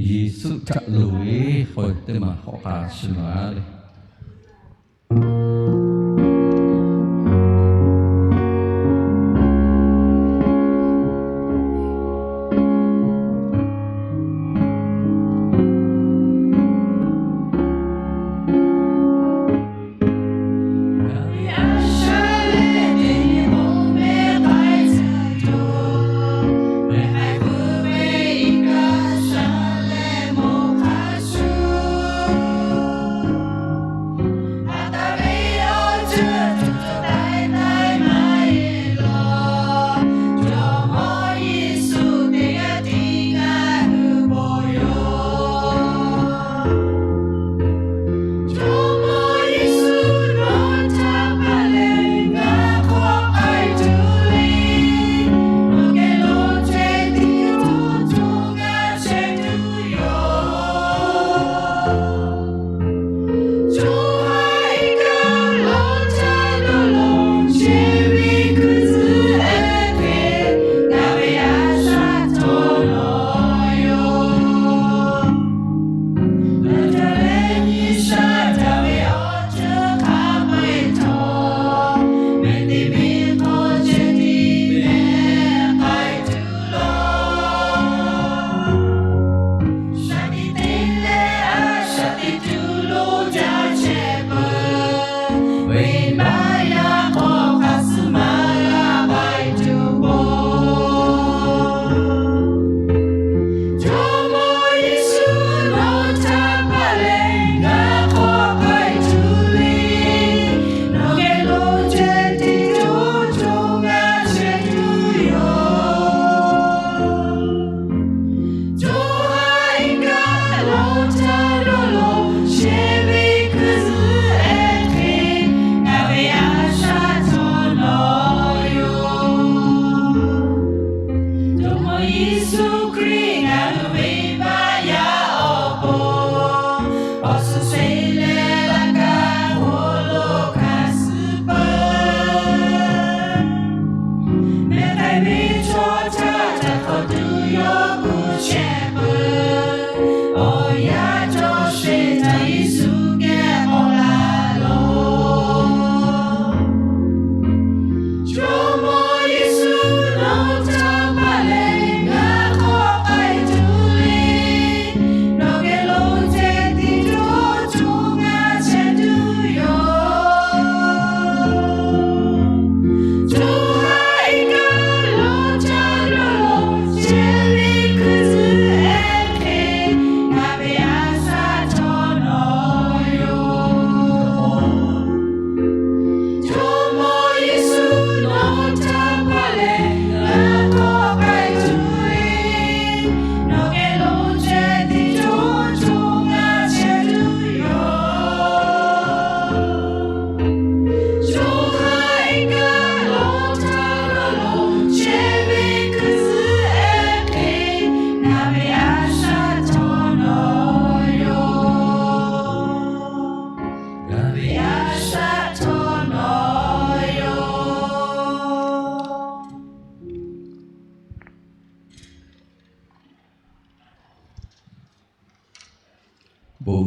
Yeˍsuˆ htaꞈ loˍ ve k'oˆ ve teˇ maˬ hk'awꞈ k'a shu laˬ le.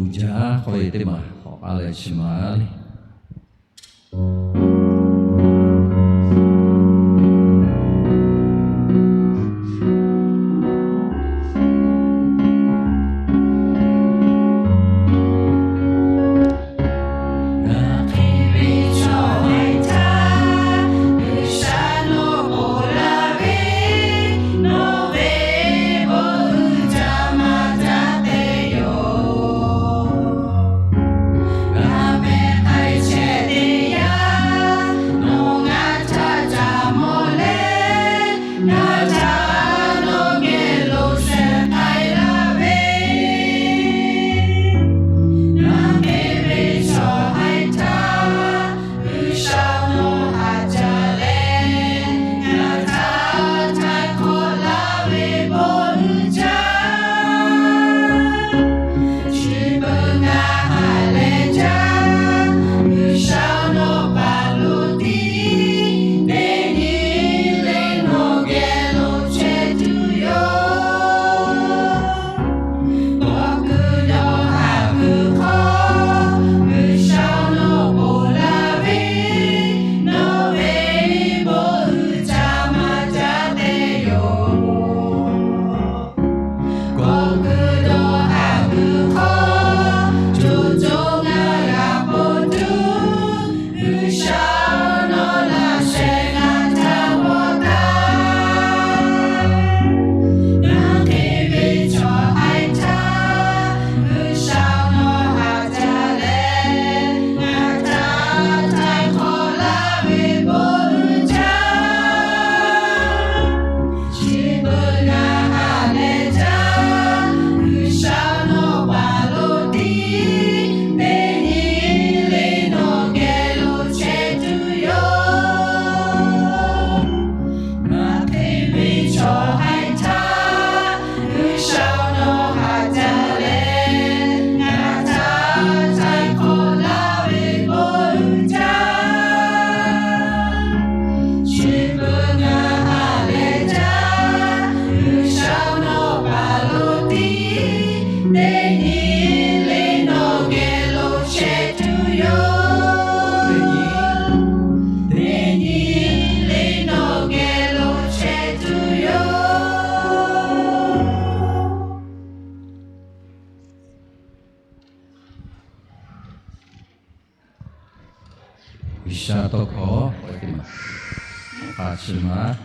uiˍ jaˇ k'oˆ ve teˇ maˬ k'awꞈ k'ai leh chi maˬ le. Ngaˬ hk'e ve chaw haiˬ htaˇ, G'uiˬsha nawˬ ponˬ laˇ ve, nawˬ ve bon uiˍ jaˇ maˇ jaˇ te yoˬ. Ngaˬ meh k'ai chehˇ teˇ yanˇ, nawˬ ngaˬ htaꞈ ca mawˬ leh, ngaˬ htaꞈ nawˬ geh lo sheh k'ai laˇ ve, ngaˬ hk'e ve chaw haiˬ htaˇ, G'uiˬsha nawˬ haꞈ jaˇ leh, ngaˬ htaꞈ htaiˍ hk'awꞈ laˇ ve bon uiˍ jaˇ. Chi beuꞈ ngaˬ ha leh jaˇ, G'uiˬsha nawˬ paˍ lo tiˉ, teˇ nyi le nawˬ geh lo chehˇ tuˬ yoˬ. Kawꞈ kuiˬ dawˬ haˍ kuiˬ hk'aw, G'uiˬsha nawˬ ponˬ laˇ ve, nawˬ ve bon uiˍ jaˇ maˇ jaˇ te yoˬ. Kawꞈ kuiˬ dawˬ haˍ kuiˬ hk'aw, co co ngaˬ g'a ponˬ tuˬ, G'uiˬsha nawˬ laꞈ sheh ngaˬ htaꞈ g'awˇ taˍ. Ngaˬ hk'e ve chaw haiˬ htaˇ, G'uiˬsha nawˬ haꞈ jaˇ leh, ngaˬ htaꞈ htaiˍ hk'awꞈ laˇ ve bon uiˍ jaˇ. Chi beuꞈ ngaˬ ha leh jaˇ, G'uiˬsha nawˬ paˍ lo tiˉ, teˇ nyi le nawˬ geh lo chehˇ tuˬ yoˬ. Ngaˬ hk'e ve chaw haiˬ htaˇ, G'uiˬsha nawˬ haꞈ jaˇ leh, ngaˬ htaꞈ htaiˍ hk'awꞈ laˇ ve bon uiˍ jaˇ. Chi beuꞈ ngaˬ ha leh jaˇ, G'uiˬsha nawˬ paˍ lo tiˉ, teˇ nyi le nawˬ geh lo chehˇ tuˬ yoˬ. Teˇ nyi le nawˬ geh lo chehˇ tuˬ yoˬ. G'uiˬsha tawˇ hkawˇ k'oˆ ve teˇ maˬ k'a chi maˬ.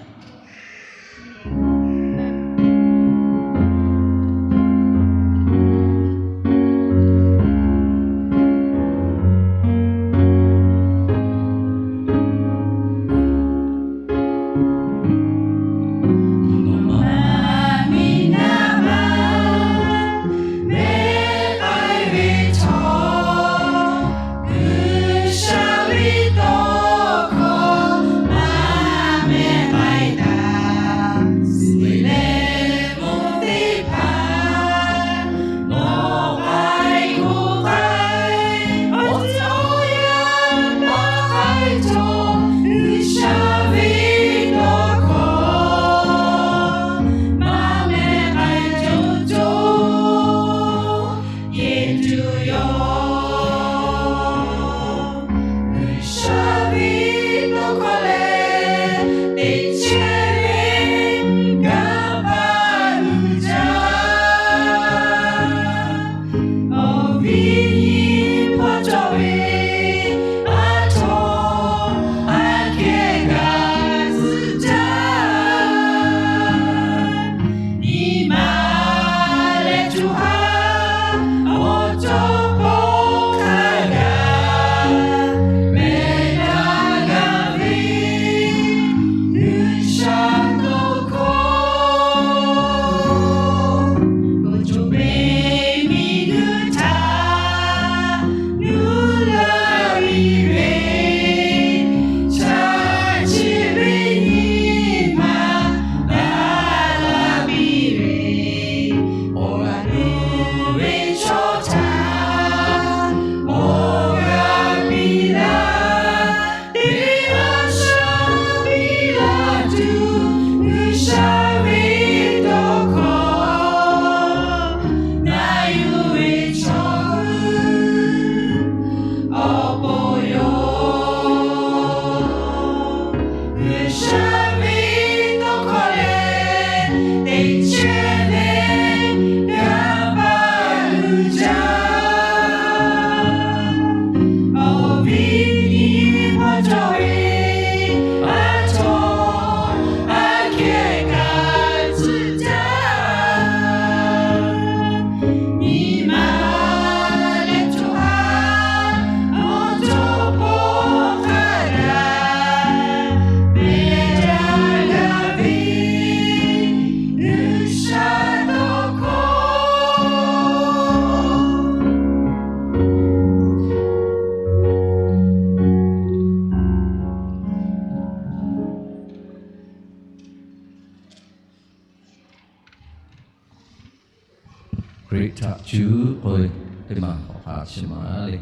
htaꞈ cuˇ k'oˆ ve teˇ maˬ k'awꞈ k'aꞈ chi maˍ le.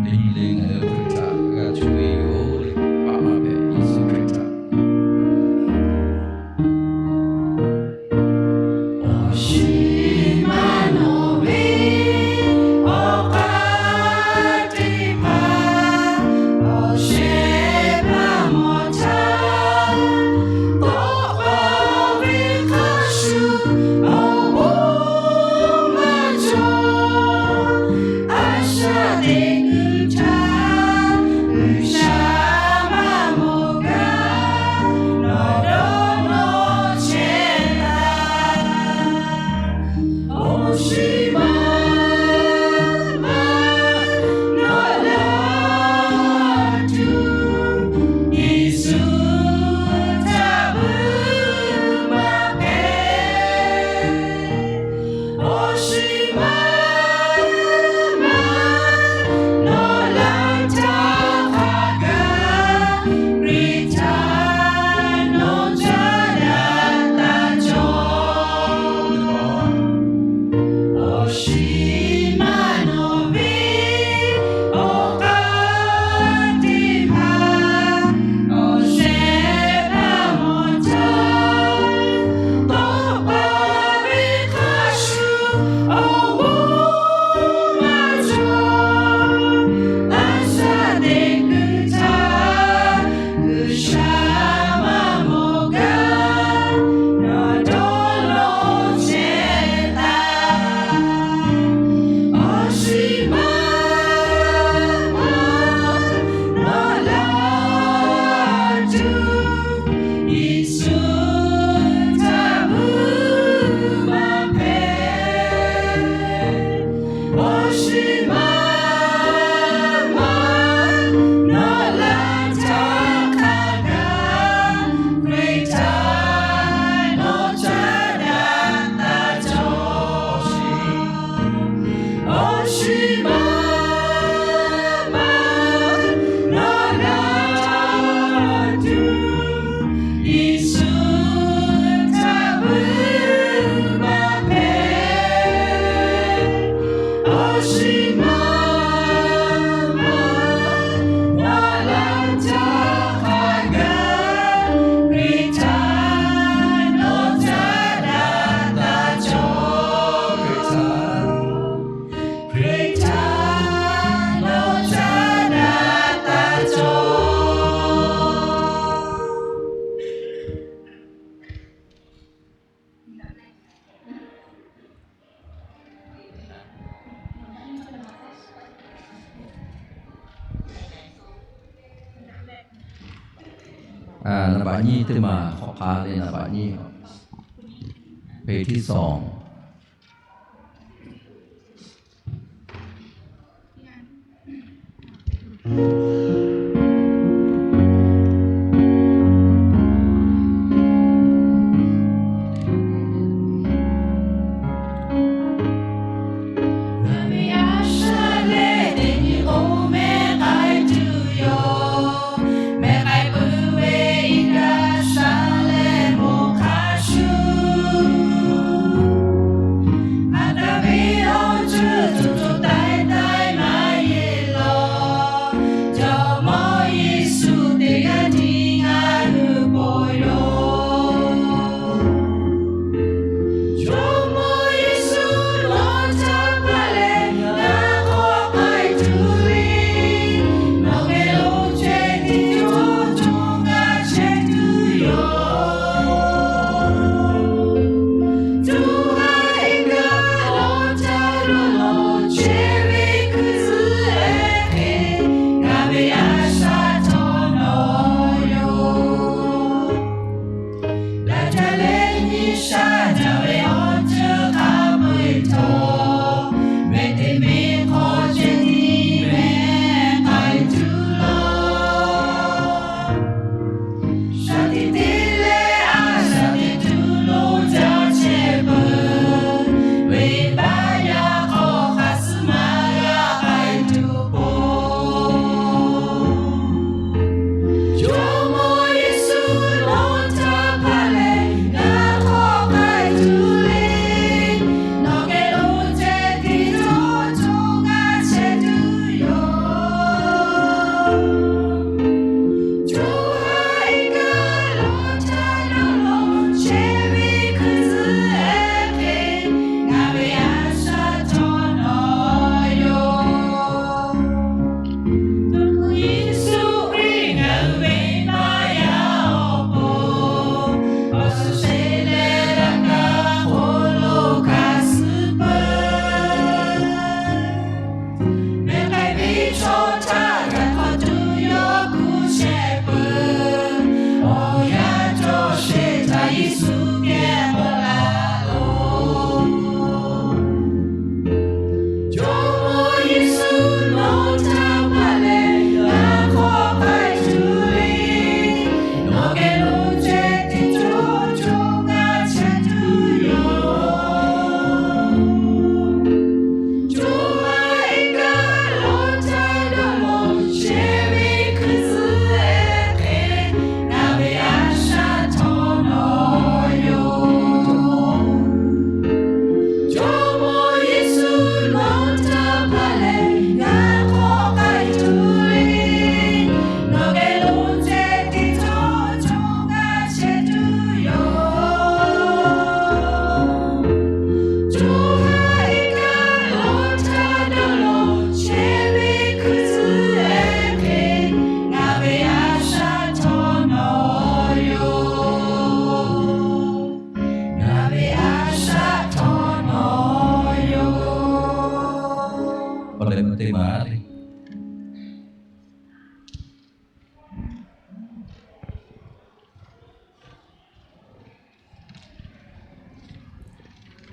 Teˇ nyi le ngaˬ hui Hkriꞈ htaꞈ g'a cuˇ ve yoˬ le, Paˍ maˇ hpehꞈ Yeˍsuˆ Hkriꞈ htaꞈ. Awˬ shiˍ maˇ nawˬ ve awˬ k'aˇ teˇ hpaˍ, awˬ shehˍ hpaˇ mawˬ htaˇ, k'awꞈ k'awꞈ ve hk'a shuˍ awˬ bon maˇ cawˬ. A shaꞈ teꞈ kuiˬ htaꞈ G'uiˬsha maˇ mawˬ gaˇ, nawˬ dawˇ nawˇ chehˇ taˍ. Awˬ shiˍ maˇ maˇ nawˬ laˇ tuˬ, Yeˍsuˆ htaꞈ vuiˇ maˇ hpehꞈ. Awˬ shiˍ maˇ maˇ nawˬ laˇ htaˇ hk'a gaˬ, Hkriꞈ htaꞈ nawˬ caˇ daꞈ taˍ cawˬ. Awˬ shiˍ maˇ nawˬ ve awˬ k'aˇ teˇ hpaˍ, awˬ shehˍ hpaˇ mawˬ htaˇ, tawˆ pa ve hk'a shuˍ awˬ g'uˇ maˇ cawˬ. A shaꞈ teꞈ kuiˬ htaꞈ G'uiˬsha maˇ mawˬ gaˇ, nawˬ dawˇ nawˇ chehˇ taˍ. Awˬ shiˍ maˇ maˇ nawˬ laˇ tuˬ, Yeˍsuˆ htaꞈ vuiˇ maˇ hpehꞈ. Awˬ shiˍ maˇ maˇ nawˬ laˇ htaˇ hk'a gaˬ, Hkriꞈ htaꞈ nawˬ caˇ daꞈ taˍ cawˬ. Awˬ shiˍ maˇ maˇ nawˬ laˇ tuˬ, Yeˍsuˆ htaꞈ vuiˇ maˇ hpehꞈ. Awˬ shiˍ maˇ maˇ nawˬ laˇ htaˇ hk'a gaˬ, Hkriꞈ htaꞈ nawˬ caˇ daꞈ taˍ cawˬ. Hkriꞈ htaꞈ, Hkriꞈ htaꞈ nawˬ caˇ daꞈ taˍ cawˬ. Naˍ baꞈ nyiˇ teˇ maˬ hk'awꞈ hk'a le, naˍ baꞈ nyiˇ, hpeˍ htiˇ sawˍ.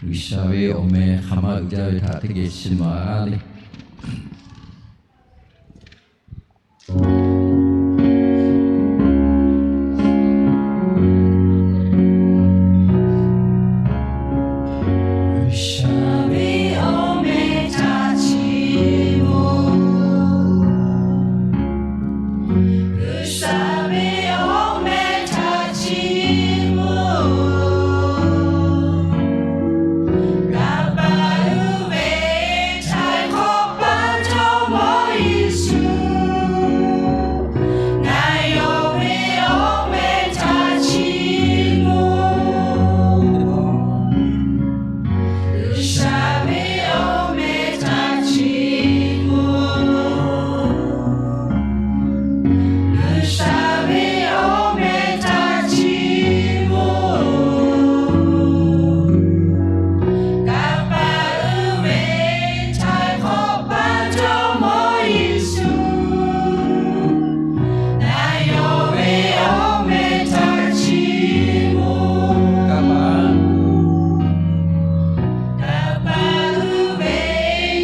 G'uiˬsha ve awˬ meh hk'aˬ ma uiˍ jaˇ ve htaꞈ teˇ geh chiˇ mvuh a le. G'uiˬsha ve awˬ meh htaꞈ chiˇ mvuh. G'uiˬsha ve awˬ meh htaꞈ chiˇ mvuh. Kaˍ paˍ uˉ ve Htaiˍ hk'awꞈ paˇ jawˇmawˇ Yeˍsuˆ, ngaˬ yawˇ ve awˬ meh htaꞈ chiˇ mvuh. G'uiˬsha ve awˬ meh htaꞈ chiˇ mvuh. G'uiˬsha ve awˬ meh htaꞈ chiˇ mvuh. Kaˍ paˍ uˉ ve Htaiˍ hk'awꞈ paˇ jawˇmawˇ Yeˍsuˆ, ngaˬ yawˇ ve awˬ meh htaꞈ chiˇ mvuh. Kaˍ paˍ uˉ ve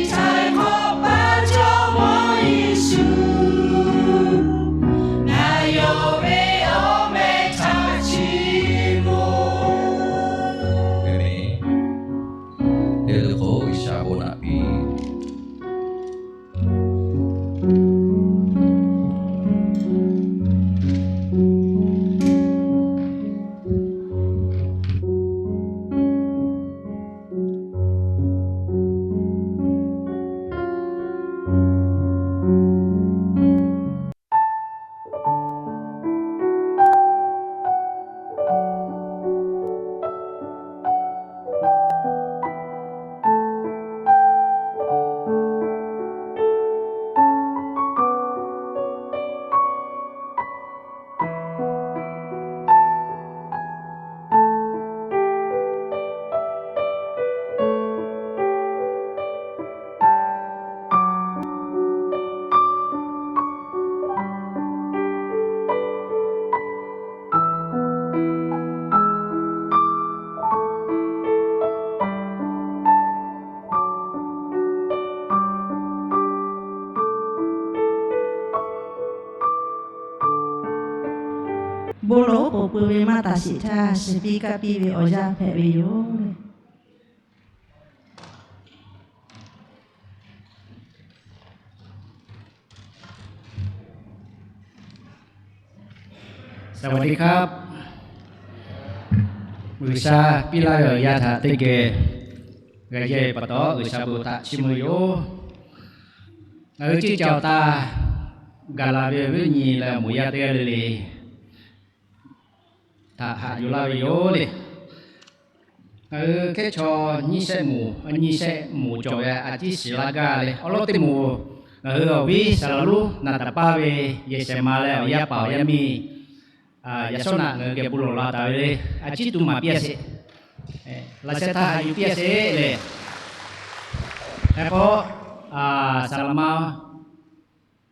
Htaiˍ hk'awꞈ paˇ jawˇmawˇ Yeˍsuˆ, ngaˬ yawˇ ve awˬ meh htaꞈ chiˇ mvuh. Teˇ leuˉ k'o G'uiˬsha bon naꞈ piˇ. Bon lawˬ oˉ k'oˍ pui ve maˇ taˍ sheˍ htaˇ, shiˍ piˇ kaˇ piˇ ve awˬ yanˇ hpehꞈ ve yoˬ. สวัสดีครับ G'uiˬsha piˇ laˇ ve awˬ yanˇ htaꞈ teˇ geh g'a yehˇ ve pa taw, G'uiˬsha bon htaꞈ chiˇ mvuh yoˬ. Ngaˬ hui ceˇ ca awˬ taˇ gaˬ la ve awˬ viˉ nyi leh awˬ moˍ yaˇ teˇ g'aˇ le le htaꞈ haꞈ yuˬ laˇ ve yoˬ le. Ngaˬ hui hkehˉ chaw nyiˇ shehˆ moˍ, nyiˇ shehˆ moˍ cawˬ ve a ciˉ shiˍ laˇ gaˇ le. Awˉ lawˉ teˇ moˍ, ngaˬ hui awˬ viˉ Saˍlaˍ lonˉ naˍ taˍ paˇ ve yehˬ shehˍ ma leh awˬ yaˇ paˍ awˬ yaˇ miˇ, yaꞈ shawˉ naꞈ ngaˬ hui geh bon lawˬ la taˍ ve le. A ciˉ tuˬ maˍ piˇ a sheˍ. Laꞈ sheh htaˇ haꞈ yuˬ piˇ a sheˍ le. Hk'e k'o, Saˍlaˍ ma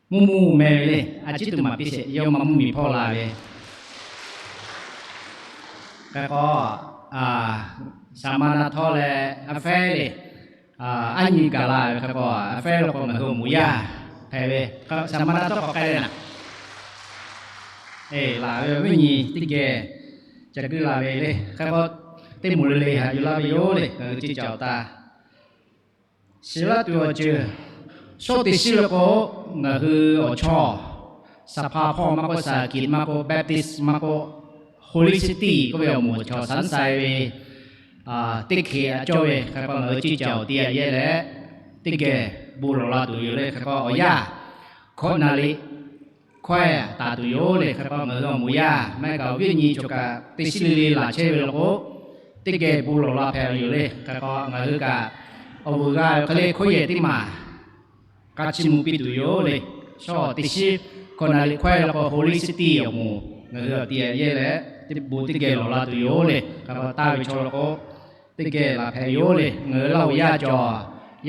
mvuhˇ mvuhˇ meh ve le, a ciˉ tuˬ maˍ piˇ sheˍ, yawˇ ma mvuhˇ miˬ hpawˇ la ve. Hk'e k'o, Saˍ ma na htawˇ leh a fehˉ le, aˉ nyi gaˬ la ve hk'e k'o, a fehˉ la k'o ngaˬ hui awˬ moˍ yaˇ hpehꞈ ve, Saˍ ma na htawˇ k'awꞈ k'ai le naˍ. Laˬ ve awˬ viˉ nyi teˇ geh ca guiˇ la ve le. Hk'e k'o, teˇ moˍ le le haꞈ yuˬ laˇ ve yoˬ le, ngaˬ hui ceˇ ca awˬ taˇ shiˍ laˇ tuˬ awˬ ceuˬ, shawˉ teꞈ shiˉ le k'o, ngaˬ hui awˬ chawˇ, saˍ hpaˇ hpawˇ maˇ k'oˆ, saˍ kiꞈ maˇ k'oˆ, Baptist maˇ k'oˆ, Holy City k'oˆ ve awˬ moˍ chaw shaˉ sai ve, teˇ hkeh a cawˇ ve hk'e k'o, ngaˬ hui ceˇ ca awˬ te a yehˇ leh, teˇ geh bon lawˬ la tuˬ yoˬ le. Hk'e k'o, awˬ yanˇ hkawꞈ naˍ riˍ hkawehˇ taˍ tuˬ yoˬ le. Hk'e k'o, ngaˬ hui awˬ moˍ yaˇ maˇ heˆ kaꞈ awˬ viˉ awˬ nyi cawˬ kaꞈ teˇ shiˉ le le laˬ chehˇ ve law k'o, teˇ geh bon lawˬ la hpehꞈ ve yoˬ le. Hk'e k'o, ngaˬ hui kaꞈ awˬ vuiˬ g'a ve hk'e le hkawˇ yehˬ teˇ maˬ k'a chiˇ mvuh piˇ tuˬ yoˬ le. Shawˉ teꞈ shiˉ hkawꞈ naˍ riˍ hkawehˇ la k'o, Holy City awˬ moˍ ngaˬ hui awˬ te a yehˇ leh, teˇ bon teˇ geh lawˬ la tuˬ yoˬ le. Hk'e k'o, taˇ ve chaw la k'o, teˇ geh laˬ hpehꞈ yoˬ le. Ngaˬ hui Laˇ huˍ yaˇ cawˬ,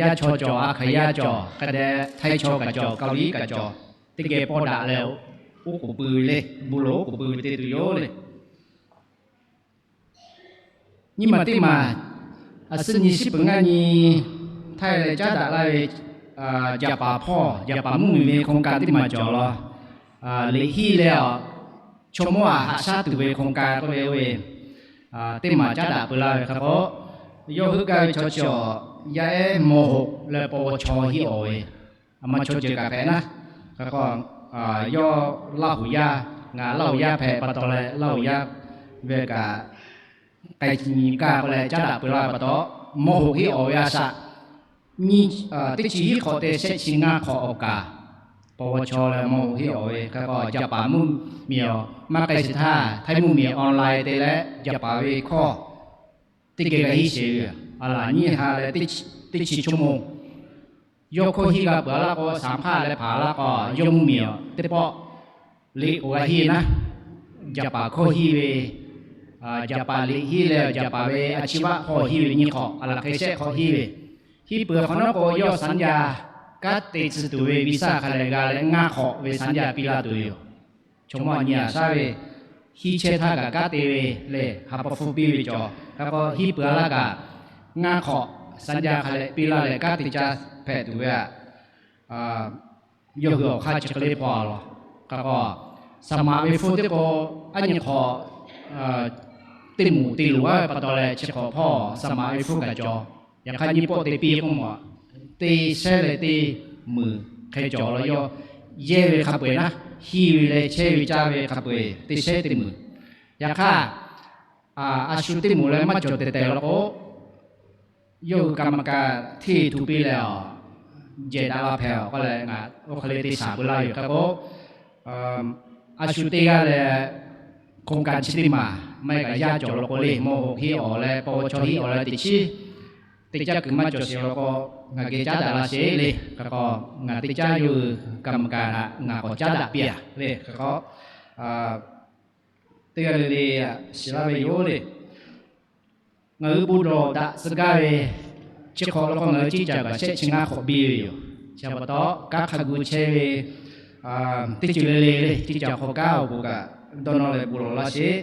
yaˇ chaw cawˬ, a hkaˍ yaˇ cawˬ, hk'a dehꞈ htaiˇ chaw kaꞈ cawˬ, Kaˍliˍ kaꞈ cawˬ, teˇ geh pawˇ daꞈ leh, oˉ k'oˍ pui ve le, bon lawˬ oˉ k'oˍ pui ve te tuˬ yoˬ le. Nyiˇ maˬ teˇ maˬ A suhˉ nyi shiˉ peuˬ ngaˇ nyi, Htaiˇ leh caˉ daꞈ laˇ ve jaˍ paˍ hpawˇ, jaˍ paˍ mvuhˇmiˬ ve โครงการ teˇ maˬ cawˬ law. Liꞈ hiˉ leh awˬ chaw mawˇ aꞈ haꞈ shaˉ tuˬ ve โครงการ k'oˆ ve oˇ ve teˇ maˬ caˉ daꞈ peuˬ laˇ ve hk'a k'o, yawˇ heuˆ gaˇ ve chaw chi awˬ yaˇ ehˉ ม.หก leh ปวช hiˆ awˬ ve, a ma chaw ceuˬ kaꞈ hpehꞈ naˉ. Hk'a k'o, yawˇ Laˇ huˍ yaˇ, ngaˬ Laˇ huˍ yaˇ hpehꞈ pa taw leh Laˇ huˍ yaˇ ve kaꞈ k'ai nyi gaˇ k'oˆ leh caˉ daꞈ peuˬ laˇ ve pa taw, ม.หก hiˆ awˬ ve a shaꞈ nyi, teˇ chi hiˆ hk'awꞈ te shehˆ chi ngaˇ hk'awꞈ awˬ kaˍ, ปวช leh ม.หก hiˆ awˬ ve hk'a k'o, jaˍ paˍ mvuhˇmiˬ awˬ maˇ k'ai sheˍ htaˇ, Htaiˇ mvuhˇmiˬ online te leh jaˍ paˍ ve hkawˇ teˇ geh g'a hiˆ sheˍ ve, a laˬ nyiˇ ha leh teˇ chi ชั่วโมง yawˇ hkawˇ hiˆ g'a peuˬ a laˇ k'o, สาม hk'aˇ leh hpaˍ laˇ k'o, yawˇ mvuhˇmiˬ awˬ teˇ pawˆ liꞈ k'oˍ g'a hiˆ naˉ. Jaˍ paˍ hkawˇ hiˆ ve, jaˍ paˍ liꞈ hiˆ leh jaˍ paˍ ve a chi vaˆ hpawˇ hiˆ ve nyiˇ hk'awꞈ, a laˬ hk'e shehˆ hk'awꞈ hiˆ ve, hiˆ peuˬ hk'awꞈ nawˉ k'o, yawˇ สัญญา kanˉ te tcuh tuˬ ve วีซ่า hk'a leh g'a leh ngaˇ hk'awꞈ ve สัญญา piˇ laˇ tuˬ ve yoˬ. Chaw mawˇ nyi aꞈ shaˉ ve hiˆ chehˇ htaˇ kaꞈ kanˉ te ve lehˬ, ha pa hpfuhˇ piˇ ve cawˬ. Hk'a k'o, hiˆ peuˬ a laˇ kaꞈ ngaˇ hk'awꞈ สัญญา hk'a leh piˇ laˇ leh kanˉ te caˇ hpehꞈ tuˬ ve aꞈ, yawˇ hui awˬ hk'aˇ chi hk'e le hpaw a law. Hk'a k'o, สมัคร ve hpfuhˇ teˇ k'o, aˉ nyi hk'awꞈ teˇ moˍ te loˍ a ve pa taw leh, chi hk'awꞈ hpawˇ สมัคร ve hpfuhˇ kaꞈ cawˬ. Yaꞈ hk'aˇ nyiˇ pawˆ te piˇ k'oˆ maw, teˇ shehnˉ leh teˇ meunˍ hk'e cawˬ law. Yawˇ yehˇ ve hk'a peu-eˬ naˉ, hiˆ ve leh chehˇ ve caˇ ve hk'a peu-eˬ teˇ shehnˉ teˇ meunˍ. Yaꞈ hk'aˇ, a shu teˇ moˍ leh maˇ cawˬ tehˬ tehˬ law k'o, yawˇ hui กรรมการ hteˇ htu piˇ leh, jehˬ daꞈ la hpehꞈ-oˬ k'oˆ leh, ngaˬ oˇ hk'e le te shaˍ peuˬ laˇ ve yoˬ. Hk'a k'o, a shu teˇ g'aˇ leh โครงการ chi teˇ maˬ maˇ heˆ kaꞈ yaˇ cawˬ law k'o le, ม.หก hiˆ awˬ leh ปวช hiˆ awˬ leh teꞈ chiˉ, teˇ caˉ kuiˬ maˇ cawˬ sheˍ law k'o, ngaˬ geh caˉ daꞈ la sheˍ le. Hk'a k'o, ngaˬ teˇ caˉ yawˇ hui กรรมการ htaꞈ ngaˬ k'awꞈ caˉ daꞈ piˇ-a le. Hk'a k'o, teˇ g'aˇ le le shiˍ laˇ ve yoˬ le. Ngaˬ hui bon lawˬ daꞈ tcuh gaˇ ve chi hk'awꞈ law k'o, ngaˬ hui ciˇ caˬ kaꞈ shehˆ chi ngaˇ hk'awꞈ biˇ ve yoˬ. Chi pa taw, kanˉ hk'a gu chehˇ ve teˇ ceuˬ le le le, ciˇ caˬ hk'aw kanˉ awˬ bon kaꞈ dawˇ nawˇ leh bon lawˬ laˇ sheˍ.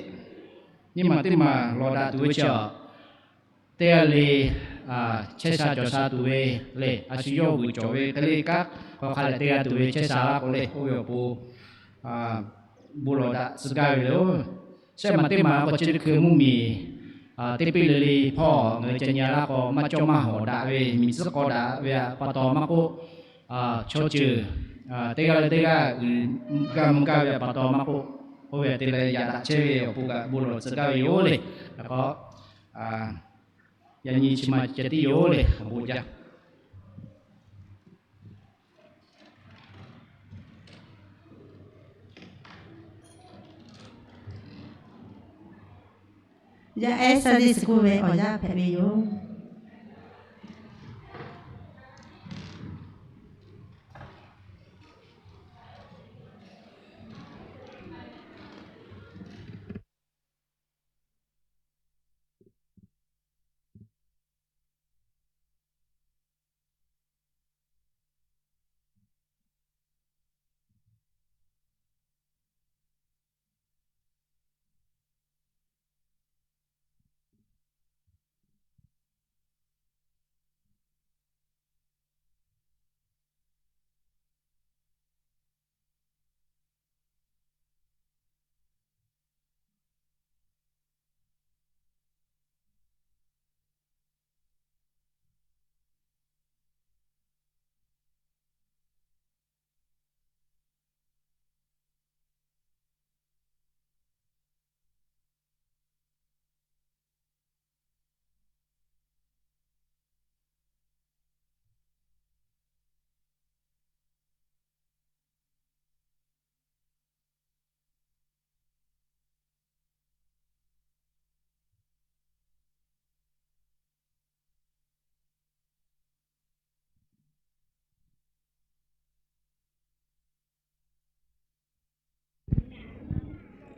Nyiˇ maˬ teˇ maˬ lawˬ daꞈ tuˬ ve chi a, teˇ g'aˇ le chehˇ sha cawˬ sha tuˬ ve le, a shu yawˇ vuiˬ cawˬ ve hk'e le kanˉ hk'aw hk'a leh te g'a tuˬ ve chehˇ sha laˇ k'o le, oˇ ve awˬ pon bon lawˬ daꞈ tcuh gaˇ ve le-oˬ. Shehˆ maˬ teˇ maˬ k'o, chi teˇ hkui mvuhˇmiˬ teˇ piˇ le le hpawˇ ngaˬ hui ca nyi laˇ k'o, maˇ cawˇ maˇ hawˍ daꞈ ve, miˬ tcuhˉ k'aw daꞈ ve pa taw maˇ k'oˆ, chaw ceuˬ teˇ g'aˇ leh teˇ g'aˇ uiˍ gaˇ mvuh gaˇ ve pa taw maˇ k'oˆ, oˇ ve te leh yaꞈ daꞈ chehˇ ve awˬ pon kaꞈ bon lawˬ tcuh gaˇ ve yoˬ le. Hk'a k'o, yaꞈ nyi chi ma ceh tiˉ yoˬ le, awˬ bon jaˇ. Yaˇ ehˉ Sunday school ve awˬ yaˇ hpehꞈ ve yoˬ.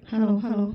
Hello, hello.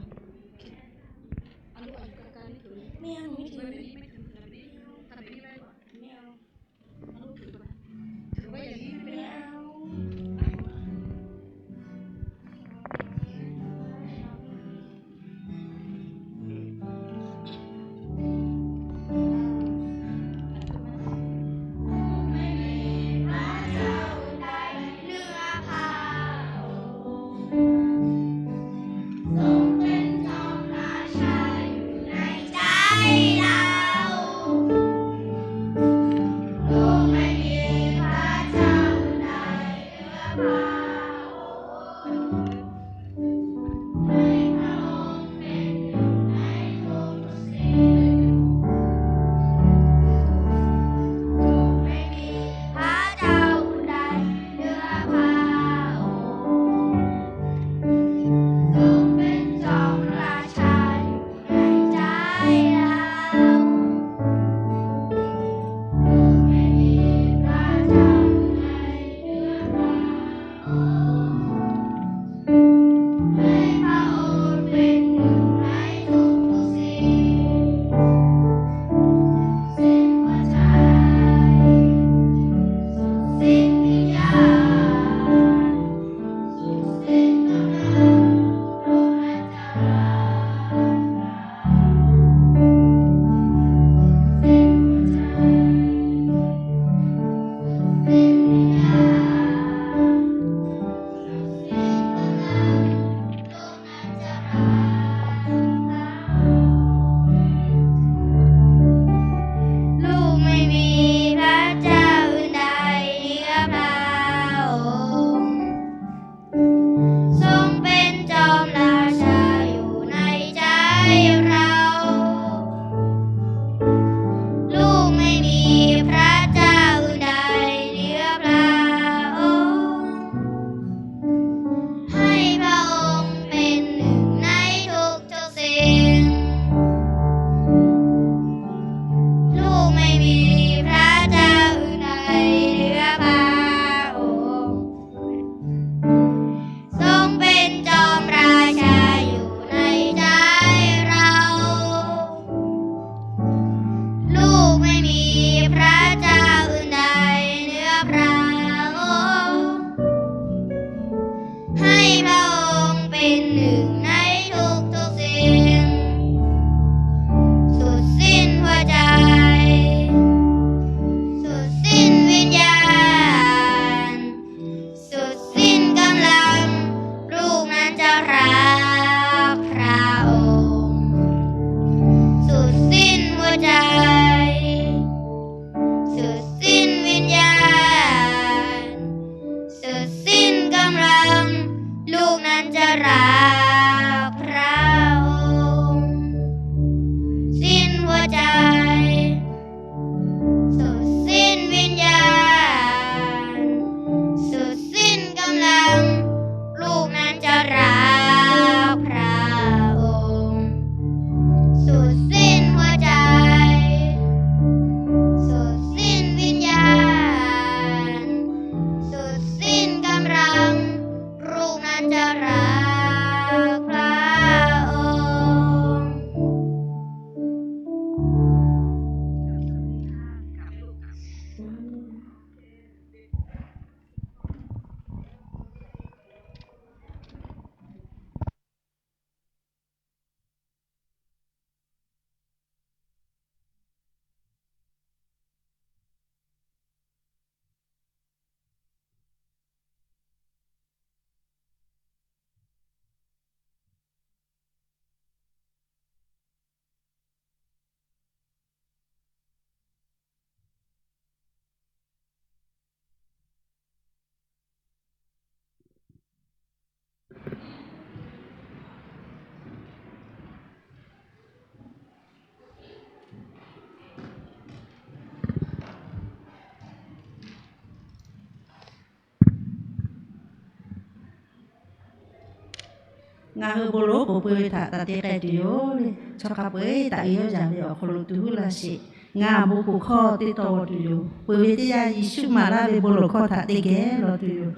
Ngaˬ hui bon lawˬ k'oˍ pui ve htaꞈ taꞈ te k'ai tuˬ yoˬ le. Chaw hk'a peu-eˬ taꞈ e yawˇ yaꞈ ve awˬ hk'aw lo tuˬ huˉ laˇ sheˍ. Ngaˬ bon k'oˍ hkawˇ teˇ taw g'aw tuˬ yoˬ. Peuˬ ve teˇ yanˇ, Yeˍsuˆ maˍ laˇ ve bon lawˬ hkawˇ htaꞈ teˇ geh lawˬ tuˬ yoˬ.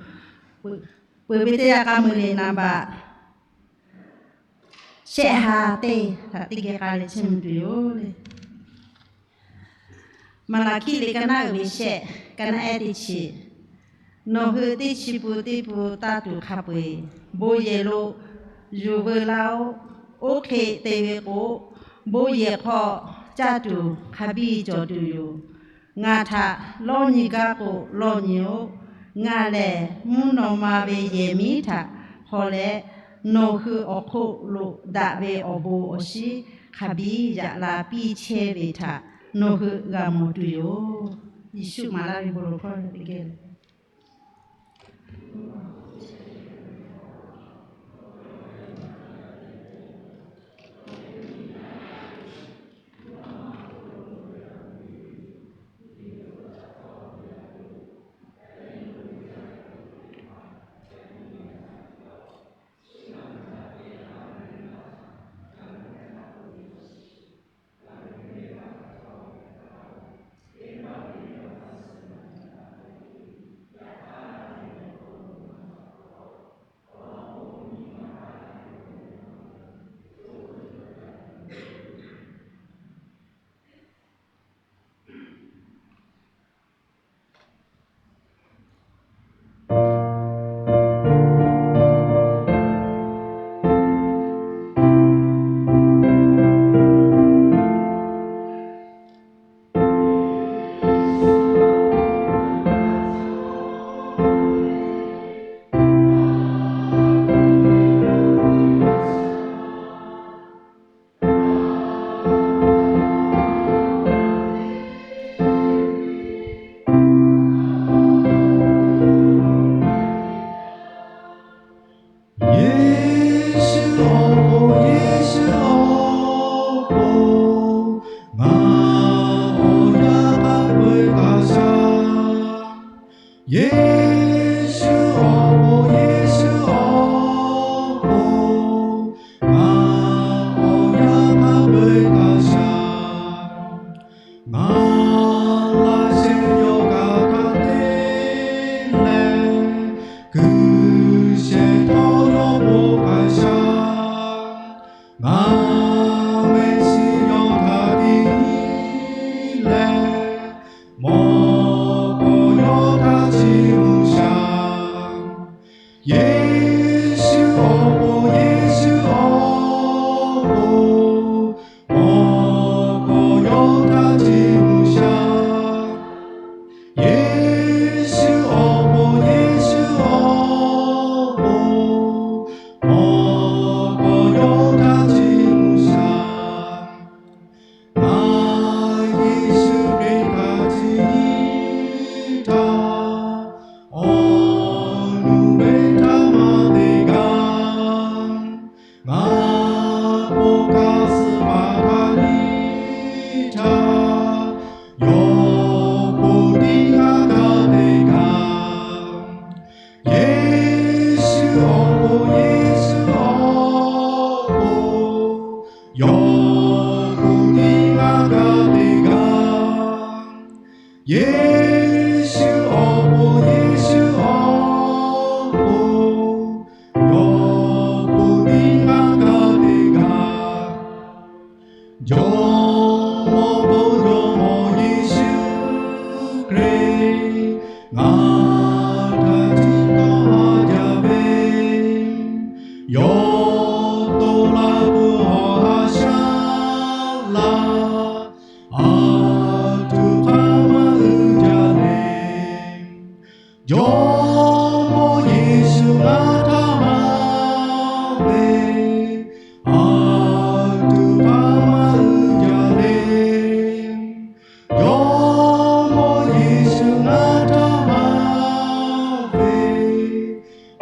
Peuˬ ve teˇ yanˇ, k'a meuˬ le naˍ baꞈ shehˆ ha teˇ htaꞈ teˇ geh k'a leh chehˇ mvuh tuˬ yoˬ le. Maˍlaˍhkiˆ liꞈ ka naˆ uiˍ ve shehˆ, ka naˆ ehˉ teˇ chi. Nawˬ hui teˇ chi pun teˇ pun taˇ tuˬ hk'a peu-eˬ, bon yehˬ lo yuˬ veu laˇ-oˆ. Oˇ hk'e te ve k'o, bon yehˬ hk'aw caˇ tuˬ hk'a biˇ cawˬ tuˬ yoˬ. Ngaˬ htaꞈ lawˇ nyi gaˇ k'o, lawˇ nyi-oˆ. Ngaˬ lehˬ mvuhˇ naw ma ve yehˬ miˉ htaꞈ hpaw leh, nawˬ hui awˬ hk'oˆ lo daꞈ ve awˬ bon awˬ shinˉ hk'a biˇ yaꞈ la piˇ chehˇ ve htaꞈ nawˬ hui g'a mawˬ tuˬ yoˬ. Yeˍsuˆ maˍ laˇ ve bon lawˬ hkawˇ teˇ geh Yeˍsuˆ awˬ bon, Yeˍsuˆ awˬ bon, ngaˬ awˬ yanˇ hk'a peu-eˬ htaꞈ shaˍ. Yeˍsuˆ awˬ bon, Yeˍsuˆ awˬ bon, ngaˬ awˬ yanˇ hk'a peu-eˬ htaꞈ shaˍ. Ngaˬ laꞈ sheh yawˇ kaꞈ hk'a te leh, kuiˬ shehˍ htawˇ yawˇ bon hk'a shaˍ. Ngaˬ mehˆ shiˍ yawˇ htaꞈ te leh, mawˬ k'aw yawˇ htaꞈ chiˇ mvuh shaˍ. Yeˍsuˆ awˬ bon, Yeˍsuˆ awˬ bon, mawˬ k'aw yawˇ htaꞈ chiˇ mvuh shaˍ. Yeˍsuˆ awˬ bon, Yeˍsuˆ awˬ bon, mawˬ k'aw yawˇ htaꞈ chiˇ mvuh shaˍ. Ngaˬ Yeˍsuˆ Hkriꞈ htaꞈ chiˇ htaˇ, awˬ nuˬ ve htaˇ maˇ te gaˇ. Ngaˬ bon hk'a suh paˍ hk'a nyi htaˇ, yawˇ bon tiˉ ngaˬ g'a te gaˇ. Yeˍsuˆ awˬ bon, Yeˍsuˆ awˬ bon, yawˇ bon tiˉ ngaˬ g'a te gaˇ. Yeˍsuˆ awˬ bon, Yeˍsuˆ awˬ bon, yawˇ bon tiˉ ngaˬ g'a te gaˇ. Jawˇmawˇ bon jawˇmawˇ Yeˍsuˆ Hkriꞈ, ngaˬ htaꞈ chiˇ tawˆ la jaˇ ve, yawˇ to la tuˬ awˬ ha shaˉ laˇ, aˬ htoꞈ hk'aˇ maˇ uiˍ jaˇ le. Jawˇmawˇ Yeˍsuˆ ngaˬ htaꞈ haꞈ ve, aˬ htoꞈ hk'aˇ maˇ uiˍ jaˇ le. Jawˇmawˇ Yeˍsuˆ ngaˬ htaꞈ haꞈ ve,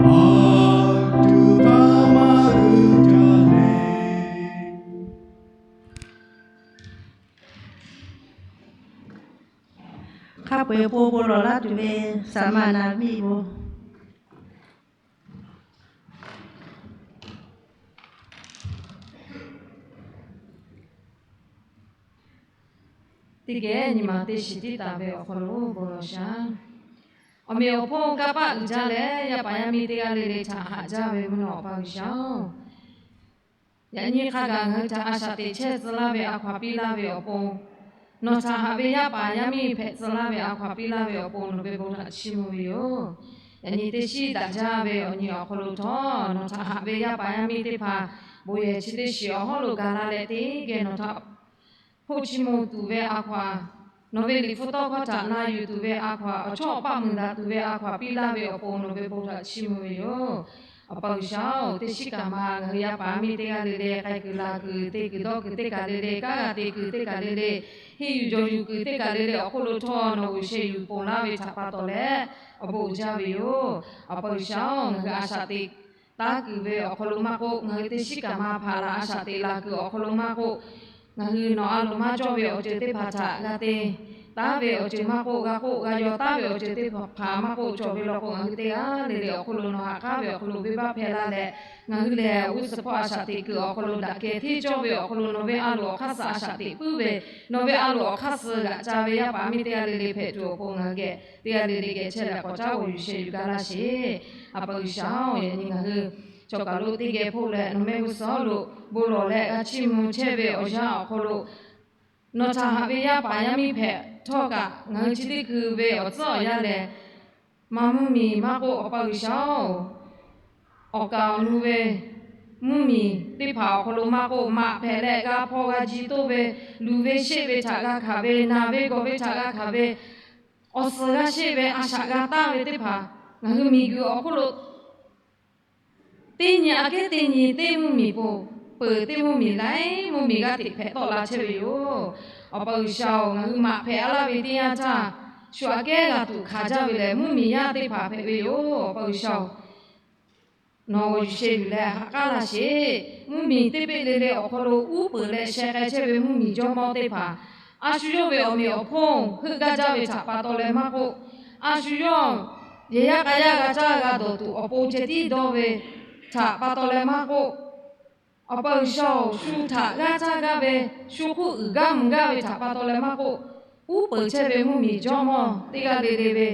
aˬ htoꞈ hk'aˇ maˇ uiˍ jaˇ le. Hk'a peu-eˬ po bon lawˬ laˇ tuˬ ve saˍ maˍ naˍ miˇ bon. Teˇ geh nyi ma teˇ shiˍ tiˉ taˍ ve awˬ hk'aw lo bon lawˬ shaˍ. Awˬ meꞈ awˬ hponˇ kanˇ paˆ uiˍ jaˇ leh, yaˇ paˍ yaˇ miˇ teˇ g'aˇ le le htaꞈ haꞈ jaˇ ve mvuhˇ naw Awˬ pa G'uiˬsha-oˬ, yaꞈ nyi hk'a gaˬ ngaˬ hui htaꞈ a shaꞈ teꞈ chehˇ tcuh laˇ ve a hkaw-anˬ piˇ laˇ ve awˬ pon, nawˬ htaꞈ haꞈ ve yaˇ paˍ yaˇ miˇ hpehꞈ tcuh laˇ ve a hkaw-anˬ piˇ laˇ ve awˬ pon nawˬ ve bon htaꞈ chiˇ mvuh ve yoˬ. Yaꞈ nyi teˇ shiˉ daꞈ jaˇ ve awˬ nyi awˬ hk'aw lo htawˇ, nawˬ htaꞈ haꞈ ve yaˇ paˍ yaˇ miˇ teˇ hpaˍ bon yehˬ chi teˇ shiˍ awˬ hawˉ lo gaˬ la leh, teˇ geh nawˬ htaꞈ hpoˆ chiˇ mvuh tuˬ ve a hkaw-anˬ, nawˬ ve liꞈ hpu tawˇ hkawˇ htaꞈ na yuˬ tuˬ ve a hkaw-anˬ, awˬ chawˇ awˬ paˆ mui daꞈ tuˬ ve a hkaw-anˬ piˇ laˇ ve awˬ pon nawˬ ve bon htaꞈ chiˇ mvuh ve yoˬ. Awˬ pa G'uiˬsha-oˬ, teˇ shiˉ kaꞈ ma ngaˬ hui yaˇ paˍ yaˇ miˇ teˇ g'aˇ le le k'ai kuiˬ laˬ kuiˬ te kuiˬ dawˇ kuiˬ teˇ kaˬ le le, kanˉ g'a te kuiˬ teˇ kaˬ le le, henˇ yuˬ jawˬ yuˬ kuiˬ teˇ kaˬ le le awˬ hk'oˆ lo htawˇ nawˬ g'uˬ sheh yuˬ ponˬ laˇ ve htaꞈ pa taw leh, awˬ bon uiˍ jaˇ ve yoˬ. Awˬ pa G'uiˬsha-oˬ, ngaˬ hui a shaꞈ teꞈ taˉ kuiˬ ve awˬ hk'aw lo maˇ k'oˆ, ngaˬ hui teˇ shiˉ kaꞈ ma hpaˍ laˬ a shaꞈ teꞈ laˬ kuiˬ awˬ hk'aw lo maˇ k'oˆ, ngaˬ hui nawˬ a loˍ maˇ cawˇ ve awˬ ceuˬ teˇ hpaˍ htaꞈ g'a te taˉ ve awˬ ceuˬ maˇ k'oˆ, g'a k'oˆ g'a yaw taˉ ve awˬ ceuˬ teˇ hpaˍ maˇ k'oˆ, cawˬ ve law k'o ngaˬ hui teˇ g'aˇ le le awˬ hk'oˆ lo nawˬ ha k'aˉ ve awˬ hk'aw lo venˇbaˆ hpehˇ laˇ leh, ngaˬ hui lehˬ g'uˇ suhˍ hpawˇ a shaꞈ teꞈ kuiˬ awˬ hk'aw lo daꞈ kehˬ hteˇ cawˇ ve awˬ hk'aw lo nawˬ ve a loˍ awˬ hk'aˇ suh a shaꞈ teꞈ puiˉ ve, nawˬ ve a loˍ awˬ hk'aˇ suh g'aꞈ ca ve yaˇ paˍ miˇ teˇ g'aˇ le le hpehꞈ tuˬ awˬ pon ngaˬ hui geh teˇ g'aˇ le le geh chehˇ leh k'awꞈ caˉ g'awˬ yuˬ sheh yuˬ gaˇ laˇ sheˍ. Awˬ pa G'uiˬsha-oˬ, yaꞈ nyi ngaˬ hui chaw kaˬ lo teˇ geh hpoˆ leh nawˬ mehˆ g'uˇ suhˍ lo bon lawˬ leh g'a chiˇ mvuh chehˇ ve awˬ yanˇ awˬ hk'aw lo, nawˬ htaꞈ haꞈ ve yaˇ paˍ yaˇ miˇ hpehꞈ htawˇ kaꞈ ngaˬ hui chi teˇ hkui ve awˬ tcuhˉ awˬ yanˇ lehˬ, maˇ mvuhˇmiˬ maˇ k'oˆ, Awˬ pa G'uiˬsha-oˬ, awˬ kaˍ awˬ nu ve mvuhˇmiˬ teˇ hpaˍ awˬ hk'aw lo maˇ k'oˆ, maꞈ hpehꞈ leh g'a hpaw g'a ji toˇ ve, luˬ ve sheˆ ve htaꞈ g'a hkanˍ ve, naˬ ve gawˬ ve htaꞈ g'a hkanˍ ve, awˬ suhˍ g'a sheˆ ve a shaꞈ g'a taˍ ve teˇ hpaˍ ngaˬ hui miˬguiˬ awˬ hk'oˆ lo teˇ nyi aꞈ kehˉ teˇ nyi teˇ mvuhˇmiˬ po peuˬ, teˇ mvuhˇmiˬ laiˉ mvuhˇmiˬ g'aˇ teꞈ hpehꞈ tawˆ la chehˇ ve yoˬ. Awˬ pa G'uiˬsha-oˬ, ngaˬ hui maꞈ hpehꞈ laˇ ve teˇ yanˇ htaˇ, shu aꞈ kehˉ g'a tuꞈ hkanˍ jaˇ ve lehˬ mvuhˇmiˬ yaˇ teˇ hpaˍ hpehꞈ ve yoˬ. Awˬ pa G'uiˬsha-oˬ, nawˬ g'awˬ yuˬ sheh yuˬ leh ha k'aˉ laˇ sheˍ. Mvuhˇmiˬ teˇ peˆ le le awˬ hk'aw lo uˉ peunˍ leh sheh k'ai chehˇ ve mvuhˇmiˬ jawˇmawˇ teˇ hpaˍ, a shu yawˇ ve awˬ meꞈ awˬ hponˇ heuˆ gaˇ jaˇ ve htaꞈ pa taw leh maˇ k'oˆ, a shu yawˇ yehˬ yaˇ k'a yaˇ g'a caˇ g'a dawˬ tuˬ awˬ pon ceh tiˉ dawˇ ve htaꞈ pa taw leh maˇ k'oˆ, Awˬ pa G'uiˬsha-oˬ, shu htaꞈ g'aˇ caˇ gaˇ ve, shu hk'oˆ uiˍ gaˇ mvuh gaˇ ve htaꞈ pa taw leh maˇ k'oˆ, uˉ peunˍ chehˇ ve mvuhˇmiˬ jawˇmawˇ teˇ g'aˇ le le ve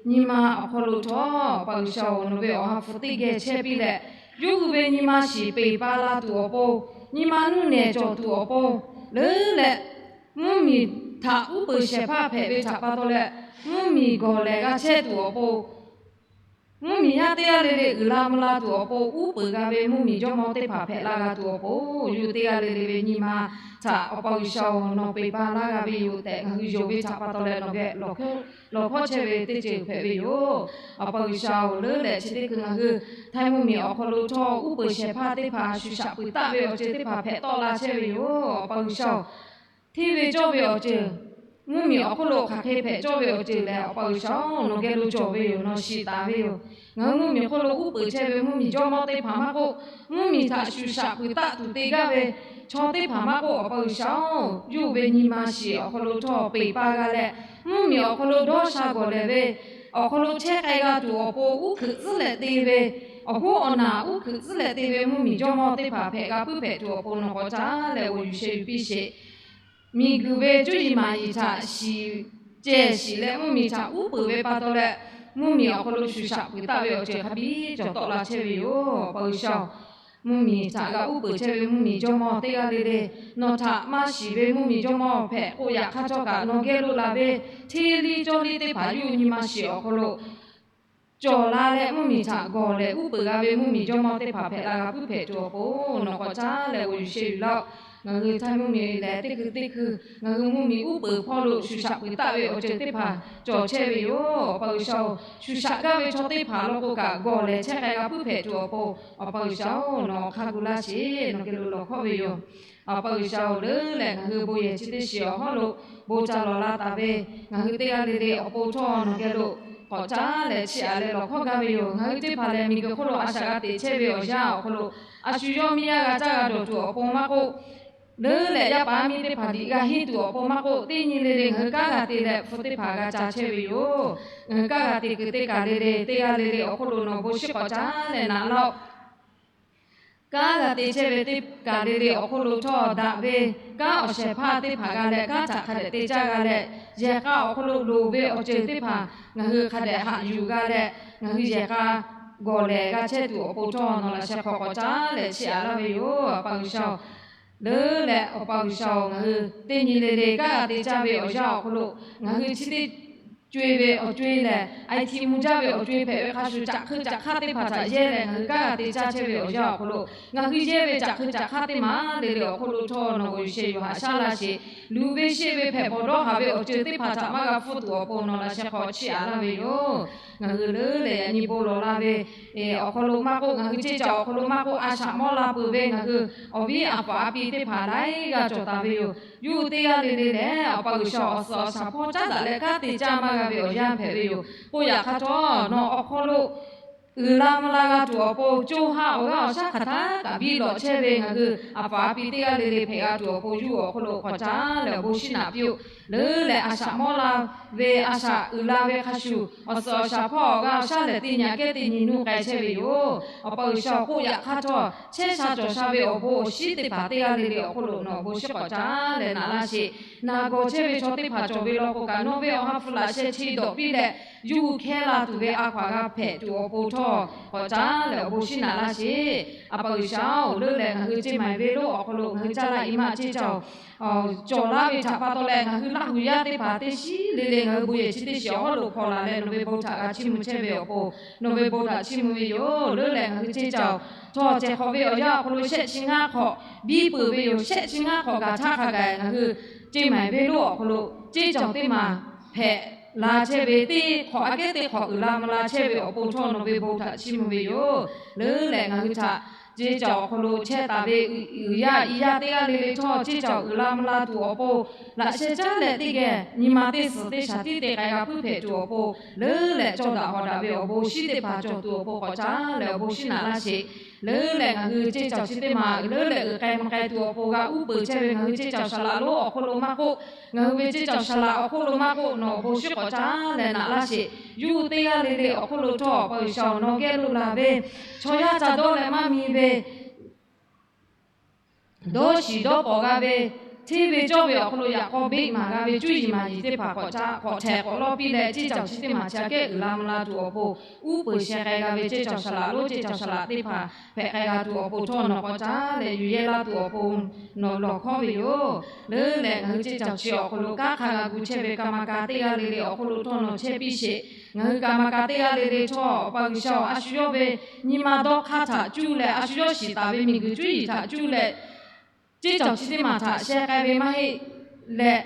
nyi ma awˬ hk'aw lo htawˇ, Awˬ pa G'uiˬsha-oˬ, nawˬ ve awˬ ha hpu teˇ geh chehˇ piˇ leh, yawˇ hui ve nyi ma shiˍ peˬ pa la tuˬ awˬ pon, nyi ma nuˇ nehˬ cawˬ tuˬ awˬ pon leuˉ leh, mvuhˇmiˬ htaꞈ uˉ peunˍ shehˍ hpaˇ hpehꞈ ve htaꞈ pa taw leh, mvuhˇmiˬ gawˬ lehˬ g'a chehˇ tuˬ awˬ pon, mvuhˇmiˬ yaˇ teˇ g'aˇ le le uiˍ la mvuh la tuˬ awˬ pon uˉ peunˍ g'a ve mvuhˇmiˬ jawˇmawˇ teˇ hpaˍ hpehꞈ la g'a tuˬ awˬ pon, yawˇ hui teˇ g'aˇ le le ve nyi ma htaꞈ Awˬ pa G'uiˬsha-oˬ, nawˬ peˬ pa laˇ g'a ve yoˬ tehꞈ ngaˬ hui yonˍ ve htaꞈ pa taw leh nawˬ geh lawˬ hkawˇ chehˇ ve teˇ ceuˬ hpehꞈ ve yoˬ. Awˬ pa G'uiˬsha-oˬ, leuˉ leh chi teˇ hkui ngaˬ hui Htaiˇ mvuhˇmiˬ awˬ hk'aw lo htawˇ uˉ peunˍ shehˍ hpaˇ teˇ hpaˍ shuˍ shaꞈ peuˬ taˆ ve awˬ ceuˬ teˇ hpaˍ hpehꞈ tawˆ la chehˇ ve yoˬ. Awˬ pa G'uiˬsha-oˬ, hteˇ ve cawˇ ve awˬ ceuˬ, mvuhˇmiˬ awˬ hk'oˆ lo hk'aˬ hk'e hpehꞈ cawˇ ve awˬ ceuˬ lehˬ, Awˬ pa G'uiˬsha-oˬ, nawˬ geh lo cawˬ ve yoˬ, nawˬ shiˍ taˍ ve yoˬ. Ngaˬ hui mvuhˇmiˬ hk'oˆ lo uˉ peunˍ chehˇ ve mvuhˇmiˬ jawˇmawˇ teˇ hpaˍ maˇ k'oˆ, mvuhˇmiˬ htaꞈ shuˍ shaꞈ peuˬ taˆ tuˬ te gaˇ ve chaw teˇ hpaˍ maˇ k'oˆ, Awˬ pa G'uiˬsha-oˬ, yawˇ hui ve nyi ma shiˍ awˬ hk'aw lo htawˇ peˬ pa g'a leh, mvuhˇmiˬ awˬ hk'aw lo dawˇ sha gawˬ lehˬ ve, awˬ hk'aw lo chehˇ k'ai g'a tuˬ awˬ pon uˉ hkuiꞈ tcuhˉ leh te ve, awˬ hoˉ awˬ naˬ uˉ hkuiꞈ tcuhˉ leh te ve mvuhˇmiˬ jawˇmawˇ teˇ hpaˍ hpehꞈ g'a puiˉ hpehꞈ tuˬ awˬ pon nawˬ k'awꞈ caˉ leh g'awˬ yuˬ sheh yuˬ piˇ sheˍ. Miˬguiˬ ve cuˇ yiˍ maˍ yiˍ htaꞈ shiˍ ceh shiˍ leh mvuhˇmiˬ htaꞈ uˉ peunˍ ve pa taw leh, mvuhˇmiˬ awˬ hk'aw lo shuˍ shaꞈ peuˬ taˆ ve awˬ ceuˬ hk'a biˇ cawˬ tawˆ la chehˇ ve yoˬ. Awˬ pa G'uiˬsha-oˬ, mvuhˇmiˬ htaꞈ g'a uˉ peunˍ chehˇ ve mvuhˇmiˬ jawˇmawˇ teˇ g'aˇ le le, nawˬ htaꞈ maˇ shiˍ ve mvuhˇmiˬ jawˇmawˇ hpehꞈ k'oˆ yaꞈ hk'aˇ htawˇ kaꞈ nawˬ geh lo laˬ ve hteˇ liˇ cawˇ liˇ teˇ hpaˍ yawˇ hui nyi ma shiˍ awˬ hk'aw lo cawˬ la leh mvuhˇmiˬ htaꞈ gawˬ leh uˉ peunˍ g'a ve mvuhˇmiˬ jawˇmawˇ teˇ hpaˍ hpehꞈ la g'a puiˉ hpehꞈ tuˬ awˬ pon nawˬ k'awꞈ caˉ leh g'awˬ yuˬ sheh yuˬ laˇ-oˆ. Ngaˬ hui Htaiˇ mvuhˇmiˬ lehˬ teˇ hkui teˇ hkui ngaˬ hui mvuhˇmiˬ uˉ peunˍ hpawˇ lo shuˍ shaꞈ peuˬ taˆ ve awˬ ceuˬ teˇ hpaˍ cawˬ chehˇ ve yoˬ. Awˬ pa G'uiˬsha-oˬ, shuˍ shaꞈ gaˇ ve chaw teˇ hpaˍ law k'o kaꞈ gawˬ lehˬ chehˇ k'ai g'a puiˉ hpehꞈ tuˬ awˬ pon, Awˬ pa G'uiˬsha-oˬ, nawˬ awˬ hk'aˇ gu laˇ sheˍ, nawˬ geh lo lawˬ hkawˇ ve yoˬ. Awˬ pa G'uiˬsha-oˬ, leuˉ leh ngaˬ hui bon yehˬ chi teˇ shiˍ awˬ hawˉ lo bon ca lawˬ la taˍ ve ngaˬ hui teˇ g'aˇ le le awˬ pon htawˇ nawˬ geh lo k'awꞈ caˉ leh chiˇ aꞈ leh lawˬ hkawˇ gaˇ ve yoˬ. Ngaˬ hui teˇ hpaˍ lehˬ miˬguiˬ hk'oˆ lo a shaꞈ g'a teꞈ chehˇ ve awˬ yanˇ awˬ hk'aw lo, a shu yawˇ miˇ yaˇ g'a caˇ g'a dawˬ tuˬ awˬ pon maˇ k'oˆ, leuˉ leh yaˇ paˍ yaˇ miˇ teˇ hpaˍ liꞈ g'a henˇ tuˬ awˬ pon maˇ k'oˆ, teˇ nyi le le ngaˬ hui kanˉ g'a te leh hpu teˇ hpaˍ g'a ca chehˇ ve yoˬ. Ngaˬ hui kanˉ g'a te kuiˬ teˇ kaˬ le le, teˇ g'aˇ le le awˬ hk'oˆ lo nawˬ bon shiˉ k'awꞈ caˉ leh naꞈ laˇ-oˆ. Kanˉ g'a te chehˇ ve teˇ kaˬ le le awˬ hk'oˆ lo htawˇ, daꞈ ve kanˉ awˬ shehˍ hpaˇ teˇ hpaˍ g'a leh, kanˉ htaꞈ hk'a dehꞈ te caˇ g'a leh, yehˬ k'a awˬ hk'aw lo loˍ ve awˬ ceuˬ teˇ hpaˍ ngaˬ hui hk'a dehꞈ haꞈ yuˬ g'a leh, ngaˬ hui yehˬ k'a gawˬ lehˬ g'a chehˇ tuˬ awˬ pon htawˇ, nawˬ laꞈ sheh hk'aw k'awꞈ caˉ leh chiˇ aꞈ laˇ ve yoˬ. A pa G'uiˬsha-oˬ, leuˉ leh Awˬ pa G'uiˬsha-oˬ, ngaˬ hui teˇ nyi le le kanˉ g'a te caˇ ve awˬ yanˇ awˬ hk'aw lo, ngaˬ hui chi teˇ co-e ve awˬ co-e lehˬ, I T mvuh jaˇ ve awˬ co-e hpehꞈ ve hk'a shuˍ, caꞈ hkui caꞈ hk'aˇ teˇ hpaˍ htaꞈ yehˇ leh ngaˬ hui kanˉ g'a te caˇ chehˇ ve awˬ yanˇ awˬ hk'aw lo, ngaˬ hui yehˇ ve caꞈ hkui caꞈ hk'aˇ teˇ maˬ le le awˬ hk'oˆ lo htawˇ nawˬ g'awˬ yuˬ sheh yuˬ haꞈ shaˉ laˇ sheˍ. Luˬ ve sheˆ ve hpehꞈ bawˬ dawˇ haˍ ve awˬ ceuˬ teˇ hpaˍ htaꞈ maˇ g'a hpfuhˇ tuˬ awˬ pon nawˬ laꞈ sheh hk'aw chiˇ aꞈ laˇ ve yoˬ. Ngaˬ hui leuˉ leh yaꞈ nyi bon lawˬ la ve awˬ hk'aw lo maˇ k'oˆ, ngaˬ hui ceˇ caˬ awˬ hk'aw lo maˇ k'oˆ, a shaꞈ mawˇ la peuˬ ve ngaˬ hui awˬ viˉ a paˍ a pi teˇ hpaˍ laiˉ g'aˇ cawˬ taˍ ve yoˬ. Yawˇ hui teˇ g'aˇ le le lehˬ, Awˬ pa G'uiˬsha awˬ suhˍ awˬ shaˍ hpawˇ caˉ daꞈ leh kanˉ te caˇ maˇ g'a ve awˬ yanˇ hpehꞈ ve yoˬ. K'oˆ yaꞈ hk'aˇ htawˇ, nawˬ awˬ hk'aw lo uiˍ la mvuh la g'a tuˬ awˬ pon, co ha awˬ g'aˇ awˬ shaˉ hk'aˬ htaˇ kaꞈ biˇ lawꞈ chehˇ ve ngaˬ hui a paˍ a pi teˇ g'aˇ le le hpehꞈ g'a tuˬ awˬ pon, yawˇ hui awˬ hk'aw lo k'awꞈ caˉ leh awˬ bon shinˉ naꞈ piˇ-oˆ. Leuˉ leh a shaꞈ mawˇ la ve, a shaꞈ uiˍ la ve hk'a shuˍ, awˬ suhˍ awˬ shaˍ hpawˇ awˬ g'aˇ awˬ shaˉ lehˬ teˇ nyi aꞈ kehˉ teˇ nyi nuˇ k'ai chehˇ ve yoˬ. Awˬ pa G'uiˬsha k'oˆ yaꞈ hk'aˇ htawˇ, chehˇ sha cawˬ sha ve awˬ bon awˬ shinˉ teˇ hpaˍ teˇ g'aˇ le le awˬ hk'oˆ lo nawˬ awˬ bon shinˉ k'awꞈ caˉ leh naꞈ laˇ sheˍ. Naˬ gawˬ chehˇ ve chaw teˇ hpaˍ cawˬ ve law k'o kaꞈ, nawˬ ve awˬ ha hpu laꞈ sheh chi dawꞈ piˇ leh, yawˇ hui hkehˇ la tuˬ ve a hkaw aˬ g'a hpehꞈ tuˬ awˬ pon htawˇ k'awꞈ caˉ leh awˬ bon shinˉ naꞈ laˇ sheˍ. A pa G'uiˬsha-oˬ, leuˉ leh ngaˬ hui Ceˇ Maiˍ venˇ lonˉ awˬ hk'aw lo ngaˬ hui caˇ laˇ i maˇ ceˇ caˬ cawˬ laˇ ve htaꞈ pa taw leh, ngaˬ hui Laˇ huˍ yaˇ teˇ hpaˍ teˇ shiˉ le le ngaˬ hui bon yehˬ chi teˇ shiˍ awˬ hawˉ lo hpaw laˬ leh, nawˬ ve bon htaꞈ g'a chiˇ mvuh chehˇ ve awˬ pon, nawˬ ve bon htaꞈ chiˇ mvuh ve yoˬ. Leuˉ leh ngaˬ hui ceˇ caˬ htawˇ ceh hk'awꞈ ve awˬ yanˇ awˬ hk'aw lo shehˆ chi ngaˇ hk'awꞈ biˇ peuˬ ve yoˬ. Shehˆ chi ngaˇ hk'awꞈ gaˬ htaˇ hk'a gaˬ ngaˬ hui Ceˇ Maiˍ venˇ lonˉ awˬ hk'aw lo ceˇ caˬ teˇ maˬ hpehꞈ la chehˇ ve, teˇ hk'awꞈ aꞈ kehˉ teˇ hk'awꞈ uiˍ la mvuh la chehˇ ve awˬ pon htawˇ nawˬ ve bon htaꞈ chiˇ mvuh ve yoˬ. Leuˉ leh ngaˬ hui htaꞈ ceˇ caˬ awˬ hk'aw lo chehˇ taˍ ve uiˍ yaˇ i yaˇ teˇ g'aˇ le le htawˇ, ceˇ caˬ uiˍ la mvuh la tuˬ awˬ pon, laꞈ sheh caˉ leh teˇ geh nyi ma teˇ suhˍ teˇ shaˍ tiˉ te k'ai g'a puiˉ hpehꞈ tuˬ awˬ pon, leuˉ leh cawˇ daꞈ hawˍ daꞈ ve awˬ bon shinˉ teˇ hpaˍ cawˬ tuˬ awˬ pon k'awꞈ caˉ leh awˬ bon shinˉ naꞈ laˇ sheˍ. Leuˉ leh ngaˬ hui ceˇ caˬ chi teˇ maˬ uiˍ leuˉ leh uiˍ k'ai mvuh k'ai tuˬ awˬ pon g'a uˉ peunˍ chehˇ ve ngaˬ hui ceˇ caˬ shaˍ laꞈ lonˉ awˬ hk'oˆ lo maˇ k'oˆ, ngaˬ hui ve ceˇ caˬ shaˍ laꞈ awˬ hk'oˆ lo maˇ k'oˆ, nawˬ awˬ bon shinˉ k'awꞈ caˉ leh naꞈ laˇ sheˍ. Yawˇ hui teˇ g'aˇ le le awˬ hk'oˆ lo htawˇ, Awˬ pa G'uiˬsha-oˬ, nawˬ geh lo laˬ ve chaw yaˇ ca dawˇ leh maˇ mi ve dawˇ shiˍ dawˇ pawˍ g'a ve, hteˇ ve cawˇ ve awˬ hk'aw lo yaꞈ k'aw beˆ maˍ g'a ve cuˇ yiˍ maˍ yiˍ teˇ hpaˍ k'awꞈ caˉ k'awꞈ htehˍ k'awꞈ lawˇ piˇ leh, ceˇ caˬ chi teˇ maˬ chi aꞈ kehˉ uiˍ la mvuh la tuˬ awˬ pon, uˉ peunˍ sheh k'ai g'a ve ceˇ caˬ shaˍ laꞈ lonˉ ceˇ caˬ shaˍ laꞈ teˇ hpaˍ hpehꞈ k'ai g'a tuˬ awˬ pon htawˇ nawˬ k'awꞈ caˉ leh yuˬ yehˇ laˇ tuˬ awˬ pon nawˬ lawˬ hkawˉ ve yoˬ. Leuˉ leh ngaˬ hui ceˇ caˬ chi awˬ hk'aw lo kanˉ hk'a g'a gu chehˇ ve กรรมการ teˇ g'aˇ le le awˬ hk'oˆ lo htawˇ nawˬ chehˇ piˇ sheˍ. Ngaˬ hui กรรมการ teˇ g'aˇ le le htawˇ, Awˬ pa G'uiˬsha-oˬ, a shu yawˇ ve nyi ma dawˇ hk'aˇ htaꞈ cuˇ leh a shu yawˇ shiˍ taˍ ve miˬguiˬ cuˇ yiˍ htaꞈ cuˇ leh, ceˇ caˬ chi teˇ maˬ htaꞈ sheh k'ai ve maˇ heˆ leh,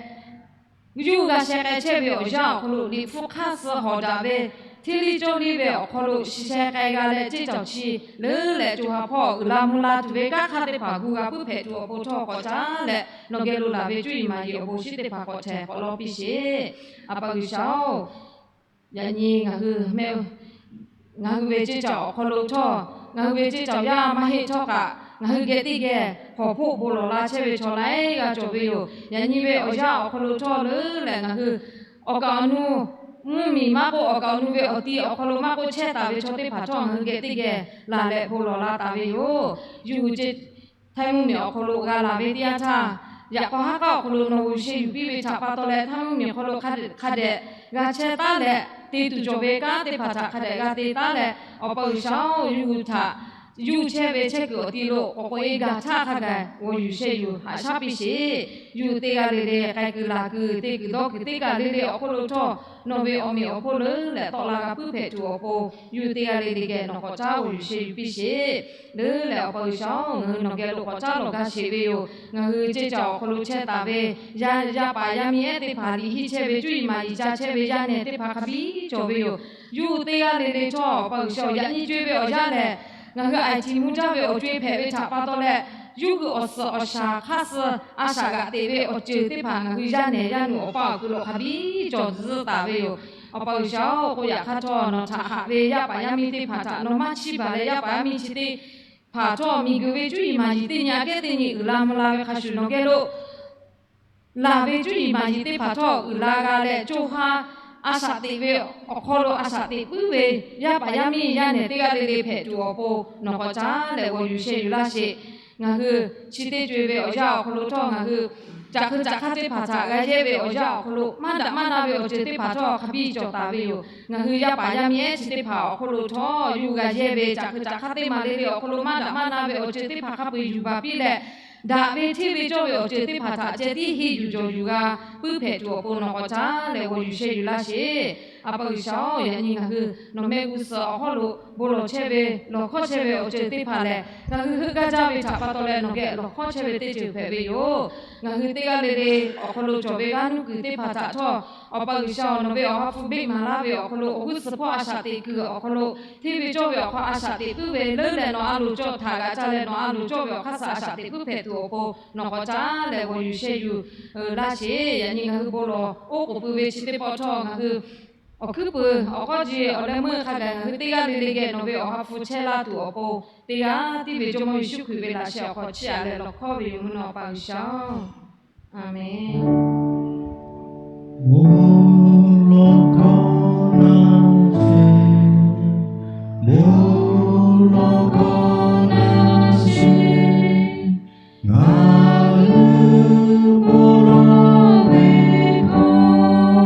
yawˇ hui g'a sheh k'ai chehˇ ve awˬ yanˇ awˬ hk'aw lo Liꞈ hpu hk'aˇ suh hawˍ daꞈ ve, hteˇ liˇ cawˇ liˇ ve awˬ hk'aw lo sheh k'ai g'a leh, ceˇ caˬ chi leuˉ leh co ha hpawˇ uiˍ la mvuh la tuˬ ve kanˉ hk'aˇ teˇ hpaˍ gu g'a puiˉ hpehꞈ tuˬ awˬ pon htawˇ k'awꞈ caˉ leh, nawˬ geh lo laˬ ve cuˇ yiˍ maˍ yiˍ awˬ bon shinˉ teˇ hpaˍ k'awꞈ htehˍ k'awꞈ lawˇ piˇ sheˍ. A pa G'uiˬsha-oˬ, yaꞈ nyi ngaˬ hui mehˆ ngaˬ hui ve ceˇ caˬ awˬ hk'aw lo htawˇ, ngaˬ hui ve ceˇ caˬ yaˇ maˇ heˆ htawˇ kaꞈ, ngaˬ hui geh teˇ geh hawˬ hpoˆ bon lawˬ la chehˇ ve chaw laiˉ g'aˇ cawˬ ve yoˬ. Yaꞈ nyi ve awˬ yanˇ awˬ hk'aw lo htawˇ leuˉ leh ngaˬ hui awˬ kaˍ awˬ nu mvuhˇmiˬ maˇ k'oˆ, awˬ kaˍ awˬ nu ve awˬ ti awˬ hk'aw lo maˇ k'oˆ, chehˇ taˍ ve chaw teˇ hpaˍ htawˇ ngaˬ hui geh teˇ geh laˬ leh bon lawˬ la taˍ ve yoˬ. Yawˇ hui ceˇ Htaiˇ mvuhˇmiˬ awˬ hk'aw lo g'a laˬ ve teˇ yanˇ htaˇ, yaꞈ k'aw haˉ k'aˉ awˬ hk'aw lo nawˬ g'uˬ sheh yuˬ piˇ ve htaꞈ pa taw leh, Htaiˇ mvuhˇmiˬ awˬ hk'aw lo hk'a dehꞈ g'a chehˇ taˉ leh, te tuˬ cawˬ ve kanˉ teˇ hpaˍ htaꞈ hk'a dehꞈ g'a te taˉ leh, Awˬ pa G'uiˬsha-oˬ, yawˇ hui htaꞈ yawˇ hui chehˇ ve chehˇ kuiˬ awˬ ti lo k'awꞈ k'oꞈ e gaˬ htaˇ hk'a gaˬ g'aw yuˬ sheh yuˬ haꞈ shaˉ piˇ sheˍ. Yawˇ hui teˇ g'aˇ le le k'ai kuiˬ laˬ kuiˬ te kuiˬ dawˇ kuiˬ teˇ kaˬ le le awˬ hk'oˆ lo htawˇ, nawˬ ve awˬ meꞈ awˬ hponˇ leuˉ leh tawˆ la g'a puiˉ hpehꞈ tuˬ awˬ pon, yawˇ hui teˇ g'aˇ le le geh nawˬ k'awꞈ caˉ g'aw yuˬ sheh yuˬ piˇ sheˍ. Leuˉ leh Awˬ pa G'uiˬsha-oˬ, ngaˬ hui nawˬ geh lo k'awꞈ caˉ lawˬ gaˇ sheˍ ve yoˬ. Ngaˬ hui ceˇ caˬ awˬ hk'aw lo chehˇ taˍ ve yaˇ paˍ yaˇ miˇ ehˉ teˇ hpaˍ, liꞈ henˇ chehˇ ve cuˇ yiˍ maˍ yiˍ ca chehˇ ve yaˇ nehˬ teˇ hpaˍ hk'a biˇ cawˬ ve yoˬ. Yawˇ hui teˇ g'aˇ le le htawˇ, Awˬ pa G'uiˬsha-oˬ, yaꞈ nyi co-e ve awˬ yanˇ lehˬ, ngaˬ hui a iˍ htiꞈ mvuh jaˇ ve awˬ co-e hpehꞈ ve htaꞈ pa taw leh, yawˇ hui awˬ suhˍ awˬ shaˍ hk'aˇ suh a shaꞈ g'aꞈ teꞈ ve awˬ ceuˬ teˇ hpaˍ ngaˬ hui yaˇ nehˬ yaˇ nu awˬ paˇ awˬ hk'aw lo hk'a biˇ cawˬ tcuh taˍ ve yoˬ. Awˬ pa G'uiˬsha-oˬ, k'oˆ yaꞈ hk'aˇ htawˇ, nawˬ htaꞈ haꞈ ve yaˇ paˍ yaˇ miˇ teˇ hpaˍ htaꞈ nawˬ maˇ chiˇ baˬ leh, yaˇ paˍ yaˇ miˇ chi teˇ hpaˍ htawˇ miˬguiˬ ve cuˇ yiˍ maˍ yiˍ teˇ nyi aꞈ kehˉ teˇ nyi uiˍ la mvuh la ve hk'a shuˍ, nawˬ geh lo laˬ ve cuˇ yiˍ maˍ yiˍ teˇ hpaˍ htawˇ uiˍ la g'a leh, co ha a shaꞈ teꞈ ve awˬ hk'aw lo a shaꞈ teꞈ puiˉ ve yaˇ paˍ yaˇ miˇ yaˇ nehˬ teˇ g'aˇ le le hpehꞈ tuˬ awˬ pon nawˬ k'awꞈ caˉ leh g'aw yuˬ sheh yuˬ laˇ sheˍ. Ngaˬ hui chi teˇ co e ve awˬ yanˇ awˬ hk'aw lo htawˇ, ngaˬ hui caꞈ hk'eu caꞈ hk'aˇ teˇ hpaˍ htaꞈ g'a yehˇ ve awˬ yanˇ awˬ hk'aw lo maˇ daꞈ maˇ na ve awˬ ceuˬ teˇ hpaˍ htawˇ hk'a biˇ cawˬ taˍ ve yoˬ. Ngaˬ hui yaˇ paˍ yaˇ miˇ ehˉ chi teˇ hpaˍ awˬ hk'aw lo htawˇ yuˬ g'a yehˇ ve caꞈ hk'eu caꞈ hk'aˇ teˇ maˬ le le awˬ hk'aw lo maˇ daꞈ maˇ na ve awˬ ceuˬ teˇ hpaˍ hk'a peu-eˬ yuˬ baˬ piˇ leh, daꞈ ve hteˇ ve cawˇ ve awˬ ceuˬ teˇ hpaˍ htaꞈ ceh tiˉ henˇ yuˬ jawˬ yuˬ g'a puiˉ hpehꞈ tuˬ awˬ pon nawˬ k'awꞈ caˉ leh g'aw yuˬ sheh yuˬ laˇ sheˍ. A pa G'uiˬsha-oˬ, yaꞈ nyi ngaˬ hui nawˬ mehˆ g'uˇ suhˍ awˬ hawˉ lo bon lawˬ chehˇ ve lawˬ hkawˇ chehˇ ve awˬ ceuˬ teˇ hpaˍ lehˬ, ngaˬ hui heuˆ gaˇ jaˇ ve htaꞈ pa taw leh nawˬ geh lawˬ hkawˇ chehˇ ve teˇ ceuˬ hpehꞈ ve yoˬ. Ngaˬ hui teˇ g'aˇ le le awˬ hk'aw lo cawˬ ve g'aˇ nuˇ kuiˬ teˇ hpaˍ htaꞈ htawˇ, Awˬ pa G'uiˬsha-oˬ, nawˬ ve awˬ ha hpu beˆ maˍ laˇ ve awˬ hk'aw lo awˬ g'uˇ suhˍ hpawˇ a shaꞈ teꞈ kuiˬ awˬ hk'aw lo, hteˇ ve cawˇ ve awˬ hk'aw a shaꞈ teꞈ puiˉ ve leuˉ leh nawˬ a loˍ cawˇ htaꞈ g'aꞈ ca leh nawˬ a loˍ cawˇ ve awˬ hk'aˇ suh a shaꞈ teꞈ puiˉ hpehꞈ tuˬ awˬ pon nawˬ k'awꞈ caˉ leh g'aw yuˬ sheh yuˬ laˇ sheˍ. Yaꞈ nyi ngaˬ hui bon lawˬ oˉ k'oˍ pui ve chi teˇ pawˆ htawˇ, ngaˬ hui awˬ hkuiˉ puiˍ awˬ k'awˇ ji awˬ leh meuˇ hk'a gaˬ ngaˬ hui teˇ g'aˇ le le geh nawˬ ve awˬ ha hpu chehˇ laˇ tuˬ awˬ pon, teˇ g'aˇ tiˉ ve Jawˇmawˇ Yeˍsuˆ Hkriꞈ ve laꞈ sheh awˬ hk'aw chiˇ aꞈ leh lawˬ hkawˇ ve yoˬ mvuhˇ naw Awˬ pa G'uiˬsha-oˬ, Aˍmenˬ. Bon lawˬ kawˆ laˇ sheˍ, bon lawˬ kawˆ laˇ sheˍ, ngaˬ hui bon lawˬ ve hkawˇ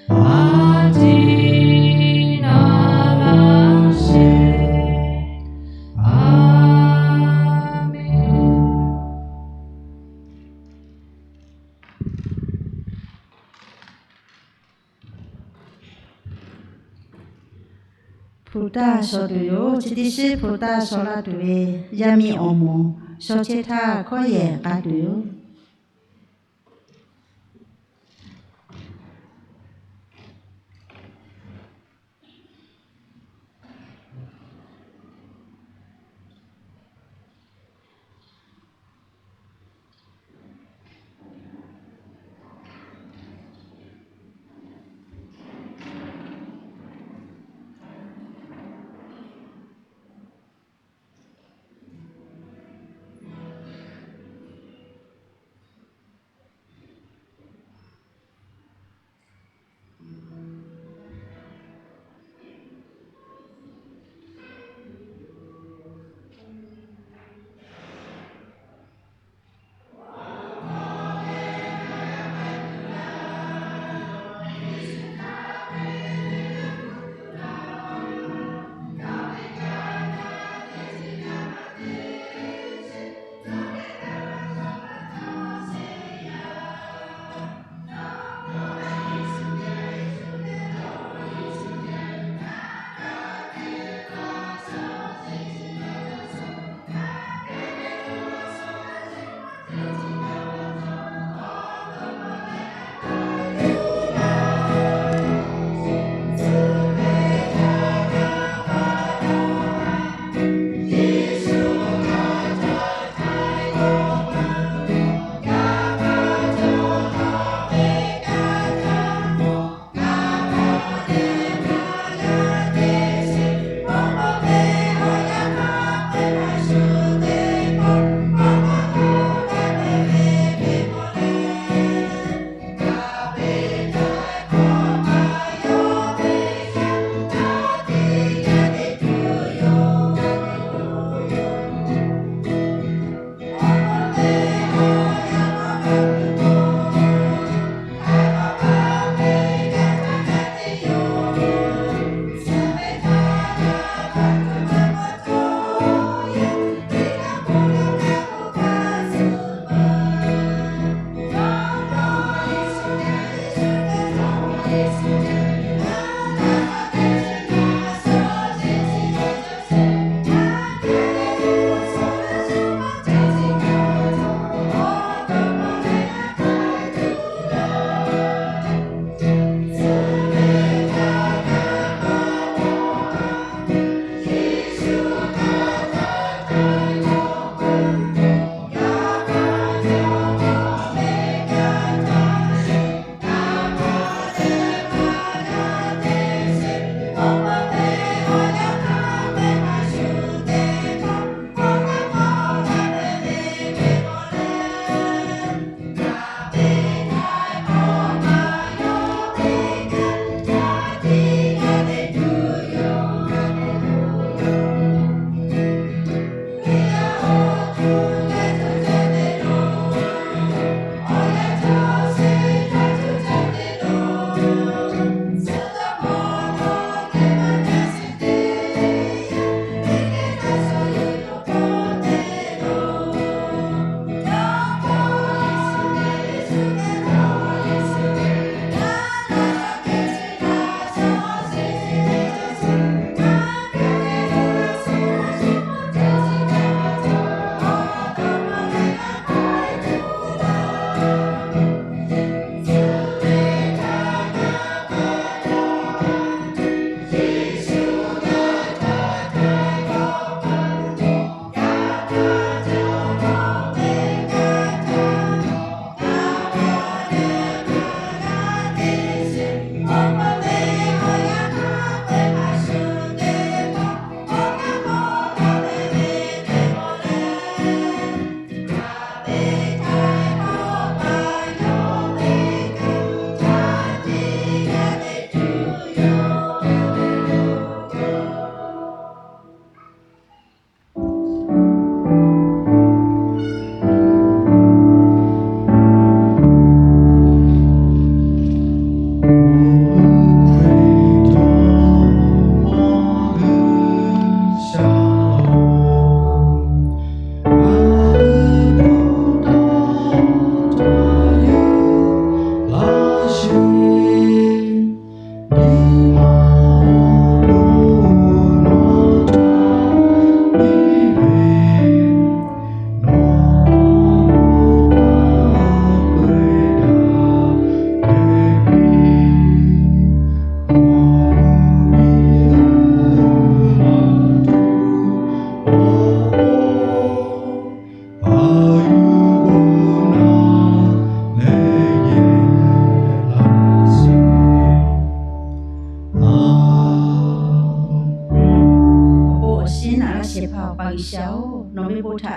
a ciˉ na laˇ sheˍ. Aˍmenˬ. 普大 shaw tuˬ yoˬ. Chi teˇ shiˉ 普大 shaw laˇ tuˬ ve yaˇ miˇ awˬ moˍ shaw chehˇ htaˇ hkawˇ yehˬ k'a tuˬ yoˬ.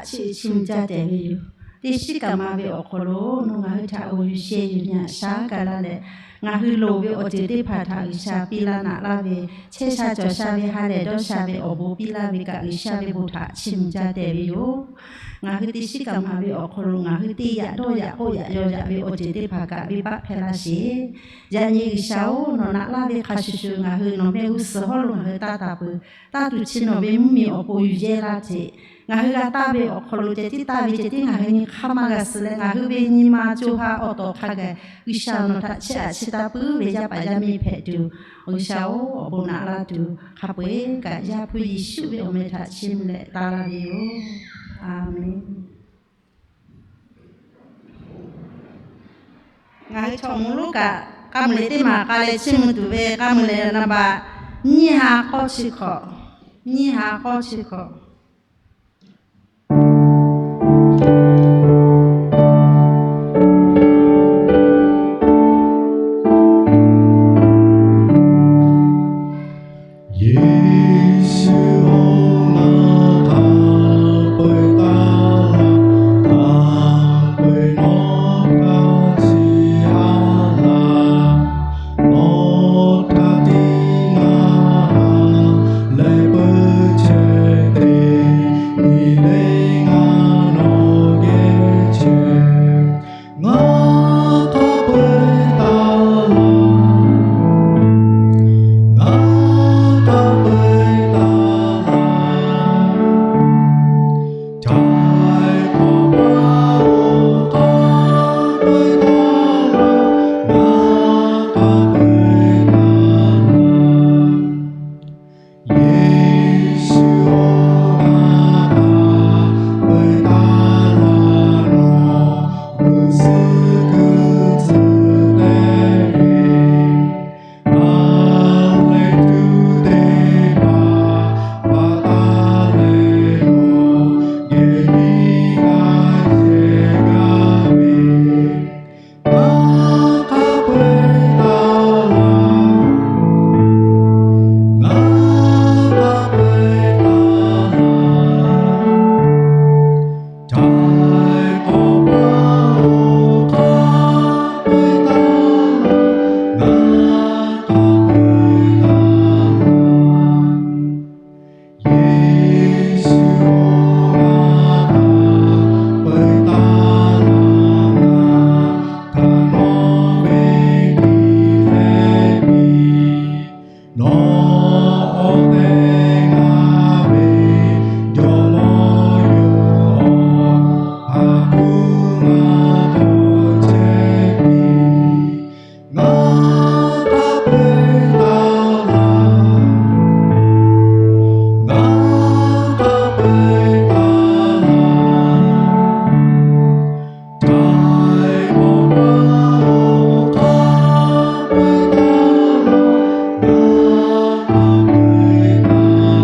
htaꞈ chiˇ chiˇ mvuh jaˇ tehꞈ ve yoˬ. Teˇ shiˉ kaꞈ ma ve awˬ hk'aw lo nawˬ ngaˬ hui htaꞈ awˬ yuˬ sheh yuˬ nyi haꞈ shaˉ kaꞈ laˇ leh, ngaˬ hui loˍ ve awˬ ceuˬ teˇ hpaˍ htaꞈ G'uiˬsha piˇ laˇ naꞈ laˇ ve, chehˇ sha cawˬ sha ve ha lehˬ dawˇ sha ve awˬ bon piˇ laˇ ve kaꞈ G'uiˬsha ve bon htaꞈ chiˇ mvuh jaˇ tehꞈ ve yoˬ. Ngaˬ hui teˇ shiˉ kaꞈ ma ve awˬ hk'aw lo ngaˬ hui te yaꞈ dawˇ yaꞈ k'oˆ yaꞈ yaw yaꞈ ve awˬ ceuˬ teˇ hpaˍ kaꞈ venˇbaˆ hpehˇ laˇ sheˍ. Yaꞈ nyi G'uiˬsha-oˬ, nawˬ naꞈ laˇ ve hk'a shuˍ shuˍ ngaˬ hui nawˬ mehˆ g'uˇ suhˍ hawˉ lo ngaˬ hui taˇ taˍ peuˬ. Taˇ tuˬ chi nawˬ ve mvuhˇmiˬ awˬ pon yuˬ yehˇ laˇ hteꞈ, ngaˬ hui g'a taˇ ve awˬ hk'aw lo ceh tiˉ taˇ ve ceh tiˉ ngaˬ hui nyi hk'aˇ maˇ g'a suh leh, ngaˬ hui ve nyi ma co ha awˬ tawˍ hk'a gaˬ G'uiˬsha nawˬ htaꞈ chiˇ aꞈ chiˇ taˇ puiˉ ve yaˇ paˍ yaˇ miˇ hpehꞈ tuˬ, G'uiˬsha-oˬ, awˬ bon naꞈ laˇ tuˬ hk'a peu-eˬ kaꞈ Yaˇ hpu Yeˍsuˆ ve awˬ meh htaꞈ chiˇ mvuh leh taˇ laˇ ve yoˬ. A menˬ. Ngaˬ hui chaw mvuhˇ lonˉ kaꞈ k'a muiˬ leh teˇ maˬ k'a leh chiˇ mvuh tuˬ ve k'a muiˬ leh naˍ baꞈ nyiˇ ha k'awˇ chi hkawꞈ, nyiˇ ha k'awˇ chi hkawꞈ. Yeˍsuˆ-oˬ, ngaˬ hk'a peu-eˬ taˇ laˇ, hk'a peu-eˬ nawˬ hk'a chiˇ aꞈ laˇ. Nawˬ hk'a tiˉ ngaˬ ha lehˬ peuˬ chehˇ te, nyi le ngaˬ nawˬ geh chehˇ. Ngaˬ hk'a peu-eˬ taˇ laˇ, ngaˬ hk'a peu-eˬ taˇ laˇ. Ca k'awꞈ paˇ-oˬ, hk'a peu-eˬ taˇ laˇ, ngaˬ hk'a peu-eˬ taˇ laˇ. Yeˍsuˆ-oˬ, ngaˬ hk'a peu-eˬ taˇ laˇ, nawˬ g'uˇ suhˍ hkui tcuh te ve, a leh tuˬ teˇ hpaˍ pa taˇ leh, nawˬ geh miˇ g'a yehˬ g'a ve. Ngaˬ hk'a peu-eˬ taˇ laˇ, ngaˬ hk'a peu-eˬ taˇ laˇ. Ca k'awꞈ paˇ-oˬ, hk'a peu-eˬ taˇ laˇ, ngaˬ hk'a peu-eˬ taˇ laˇ. Yeˍsuˆ-oˬ, ngaˬ hk'a peu-eˬ taˇ laˇ, ngaˬ hk'a nawˬ ve tiˉ hpehꞈ piˇ. Nawˬ awˬ tehˬ ngaˬ ve jawˇmawˇ yoˬ. Awˬ ha hpu ngaˬ hk'aw chehˇ piˇ. Ngaˬ hk'a peu-eˬ taˇ laˇ, ngaˬ hk'a peu-eˬ taˇ laˇ. Ca k'awꞈ paˇ-oˬ, hk'a peu-eˬ taˇ laˇ, ngaˬ hk'a peu-eˬ taˇ laˇ.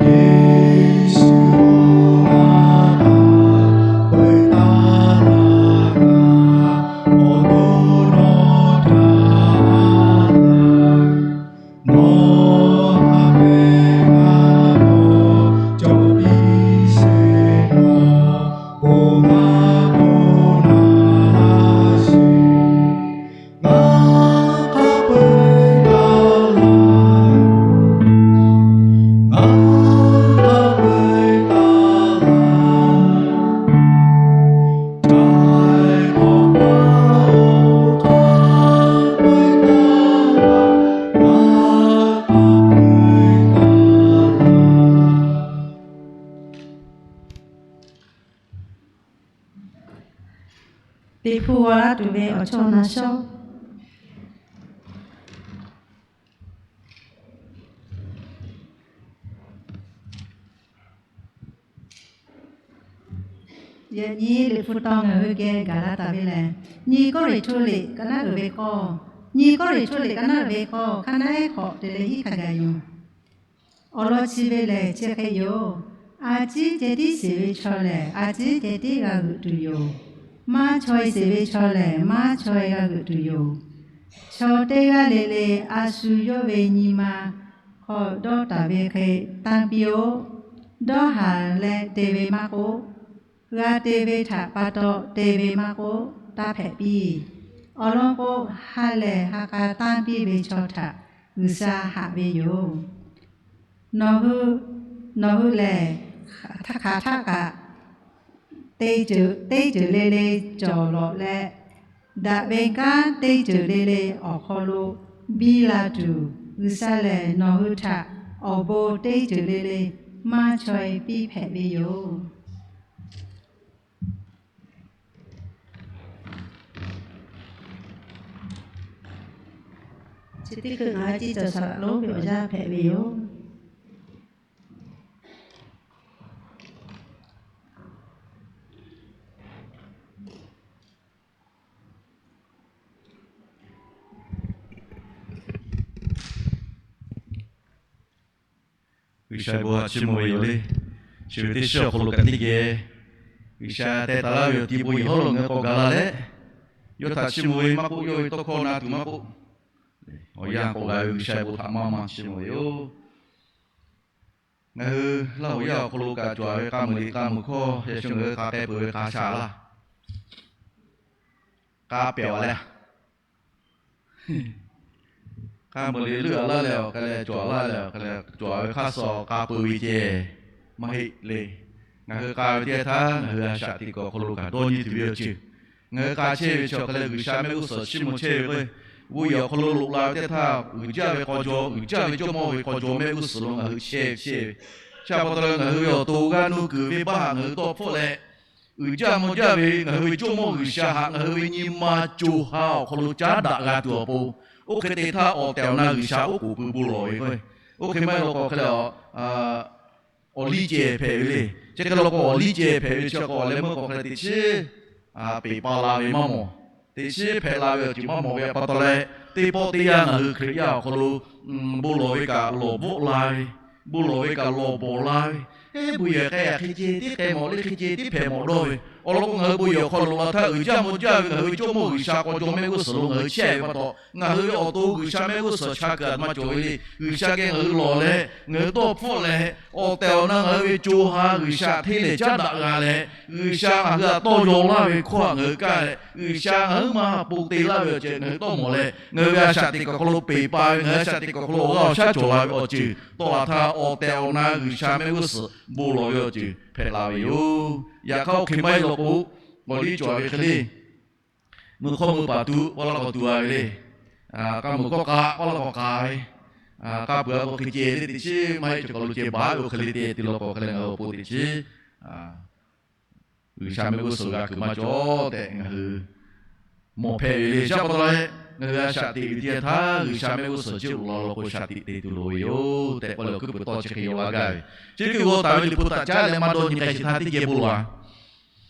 Yeˍsuˆ-oˬ, ngaˬ hk'a peu-eˬ taˇ laˇ, ngaˬ awˬ to nawˬ htaꞈ laˇ. Nawˬ haꞈ ve ngaˬ k'awꞈ cawˬ piˇ sheˍ, nawˬ ponˬ ngaˬ ponˬ naˍ laˇ sheˍ. Ngaˬ hk'a peu-eˬ taˇ laˇ, ngaˬ hk'a peu-eˬ taˇ laˇ. Ca k'awꞈ paˇ-oˬ, hk'a peu-eˬ taˇ laˇ, ngaˬ hk'a peu-eˬ taˇ laˇ. Liꞈ hpu g'aw laˇ tuˬ ve awˬ chawˇ na shawˉ. Yaꞈ nyi Liꞈ hpu taw ngaˬ hui geh gaˬ la taˍ ve lehˬ, nyi Kawˇrenˍhtuˆ liꞈ ka naˉ uiˍ ve k'awˇ, nyi Kawˇrenˍhtuˆ liꞈ ka naˉ uiˍ ve k'awˇ, hk'a naˉ hk'awꞈ te leh hiˉ hk'a gaˬ yoˬ. Awˬ lawn chi ve lehˬ chi hk'e yoˬ. A ciˉ ceh tiˉ shiˍ ve chaw lehˬ, a ciˉ ceh tiˉ g'a g'euꞈ tuˬ yoˬ. Maˇ chaweh shiˍ ve chaw lehˬ, maˇ chaweh g'a g'euꞈ tuˬ yoˬ. Chaw teˇ g'aˇ le le a shu yawˇ ve nyi ma hk'aw dawˇ taˍ ve hk'e tanˇ piˇ-oˆ. Dawˇ haˍ leh te ve maˇ k'oˆ, g'a te ve htaꞈ pa taw te ve maˇ k'oˆ, taˇ hpehꞈ piˇ. Awˬ lawn k'o, ha lehˬ ha k'a tanˇ piˇ ve chaw htaꞈ G'uiˬsha haꞈ ve yoˬ. Nawˬ hui, nawˬ hui lehˬ, hk'aˬ htaˆ kaꞈ teˇ ceuˬ le le cawˬ lawꞈ leh, daꞈ ve kanˉ teˇ ceuˬ le le awˬ hk'aw lo biˇ la tuˬ, G'uiˬsha lehˬ nawˬ hui htaꞈ awˬ bon teˇ ceuˬ le le maˇ chaweh piˇ hpehꞈ ve yoˬ. Chi teˇ hkui ngaˬ hui ciˉ cawˬ saˍ laꞈ lonˉ ve awˬ yanˇ hpehꞈ ve yoˬ. G'uiˬsha bon htaꞈ chiˇ mvuh ve yoˬ le. Chi ve teˇ shiˉ awˬ hk'aw lo kaꞈ teˇ geh G'uiˬsha teh taˍ laˇ ve awˬ ti bon yehˬ hawˉ lo ngaˬ hui k'awꞈ gaˬ la leh, yawˇ htaꞈ chiˇ mvuh ve maˇ k'oˆ, yawˇ ve tawˇ hkawˇ na tuˬ maˇ k'oˆ, awˬ yanˇ k'awꞈ gaˬ ve G'uiˬsha bon htaꞈ maˇ maˇ chiˇ mvuh ve yoˬ. Ngaˬ hui Laˇ huˍ yaˇ awˬ hk'aw lo kaꞈ cawˬ ve k'a muiˬ liꞈ k'a muiˬ hkawˇ, yaꞈ shu ngaˬ hui k'a k'ai peuˬ ve k'a shaˍ laˇ, k'a pehˬ a leh, k'a muiˬ liꞈ leuˆ a laˇ leh awˬ hk'e leh cawˬ a laˇ leh awˬ hk'e leh cawˬ ve hk'aˇ suh k'a peu ve ceh maˇ heˆ le. Ngaˬ hui k'a ve teˇ htaˇ ngaˬ hui a shaꞈ teꞈ kuiˬ awˬ hk'aw lo kaꞈ dawˇ nyi tuˬ ve awˬ ceuˬ, ngaˬ hui k'a chehˇ ve chi awˬ hk'e leh G'uiˬsha mehˆ g'uˇ suhˍ chiˇ mvuh chehˇ ve k'o, bon yehˬ awˬ hk'aw lo loꞈ la ve teˇ htaˇ, uiˍ jaˇ ve k'aw jaw, uiˍ jaˇ ve jawˇmawˇ ve k'aw jaw mehˆ g'uˇ suhˍ lo ngaˬ hui chehˇ chehˇ ve. Chi pa taw leh ngaˬ hui ve awˬ to g'aˇ nuˇ kuiˬ venˇbaˆ ngaˬ hui tawˇ hpfuhˆ leh, uiˍ jaˇ mvuh jaˇ ve ngaˬ hui ve jawˇmawˇ G'uiˬsha htaꞈ ngaˬ hui ve nyi ma co ha awˬ hk'aw lo caˉ daꞈ g'a tuˬ awˬ pon, oˇ hk'e te htaˇ awˬ tehˬ awˬ na G'uiˬsha oˉ k'oˍ pui bon lawˬ ve k'o, oˇ hk'e maˇ heˆ law k'o hk'e leh, awˬ liˇ ceh hpehꞈ ve le. Chi hk'e law k'o awˬ liˇ ceh hpehꞈ ve chi k'o awˬ leh meuˇ k'o hk'e leh teꞈ chiˉ peˍ pa la ve maˇ mawˬ, teˇ chiˉ hpehꞈ la ve awˬ ceuˬ maˇ mawˬ ve pa taw leh, teˇ pawˆ teˇ yanˇ ngaˬ hui Hkriꞈ yaˇ awˬ hk'aw lo bon lawˬ ve kaꞈ lawˬ bvuhˆ la ve, bon lawˬ ve kaꞈ lawˬ bawˬ la ve, eˉ bon yehˬ k'ai a hk'e ceh tiˉ k'ai mawˬ le, hk'e ceh tiˉ hpehꞈ mawˬ dawˇ ve, awˬ lawn k'o ngaˬ hui bon yehˬ awˬ hk'aw lo loꞈ la htaˇ uiˍ jaˇ mvuh jaˇ ve ngaˬ hui ve jawˇmawˇ G'uiˬsha k'aw jaw mehˆ g'uˇ suhˍ lo ngaˬ hui chehˇ ve pa taw, ngaˬ hui ve awˬ to G'uiˬsha mehˆ g'uˇ suhˍ chaˇ kuiˬ a ma cawˬ ve le. G'uiˬsha geh ngaˬ hui lawˬ leh ngaˬ hui tawˇ hpfuhˆ leh, awˬ tehˬ awˬ na ngaˬ hui ve co ha G'uiˬsha hteˇ lehˍ caˉ daꞈ g'a leh, G'uiˬsha ngaˬ hui htaꞈ tawˇ yaw laˇ ve hkawˇ htaꞈ ngaˬ hui kaˇ leh, G'uiˬsha ngaˬ huiˉ ma ha po te laˇ ve awˬ ceuˬ ngaˬ hui tawˇ mawˬ leh, ngaˬ hui ve a shaꞈ teꞈ kuiˬ awˬ hk'aw lo peˍ pa ve, ngaˬ hui a shaꞈ teꞈ kuiˬ awˬ hk'aw lo awˬ g'aˇ awˬ shaˉ cawˬ la ve awˬ ceuˬ tawˆ la htaˇ, awˬ tehˬ awˬ na G'uiˬsha mehˆ g'uˇ suhˍ bon lawˬ ve awˬ ceuˬ hpehꞈ la ve yoˬ. Yaꞈ hk'aˇ oˇ hk'e maˇ heˆ law k'o, awˬ liˇ cawˬ ve hk'e le, meuˇ hk'awˇ meuˇ paˍ tuˬ paˇ laˇ k'awꞈ tuˬ a ve le. K'a meuˇ hkawˇ k'a paˇ laˇ k'awꞈ k'a ve, k'a peuˬ a k'o hk'e ceh le teꞈ chiˉ maˇ heˆ, chi k'awꞈ lo ceh baˬ ve oˇ hk'e le te te law k'o hk'e leh ngaˬ hui awˬ pon teꞈ chiˉ G'uiˬsha mehˆ g'uˇ suhˍ g'a kuiˬ maˇ cawˬ tehꞈ ngaˬ hui mawˬ hpehꞈ ve le. Chi pa taw leh ngaˬ hui a shaꞈ teꞈ ve teˇ yanˇ htaˇ G'uiˬsha mehˆ g'uˇ suhˍ chi uiˍ la law k'o shaꞈ teꞈ te tuˬ loˍ ve yoˬ tehꞈ k'oˆ leh awˬ hkuiˉ puiˍ tawˇ chi hk'e yaw a gaˇ ve. Chi hk'e g'aw taˍ ve Liꞈ hpu htaꞈ caˉ leh maˇ dawˇ nyi k'ai chi htaˇ teˇ geh bon lawˬ a.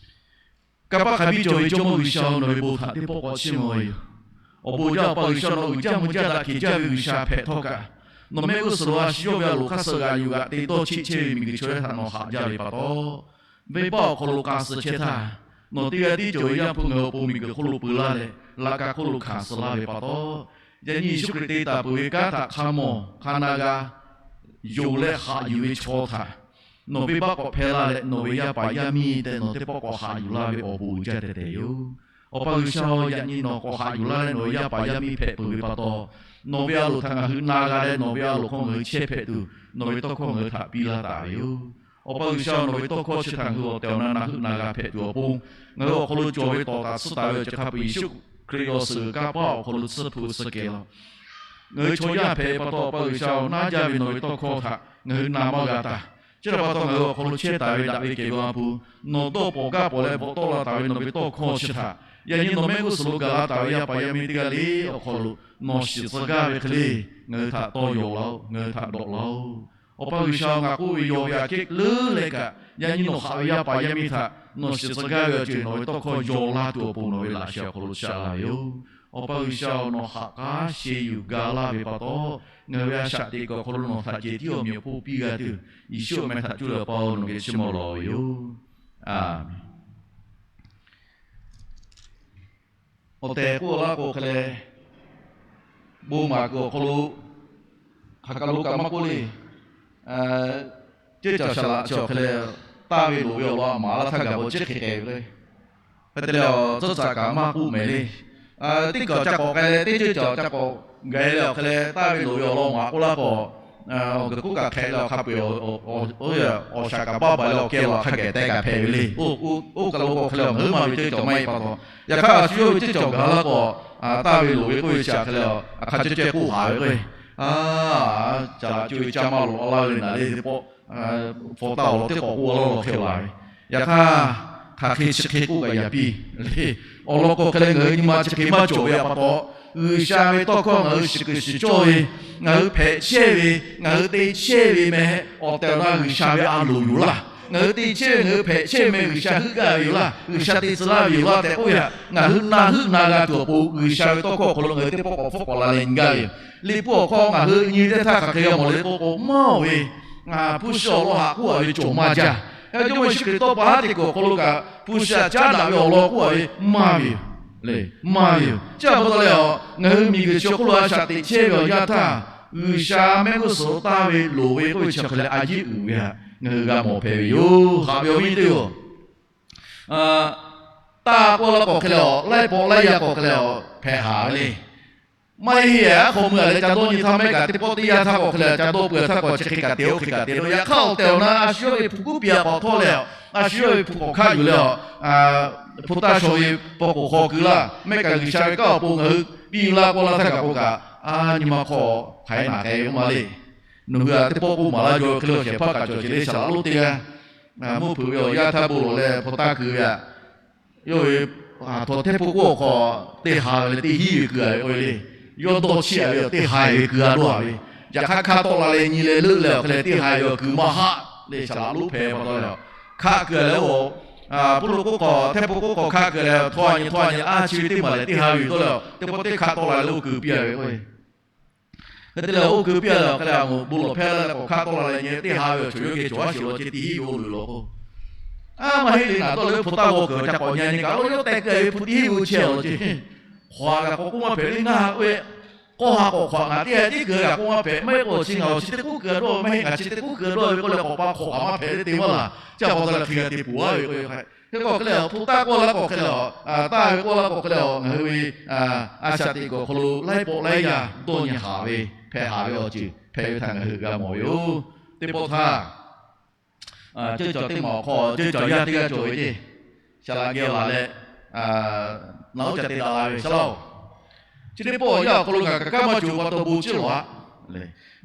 Kanˇ paˆ hk'a biˇ cawˬ ve Jawˇmawˇ G'uiˬsha-oˬ, nawˬ ve bon htaꞈ teˇ pawˆ k'awꞈ chiˇ mvuh ve yoˬ. Awˬ bon jaˇ Awˬ pa G'uiˬsha, nawˬ uiˍ jaˇ mvuh jaˇ daꞈ kehˬ jaˇ ve G'uiˬsha hpehꞈ htawˇ kaꞈ, nawˬ mehˆ g'uˇ suhˍ lo a shu yawˇ ve a loˍ hk'aˇ suh g'aꞈ yuˬ g'aꞈ te dawˇ cheˆ chehˇ ve miˬguiˬ chaw yaˇ htaꞈ nawˬ haꞈ jaˇ ve pa taw, venˇbaˆ awˬ hk'aw lo k'a suh chehˇ htaˇ, nawˬ teˇ g'aˇ tiˉ cawˬ ve Yaˇ hpu ngaˬ hui awˬ pon miˬguiˬ hk'oˆ lo peu laˇ leh, laꞈ ka hk'oˆ lo hkanˍ suh laˇ ve pa taw, yaꞈ nyi Yeˍsuˆ Hkriꞈ te taˍ peuˬ ve kanˉ htaꞈ hk'a mawˬ hk'a na g'a yonˍ leh haꞈ yuˬ ve chaw htaꞈ nawˬ venˇbaˆ k'awꞈ hpehˇ laˇ leh, nawˬ ve yaˇ paˍ yaˇ miˇ tehꞈ nawˬ teˇ pawˆ k'awꞈ haꞈ yuˬ laˇ ve awˬ bon uiˍ jaˇ tehꞈ tehꞈ yoˬ. Awˬ pa G'uiˬsha-oˬ, yaꞈ nyi nawˬ k'awꞈ haꞈ yuˬ laˇ leh nawˬ ve yaˇ paˍ yaˇ miˇ hpehꞈ peuˬ ve pa taw, nawˬ ve a loˍ htaꞈ ngaˬ hui na g'a leh nawˬ ve a loˍ hk'aw ngaˬ hui chehˇ hpehꞈ tuˬ, nawˬ ve tawˇ hkawˇ ngaˬ hui htaꞈ piˇ laˇ taˍ ve yoˬ. Awˬ pa G'uiˬsha-oˬ, nawˬ ve tawˇ hkawˇ chi htaꞈ ngaˬ hui awˬ tehˬ awˬ na na heuˆ na g'a hpehꞈ tuˬ awˬ pon, ngaˬ hui awˬ hk'aw lo cawˬ ve tawˍ taˍ tsuhˇ taˍ ve awˬ ceuˬ hk'a peu-eˬ Yeˍsuˆ Hkriꞈ awˬ suhˍ kanˇ paˆ awˬ hk'aw lo tsuhˇ hpu suh kehˬ laˇ. Ngaˬ hui chaw yaˇ hpehꞈ ve pa taw, Awˬ pa G'uiˬsha-oˬ, naˇ jaˇ ve nawˬ ve tawˇ hkawˇ htaꞈ ngaˬ hui na maˇ g'a taˍ. Chi htaꞈ pa taw, ngaˬ hui awˬ hk'aw lo chehˇ taˍ ve daꞈ ve kehˬ ve awˬ ha hpu, nawˬ dawˇ pawˍ gaˇ pawˍ leh bvuhꞈ tawˆ la taˍ ve nawˬ ve tawˇ hkawˇ chi htaꞈ, yaꞈ nyi nawˬ mehˆ g'uˇ suhˍ lo gaˬ la taˍ ve yaˇ paˍ yaˇ miˇ teˇ g'aˇ le awˬ hk'aw lo nawˬ shiˍ tcuh gaˇ ve hk'e le, ngaˬ hui htaꞈ tawˇ yaw laˇ-oˆ, ngaˬ hui htaꞈ dawꞈ laˇ-oˆ. Awˬ pa G'uiˬsha-oˬ, ngaˬ k'oˆ ve yaw ve aꞈ kehˉ leuˉ leh kaꞈ, yaꞈ nyi nawˬ haꞈ ve yaˇ paˍ yaˇ miˇ htaꞈ nawˬ shiˍ tcuh gaˇ ve awˬ ceuˬ nawˬ ve tawˇ hkawˇ yaw laˇ tuˬ awˬ pon nawˬ ve laꞈ sheh awˬ hk'aw lo shaꞈ la ve yoˬ. Awˬ pa G'uiˬsha-oˬ, nawˬ haꞈ k'aˉ sheh yuˬ ga laˇ ve pa taw, ngaˬ hui ve a shaꞈ teꞈ kuiˬ awˬ hk'aw lo nawˬ htaꞈ cehˬ tiˉ awˬ meꞈ awˬ hponˇ piˇ g'a tuˬ, Yeˍsuˆ awˬ meh htaꞈ cuˇ leh Awˬ pa-oˬ, nawˬ geh chiˇ mvuh lawˬ ve yoˬ. Aˬ Awˬ tehˬ k'oˆ laˇ k'o hk'e leh, bon maˍ kuiˬ awˬ hk'aw lo hk'aˬ kaˬ lo kaꞈ maˇ k'oˆ le. ceuˇ caˬ shaˍ laꞈ chi awˬ hk'e leh, taˇ ve loˍ ve awˬ lawn maˍ laˇ htaˇ gaˬ k'o, chi hk'e k'ai ve le. Hk'e te leh, tcuhˇ caꞈ kaꞈ maˇ k'oˆ mehˍ le. Teˇ kaˬ ca k'awꞈ k'ai leh, teˇ ceuˇ caˬ ca k'awꞈ gaˬ leh awˬ hk'e leh, taˇ ve loˍ ve awˬ lawn maˍ k'oˆ laˇ k'o, awˬ guiˬ k'oˆ kaꞈ hk'ehꞈ leh awˬ hk'a peu-eˬ, awˬ shaˍ kaꞈ baˇ baˬ leh awˬ keh laˬ hk'a geh teh kaꞈ hpehꞈ ve le. Oˇ kaˬ lo k'o hk'e leh ngaˬ hui maˇ ve ceuˇ caˬ maˇ heˆ pa taw, yaꞈ hk'aˇ a shu yawˇ ve ceuˇ caˬ gaˬ laˇ k'o, taˇ ve loˍ ve k'oˆ ve chi a hk'e leh, a hk'a ceuˇ ceuˇ k'oˆ haˍ ve k'o, caˬ laꞈ co ve caˇ maˇ loꞈ a laˇ ve naˍ le teˇ pawˆ, hpu taˇ awˬ lawn teˇ k'awꞈ k'oˆ laˇ law hk'e laˬ ve. Yaꞈ hk'aˇ, hk'aˬ hk'e chi hk'e k'oˆ kaꞈ yaꞈ piˇ le. Awˬ lawn k'o hk'e leh ngaˬ hui nyi ma chi hk'e maˇ cawˬ ve a pa taw, G'uiˬsha ve tawˇ hkawˇ ngaˬ hui shiˍ kuiˬ shiˍ cawˇ ve, ngaˬ hui hpehꞈ chehˇ ve, ngaˬ hui te chehˇ ve meh, awˬ tehˬ awˬ na G'uiˬsha ve a loˍ yoˬ laˇ. Ngaˬ hui te chehˇ ve, ngaˬ hui hpehꞈ chehˇ ve meh G'uiˬsha heuˆ gaˇ ve yoˬ laˇ. G'uiˬsha te tcuh laˇ ve yoˬ laˇ tehꞈ k'oˆ ve htaꞈ ngaˬ hui na heuˆ na g'a tuˬ awˬ pon, G'uiˬsha ve tawˇ hkawˇ awˬ hk'aw lo ngaˬ hui teˇ pawˆ k'awꞈ hpfuhˆ k'awꞈ la leh nyi gaˇ ve yoˬ. Liꞈ hpu awˬ hk'aw ngaˬ hui nyi ve teˇ htaˇ hk'aˬ hk'e g'a mawˬ le k'o k'o, maˇ oˬ ve, ngaˬ hpu shi awˬ lawn haꞈ k'oˆ a ve cawˬ maˇ jaˇ. Yaꞈ hk'aˇ, Jawˇmawˇ Yeˍsuˆ Hkriꞈ tawˇ pa haˉ te kuiˬ awˬ hk'aw lo kaꞈ hpu shi haꞈ caˉ daꞈ ve awˬ lawn k'oˆ a ve maˇ ve yoˬ le. Maˇ ve yoˬ. Chi a pa taw leh, ngaˬ hui miˬguiˬ chi awˬ hk'oˆ lo a shaꞈ teꞈ chehˇ ve awˬ yanˇ htaˇ, G'uiˬsha mehˆ g'uˇ suhˍ taˇ ve loˍ ve k'oˆ ve chi hk'e leh a yeˇ uiˍ ve htaꞈ ngaˬ hui g'a mawˬ hpehꞈ ve yoˬ. Haꞈ ve awˬ viˉ teˇ oˬ, taˇ k'oˆ laˇ k'awꞈ hk'e leh awˬ laiˉ pawˆ laiˉ yaˇ k'awꞈ hk'e leh awˬ hpehꞈ haˍ ve le. Maˇ heˆ, aˉ hk'aw mui a leh ca dawˇ nyi htaˇ mehˆ kaꞈ teˇ pawˆ teˇ yanˇ htaˇ k'awꞈ hk'e leh ca dawˇ peuˬ htaˇ k'awꞈ chi hk'e kaꞈ te, oˇ hk'e kaꞈ te lo. Yaꞈ hk'aˇ awˬ tehˬ awˬ na a shu yawˇ ve hpu kuˉ piˇ a k'awꞈ htawˇ leh, a shu yawˇ ve hpu k'awꞈ hkaˆ yuˬ leh, hpu taˇ shaw ve paw k'oˍ hk'aw keu laˇ, mehˆ kaꞈ G'uiˬsha ve kanˉ awˬ pon ngaˬ hui piˇ laˇ k'oˆ laˇ htaˇ kaꞈ k'o kaꞈ, a nyi ma hk'aw hk'aˬ hk'e naˬ k'ai ve maˇ le. Nawˬ hui a teˇ pawˆ k'oˆ maˍ laˇ jaw ve hk'e le, awˬ shehˍ hpaˇ kaꞈ cawˬ ce le, saˍ laꞈ lonˉ teˇ g'aˇ, mvuhˇ hpeuꞈ ve awˬ yaˇ htaˇ bon lawˬ leh hpu taˇ keu ve htaꞈ yawˇ ve, a, htawnˍ hteˇ hpu k'oˆ awˬ hk'aw teˇ ha ve leh teˇ hiˉ ve keu a ve k'oˆ ve le. Yawˇ dawˇ chiˇ a ve awˬ teˇ ha ve keu a dawˇ a ve. Yaꞈ hk'aˇ hk'aˇ tawˆ la leh nyi leh leuˆ leh awˬ hk'e leh teˇ ha ve awˬ kuiˬ maˇ haˆ le, saˍ laꞈ lonˉ hpehꞈ pa taw leh, hk'aˆ keu a leh oˬ, a, puˇ lo k'oˆ hk'aw hteˇ hpu k'oˆ hk'aw hk'aˆ keu a leh htawˇ a nyi htawˇ a nyi a chi ve teˇ maˬ lehˬ teˇ ha ve yoˬ dawˇ leh, teˇ pawˆ teˇ hk'aˆ tawˆ la leh oˇ kuiˬ piˇ a ve k'o Hk'e te leh oˇ kuiˬ piˇ a leh awˬ hk'e leh a moˍ bon lawˬ hpehˇ la leh k'awꞈ hk'aˆ tawˆ la leh nyi teˇ ha ve awˬ cawˬ yawˇ geh cawˬ a shiˍ law ceh teˇ hiˉ ve oˇ luˬ law k'o, a maˇ heˆ le, ngaˬ dawˇ leh hpu taˇ g'aw kuiˬ ca k'awꞈ nyi nyi kaꞈ, oˇ yawˇ teh keu ve hpu teˇ hiˉ ve oˇ chehˇ law ceh. Hk'awꞈ kaꞈ k'awꞈ k'oˆ maˇ hpehꞈ le, ngaˬ oˇ ve k'awˇ ha k'awꞈ hk'awꞈ ngaˬ teˇ ha tiˉ kuiˬ kaꞈ k'oˆ maˇ hpehꞈ, maˇ heˆ k'o chi ngaˬ awˬ chi teˇ k'oˆ kuiˬ a dawˇ, maˇ heˆ ngaˬ chi teˇ k'oˆ kuiˬ a dawˇ ve k'oˆ leh k'awꞈ pa hk'awꞈ kaꞈ maˇ hpehꞈ le te maˇ laˬ. Chi a pa taw leh hk'e g'a te peuˬ a ve k'o, hk'e k'o hk'e leh hpu taˇ k'oˆ laˇ k'awꞈ hk'e leh, taˇ ve k'oˆ laˇ k'awꞈ hk'e leh ngaˬ hui ve a shaꞈ teꞈ kuiˬ awˬ hk'aw lo laiˉ pawˆ laiˉ yaˇ dawˇ nyi haˍ ve, hpehꞈ haˍ ve awˬ ceuˬ hpehꞈ ve htaꞈ ngaˬ hui g'a mawˬ ve yoˬ. Teˇ pawˆ htaˇ, ceuˇ cawˬ teˇ maˬ awˬ hk'aw ceuˇ cawˬ yaˇ teˇ g'aˇ cawˬ ve ceˇ, shaˍ laꞈ geh laˬ leh, naˬ oˉ ca te daꞈ la ve shaˍ laꞈ-oˬ, chi teˇ pawˆ awˬ yanˇ awˬ hk'aw lo ngaˬ kaꞈ kanˉ maˇ cawˬ pa taw bon ciˇ lawˬ a.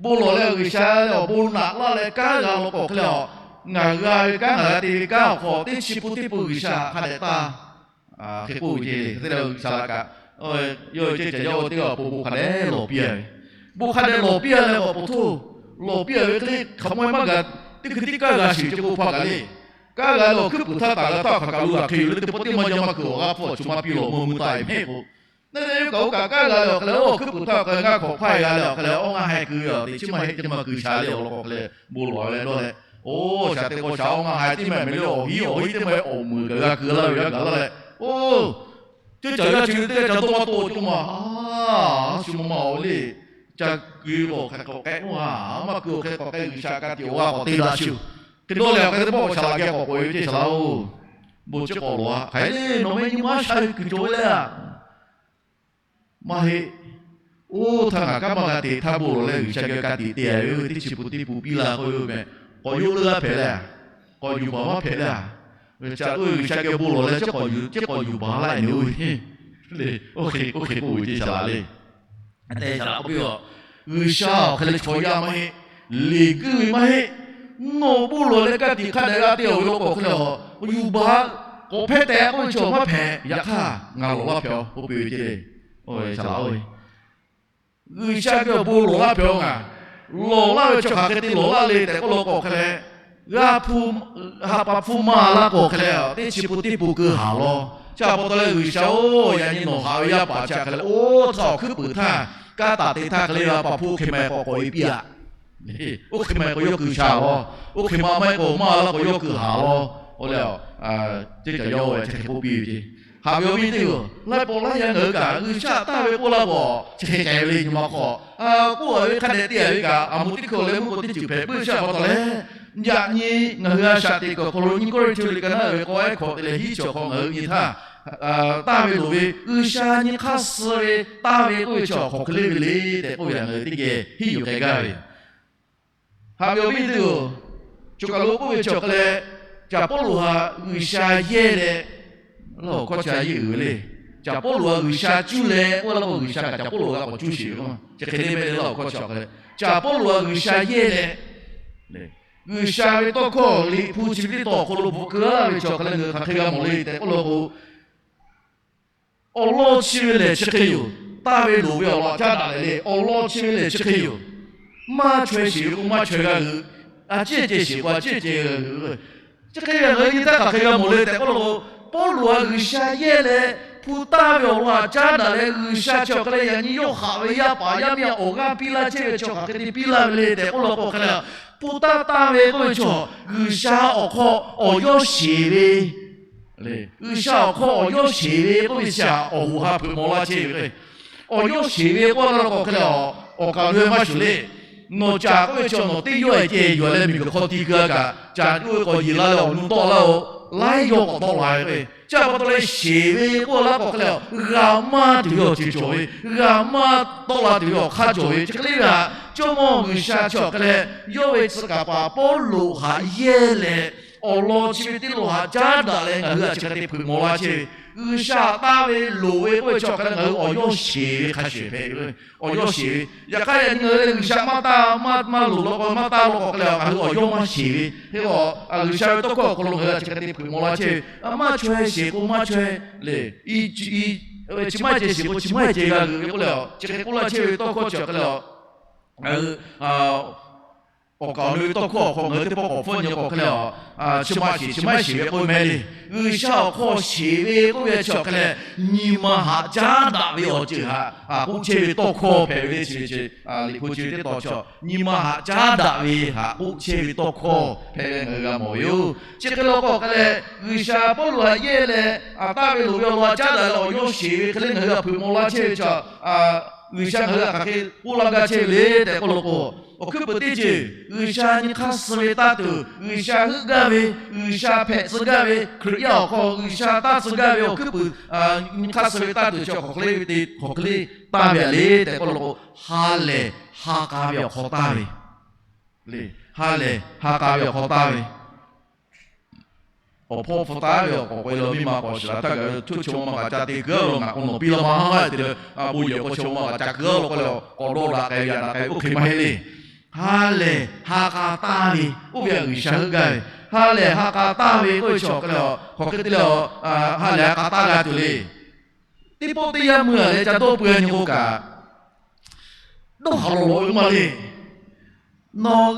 Bon lawˬ leh G'uiˬsha leh awˬ bon naꞈ laˇ leh kanˉ g'a law k'awꞈ hk'e leh a, ngaˬ g'a ve kanˉ ngaˬ g'a te ve kanˉ awˬ hk'aw teˇ chi pun teˇ pun G'uiˬsha hk'a dehꞞ taˇ hk'e k'oˆ ve ceˇ. Hk'e te leh G'uiˬsha laꞈ kaꞈ, yawˇ ve ceuˇ cawˬ yaˇ oˇ teˇ g'aˇ awˬ pon bon hk'a dehꞈ lawˬ piˇ a ve. Bon hk'a dehꞈ lawˬ piˇ a leh awˬ pon htoˇ, lawˬ piˇ a ve hk'e le hk'aˬ maw maˇ g'a, teˇ hkui tiˉ kanˉ g'a shiˍ ceh k'o hpaw kaꞈ le. Kanˉ g'a leh awˬ hkuiˉ puiˍ htaˇ taˍ g'a htaˇ hk'aˬ kaꞈ lo g'a hk'e yoˬ le, teˇ pawˆ teˇ maˇ jaˇ maˇ keu awˬ g'aˇ hpfuhˇ awˬ co maˇ piˇ lawˬ meuˇ meuˇ taˍ e mehˆ k'o, naˇ leh yawˇ kaꞈ oˇ kaꞈ kanˉ g'a leh awˬ hk'e leh oˇ hkuiˉ puiˍ htaˇ awˬ hk'e le ngaˇ hk'awꞈ hpaˇ g'a leh awˬ hk'e leh awˇ ngaˇ haiˬ keu ve awˬ teꞈ chiˉ maˇ heˆ teˇ maˇ keu sha le awˬ lawn k'awꞈ hk'e leh bon lawˬ leh dawˇ leh, oˇ shaˍ teꞈ k'aw shaˍ awˇ ngaˇ haiˬ teˇ maˇ heˆ meh le awˬ hiˉ awˬ hiˉ teˇ maˇ heˆ awˬ meuˍ kaꞈ g'a keu laˇ ve g'a gaˬ laˇ leh, oˇ ceuˇ cawˬ yaˇ chi ve teˇ g'aˇ ca dawˇ maˇ tawˆ cawˇ ma, a shu maw ma awˬ le, ca keu k'awꞈ hk'e k'awꞈ k'ehˆ oˇ a, maˇ keu awˬ hk'e k'awꞈ k'ehˆ G'uiˬsha ka tiꞈ awˬ g'aˇ k'awꞈ te daꞈ shiˍ. Hk'e dawˇ leh awˬ hk'e teˇ pawˆ shaˍ laꞈ geh k'awꞈ k'oꞈ e ve ceˇ, shaˍ laꞈ-oˬ, bon ciˉ k'awꞈ lawˬ a. Hk'aˬ hk'e le nawˬ meh nyi ma sha ve kuiˬ cawˬ ve le a. Maˇ heˆ. Oˇ htaˇ ngaˬ kanˉ maˇ g'a te htaˇ bon lawˬ leh G'uiˬsha geh ka tiꞈ te a ve, teˇ chi pun teˇ pun piˇ la k'oˆ ve meh, k'awꞈ yawˇ leuˆ g'aˇ hpehꞈ le a, k'awꞈ yuˬ baˬ maˇ hpehꞈ le a. Ca oˇ ve G'uiˬsha geh bon lawˬ leh chi k'awꞈ yuˬ, chi k'awꞈ yuˬ baˬ laˇ e ne oˇ ve le. Oˇ hk'e, oˇ hk'e k'oˆ ve ceˇ, shaˍ laꞈ le. Te shaˍ laꞈ k'oˆ piˇ a, G'uiˬsha awˬ hk'e leh chaw yaˇ maˇ heˆ, liꞈ guiˇ ve maˇ heˆ. Nawˬ bon lawˬ leh ka tiꞈ hk'a dehꞈ g'a te awˬ ve law k'awꞈ hk'e leh a, yuˬ baˬ k'awꞈ hpehˇ tehꞈ k'oˆ ve chaw maˇ hpehꞈ. Yaꞈ hk'aˇ ngaˬ lawˬ laˇ hpehꞈ a k'oˆ piˇ ve ceˇ le. Oˇ ve shaˍ laꞈ-oˬ, G'uiˬsha geh awˬ bon lawˬ laˇ hpehꞈ a ngaˬ, lawˬ laˇ ve chaw hk'aˬ hk'e te lawˬ laˇ le tehꞈ k'oˆ law k'awꞈ hk'e leh, g'a hpu, ha pa hpfuhˇ maˇ laˇ k'awꞈ hk'e leh, teˇ chi pun teˇ pun keu haˍ law. Chi a pa taw leh G'uiˬsha-oˬ, yaꞈ nyi nawˬ haꞈ ve yaˇ paˍ chi hk'e leh oˇ htaˇ awˬ hkuiˉ puiˍ htaˇ, kanˉ taˍ te htaˇ hk'e le a pa hpfuhˇ oˇ hk'e ma k'awꞈ k'awꞈ e piˇ a. Oˇ hk'e ma k'awꞈ yawˇ keu sha law. Oˇ hk'e ma maˇ heˆ k'o maˇ laˇ k'awꞈ yawˇ keu haˍ law. Oˇ leh, ceuˇ cawˬ yaˇ oˇ ve chi hk'e k'oˆ piˇ ve ceˇ. Haꞈ ve awˬ viˉ teˇ hpaˍ-oˬ, laiˉ pawˆ laiˉ yaˇ ngaˬ hui kaꞈ G'uiˬsha taˇ ve k'oˆ laˇ k'awꞈ chi hk'e k'ai ve le nyi ma hk'aw, k'oˆ a ve hk'a dehꞈ te a ve kaꞈ, a moˍ teˇ hkui leh mvuhˇ k'o teˇ ceuˬ hpehꞈ puiˉ shaˆ pa taw leh, Yaꞈ nyi ngaˬ hui a shaꞈ teꞈ kuiˬ awˬ hk'aw lo nyiˇ Kawˇrenˍhtuˆ liꞈ ka naˉ ve k'awˇ ehˉ hkawꞈ te leh hiˉ chi awˬ hk'aw ngaˬ hui nyi htaˇ, taˇ ve loˍ ve G'uiˬsha nyi hk'aˇ suh ve taˇ ve k'oˆ ve chi awˬ hk'aw hk'e le ve le tehꞈ k'oˆ ve htaꞈ ngaˬ hui teˇ geh henˇ yuˬ k'ai gaˇ ve yoˬ. Haꞈ ve awˬ viˉ teˇ-oˬ, choˬ kaˬ lo k'oˆ ve chi awˬ hk'e leh, Caˍ Pawˇluꞈ htaꞈ G'uiˬsha yehˇ leh, laˇ awˬ hkawˇ chi a yeˇ uiˍ ve le. Caˍ Pawˇluꞈ htaꞈ G'uiˬsha cuˇ leh k'oˆ laˇ k'o, G'uiˬsha kaꞈ Caˍ Pawˇluꞈ g'a k'awꞈ cuˇ sheˍ ve k'o, chi hk'e te mehˆ le laˇ awˬ hkawˇ chi awˬ hk'e leh, Caˍ Pawˇluꞈ htaꞈ G'uiˬsha yehˇ leh, G'uiˬsha ve tawˇ hkawˇ Liꞈ hpu chi ve teˇ tawn awˬ hk'aw lo bvuhꞈ keu laˇ ve chi awˬ hk'e leh ngaˬ hui hk'aˬ hk'e g'a mawˬ le tehꞈ k'oˆ law k'o, awˬ lawn chi ve lehˬ chi hk'e yoˬ. Taˇ ve loˍ ve awˬ lawn caˉ daꞈ leh le, awˬ lawn chi ve lehˬ chi hk'e yoˬ. Maˇ chaweh sheˍ ve k'o maˇ chaweh g'a g'euꞈ, a ciˉ ceh sheˍ k'o a ciˉ ceh g'a g'euꞈ. Chi hk'e ve ngaˬ hui nyi htaˇ hk'aˬ hk'e g'a mawˬ le tehꞈ k'oˆ law k'o, Pawˇluꞈ htaꞈ G'uiˬsha yehˇ leh, hpu taˇ ve awˬ lawn htaꞈ caˉ daꞈ leh G'uiˬsha chi awˬ hk'e leh yaꞈ nyi yawˇ haꞈ ve yaˇ paˍ yaˇ miˇ htaꞈ awˬ g'aˇ piˇ laˇ chehˇ ve chi hk'aˬ hk'e te piˇ laˇ ve le tehꞈ k'oˆ law k'o hk'e leh, hpu taˇ taˇ ve k'oˆ ve chi G'uiˬsha awˬ hk'aw awˬ yawˇ sheˍ ve G'uiˬsha awˬ hk'aw awˬ yawˇ sheˍ ve k'oˆ ve chi htaꞈ awˬ hoꞈ ha hpeuꞈ maw laˇ chehˇ ve k'o, awˬ yawˇ sheˍ ve k'oˆ laˇ k'o hk'e leh, awˬ kaˍ lo maˇ shuˍ le. Nawˬ caˍ k'oˆ ve chi nawˬ teˇ yawˇ ehˍ ceh yuˬ leh miˬguiˬ hk'aw ti keu a kaꞈ, caˍ k'oˆ ve k'awꞈ yeˬ la leh awˬ nu tawˆ laˇ-oˬ, laiˉ yawˇ k'awꞈ tawˆ la ve k'o, chi pa taw leh sheˍ ve k'oˆ laˇ k'o hk'e leh, g'a maˇ tuˬ ve awˬ ceuˬ cawˬ ve, g'a maˇ tawˆ la tuˬ ve awˬ hk'aˇ cawˬ ve chi hk'e le ve htaꞈ Jawˇmawˇ G'uiˬsha chi awˬ hk'e leh yawˇ ve tcuh kaˍ paˍ Pawˇluꞈ htaꞈ yehˇ leh, awˬ lawn chi ve teˇ lawn htaꞈ caˉ daꞈ leh ngaˬ hui htaꞈ chi hk'e te hpeuꞈ maw laˇ chehˇ ve, G'uiˬsha taˇ ve loˍ ve k'oˆ ve chi awˬ hk'e leh ngaˬ hui awˬ yawˇ sheˍ ve hk'a shuˍ hpehꞈ ve, awˬ yawˇ sheˍ ve. Yaꞈ hk'aˇ yaꞈ nyi ngaˬ hui lehˬ G'uiˬsha maˇ taˇ, maˇ maˇ loˍ law k'o maˇ taˇ law k'o hk'e leh ngaˬ hui awˬ yawˇ maˇ sheˍ ve. Hk'e k'o, G'uiˬsha ve tawˇ hkawˇ awˬ hk'aw lo ngaˬ hui htaꞈ chi hk'e te hpeuꞈ maw laˇ chehˇ ve, maˇ chaweh sheˍ k'o maˇ chaweh le, chi maˇ ceh sheˍ k'o chi maˇ ceh g'a g'euꞈ ve k'oˆ leh, chi hk'e k'oˆ laˇ chehˇ ve tawˇ hkawˇ chi awˬ hk'e leh, ngaˬ hui awˬ kaˍ awˬ nu ve tawˇ hkawˇ awˬ hk'aw ngaˬ hui teˇ pawˆ k'awꞈ hpfuhˇ nyi k'o hk'e leh, chi maˇ sheˍ chi maˇ sheˍ ve k'oˆ ve mehˍ le. G'uiˬsha awˬ hk'aw sheˍ ve k'oˆ ve chi awˬ hk'e leh, nyi ma haꞈ caˉ daꞈ ve awˬ ceuˬ htaꞈ k'oˆ chehˇ ve tawˇ hkawˇ hpehꞈ ve le. Chi ve chi Liꞈ hpu chi ve teˇ tawn chi nyi ma haꞈ caˉ daꞈ ve htaꞈ k'oˆ chehˇ ve tawˇ hkawˇ hpehꞈ ve ngaˬ hui g'a mawˬ ve yoˬ. Chi hk'e law k'o hk'e leh, G'uiˬsha Pawˇluꞈ htaꞈ yehˇ leh, a taˇ ve loˍ ve awˬ lawn caˉ daꞈ leh awˬ yawˇ sheˍ ve hk'e le ngaˬ hui htaꞈ hpeuꞈ maw laˇ chehˇ ve chi, G'uiˬsha ngaˬ hui htaꞈ hk'aˬ hk'e k'oˆ laˇ gaˇ chehˇ ve le tehꞈ k'oˆ law k'o, awˬ hkuiˉ puiˍ teˇ ceuˬ G'uiˬsha nyi hk'aˇ suh ve taˇ tuˬ, G'uiˬsha heuˆ gaˇ ve, G'uiˬsha hpehꞈ tcuh gaˇ ve, Hkriꞈ yaˇ awˬ hk'aw G'uiˬsha taˇ tcuh gaˇ ve awˬ hkuiˉ puiˍ nyi hk'aˇ suh ve taˇ tuˬ chi hk'aˬ hk'e le ve te hk'aˬ hk'e le taˇ ve le tehꞈ k'oˆ law k'o, ha lehˬ ha k'a ve awˬ hk'aw taˇ ve le. Ha lehˬ ha k'a ve awˬ hk'aw taˇ ve awˬ hpawˇ hpu taˍ ve awˬ k'awꞈ k'oꞈ e la miˇ ma k'awꞈ shiˍ la htaˇ kaꞈ ve, choˇ chi ma kaꞈ ca te kuiˬ a law ngaˬ k'awꞈ nawˬ piˇ laˇ ma ha ha te leh, a bon yehˬ k'o chi ma kaꞈ ca kuiˬ a law k'o leh, k'awꞈ dawˇ daꞈ k'ai ve yaꞈ daꞈ k'ai ve oˇ hk'e maˇ heˆ le. Ha lehˬ ha k'a taˇ ve oˇ ve htaꞈ G'uiˬsha heuˆ gaˇ ve, ha lehˬ ha k'a taˇ ve k'oˆ ve chi awˬ hk'e leh, hk'aˬ hk'e te leh, ha lehˬ ha k'a taˇ g'a tuˬ le. Teˇ pawˆ teˇ yanˇ mui a leh ca dawˇ peu a nyi k'o kaꞈ, dawˇ haˍ lawˬ lawꞈ ve maˇ le. Nawˬ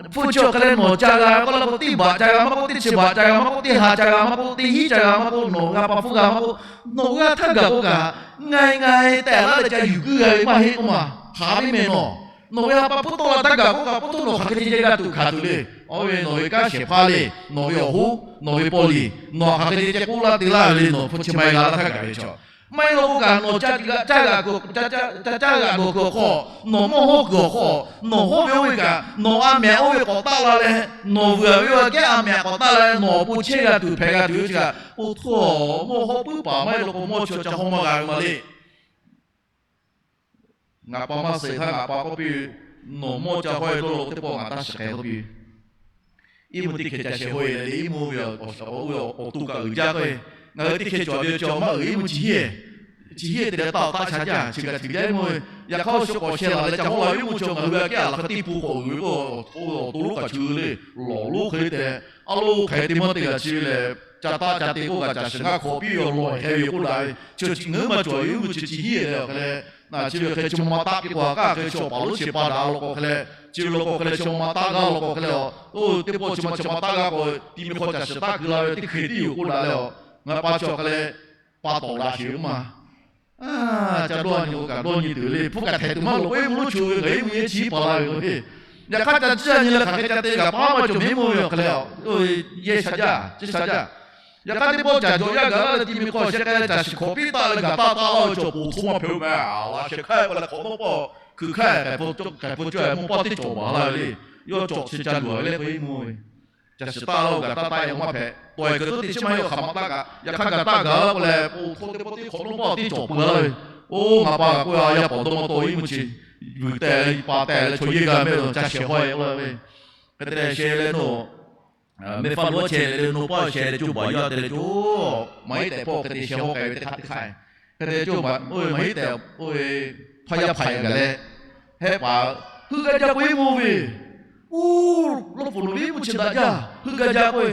hpu chi awˬ hk'e leh nawˬ ca g'a k'oˆ laˇ k'o, teˇ baꞈ ca g'a maˇ k'oˆ, teˇ chi baꞈ ca g'a maˇ k'oˆ, teˇ ha ca g'a maˇ k'oˆ, teˇ hinˉ ca g'a maˇ k'oˆ, nawˬ g'a pa hpfuhˇ g'a maˇ k'oˆ, nawˬ g'a htaˇ gaˬ k'oˆ kaꞈ, nga e nga e tehꞈ laˇ leh ca yuˬ guiˇ g'a ve maˇ heˆ k'oˆ ma. Haꞈ ve mehˍ nawˬ, nawˬ ve ha pa hpfuhˇ tawˆ la htaˇ gaˬ k'oˆ kaꞈ, pa taw nawˬ hk'aˬ hk'e te ceh g'a tuˬ hkanˍ tuˬ le. Awˬ ve nawˬ ve kanˉ shehˍ hpaˇ le, nawˬ ve awˬ hoˉ, nawˬ ve paw liˍ, nawˬ hk'aˬ hk'e te ceh k'oˆ laˇ te laˇ ve le, nawˬ hpu chi ma e la laˇ htaˇ gaˬ ve chaw. Maˇ heˆ law k'o kaꞈ nawˬ ca g'a, ca g'a, ca g'a dawˬ kuiˬ awˬ hk'aw, nawˬ mawˇ hawˉ kuiˬ awˬ hk'aw, nawˬ hawˉ ve oˇ ve kaꞈ nawˬ a mehˍ oˇ ve k'awꞈ taˆ la leh, nawˬ vuiˬ ve awˬ kehˉ a mehˍ k'awꞈ taˆ la leh, nawˬ awˬ pon chehˇ g'a tuˬ hpehꞈ g'a tuˬ ve chi kaꞈ, oˇ htaˇ mawˇ hawˉ puiˉ paˍ maˇ heˆ law k'o mawˇ chi ca hawˉ maˇ g'a ve ma le. Ngaˬ pa maˇ suh htaˇ ngaˬ pa k'oˆ piˇ ve, nawˬ mawˇ ca hawˉ e dawˇ law k'o teˇ pawˆ ngaˬ taˇ shiˍ k'ai k'oˆ piˇ ve. Iˉ mvuhˇ teˇ hkeh ca shehˍ hawˉ e leh le, iˉ mvuhˇ ve awˬ to kaꞈ uiˍ jaˇ k'o, ngaˬ hui teˇ hkeh cawˬ ve cawˬ maˇ uiˍ iˉ mvuhˇ chi hiˉ, chi hiˉ te leh taˇ taˆ sha jaˇ, chi kaꞈ ceuˬ jaˇ iˉ mvuhˇ ve. Yaꞈ hk'aˇ shu k'awꞈ sheh laˬ leh ca hawˉ la ve iˉ mvuhˇ chi ngaˬ hui a kehˉ a laˬ hk'e teˇ hpu k'awꞈ uiˍ ve k'o, awˬ to lonˉ k'awꞈ cheu le, lawˬ lonˉ hk'e te mehˍ. A lo hk'e te maˇ te g'a chi ve lehˬ, ca taˆ ca te k'oˆ kaꞈ caˬ shiˍ ngaˇ hk'awꞈ piˇ ve awˬ lawn hk'e ve yoˬ k'oˆ daꞈ ve, chi ngaˬ hui maˇ cawˬ ve iˉ mvuhˇ chi chi hiˉ leh awˬ hk'e leh, chi ve hk'e chi ma ma taˆ piˇ k'o a kaˇ hk'e chi awˬ paˍ lonˉ chi pa daꞈ a law k'o hk'e leh, chi ve law k'o hk'e leh chi ma ma taˆ g'a law k'o hk'e leh, oˇ teˇ pawˆ chi ma chi ma taˆ g'a k'o, ti mi hk'aw caˬ shiˍ taˆ keu la ve teˇ hk'e tiˉ yoˬ k'oˆ daꞈ leh, ngaˬ pa chi awˬ hk'e leh pa tawˍ daꞈ sheˍ ve maˇ. Ca dawˇ nyi k'o kaꞈ dawˇ nyi tuˬ le, hpu kaꞈ htehꞈ tuˬ maˇ loˍ k'o, iˉ mvuhˇ lonˉ chu ve ngaˬ iˉ mvuhˇ yehˇ chi paˍ la ve k'o, yaꞈ hk'aˇ ca ciˇ a nyi leh hk'aˬ hk'e ca te kaꞈ pa maˇ cawˬ mehˍ iˉ mvuhˇ ve awˬ hk'e leh, yehˇ sha jaˇ, ciˇ sha jaˇ. Yaꞈ hk'aˇ teˇ pawˆ caˬ jawꞈ yaˇ gaˬ laˇ leh ti mi hk'aw sheh k'ai leh caˬ shiˍ hk'awꞈ piˇ taˆ leh gaˬ taˆ taˆ laˇ ve cawˬ poˬ hto maˇ hpehꞈ-o meh. A laꞈ sheh hk'aˇ k'o leh hk'awꞈ nawˉ pawˆ hkui hk'aˇ k'ai hpu cawˇ k'ai hpu cawˇ mawˇ paˇ teˇ cawˬ maˍ laˇ ve le. yawˇ cawꞈ chi ca luˬ ve le k'o, iˉ mvuhˇ ve, caˬ shiˍ taˆ la-o, gaˬ taˇ taˆ-e k'o maˇ hpehꞈ. Tawˍ-e kuiˬ tuˉ te chi maˇ heˆ, hk'aˬ ma taˆ kaꞈ, yaꞈ hk'aˇ gaˬ taˆ gaˬ la k'o leh, po hk'aw teˇ pawˆ teˇ hk'awꞈ nawˉ pawˆ teˇ cawˬ peuˬ la ve. Oˇ ngaˬ pa k'oˆ-a, yaˇ paˍ dawˇ maˇ tawˆ, iˉ mvuhˇ chi vuiˬ tehꞈ pa tehꞈ leh chaw yehˇ g'a mehˆ lo ca shehˍ hawˇ-e k'oˆ la ve. Hk'e te leh sheh leh nawˬ, mehˆ faˉ lo chehˇ leh le, nawˬ paˆ sheh leh coˇ baˬ yaˇ te leh coˇ, maˇ heˆ tehꞈ hpawˇ hk'e te sheh hawˇ k'ai ve teˇ hk'aˇ teˇ hk'aˇ. Hk'e te coˇ baˬ, oˇ ve maˇ heˆ tehꞈ, oˇ ve hpaˇ yaˇ hpaiˍ gaˬ leh, hehˆ paˍ, heuˆ gaˇ jaˇ k'o iˉ mvuhˇ ve, uˉ, lawˇ pfuhˍ lo ve iˉ mvuhˇ chi daꞈ jaˇ, heuˆ gaˇ jaˇ k'oˆ ve,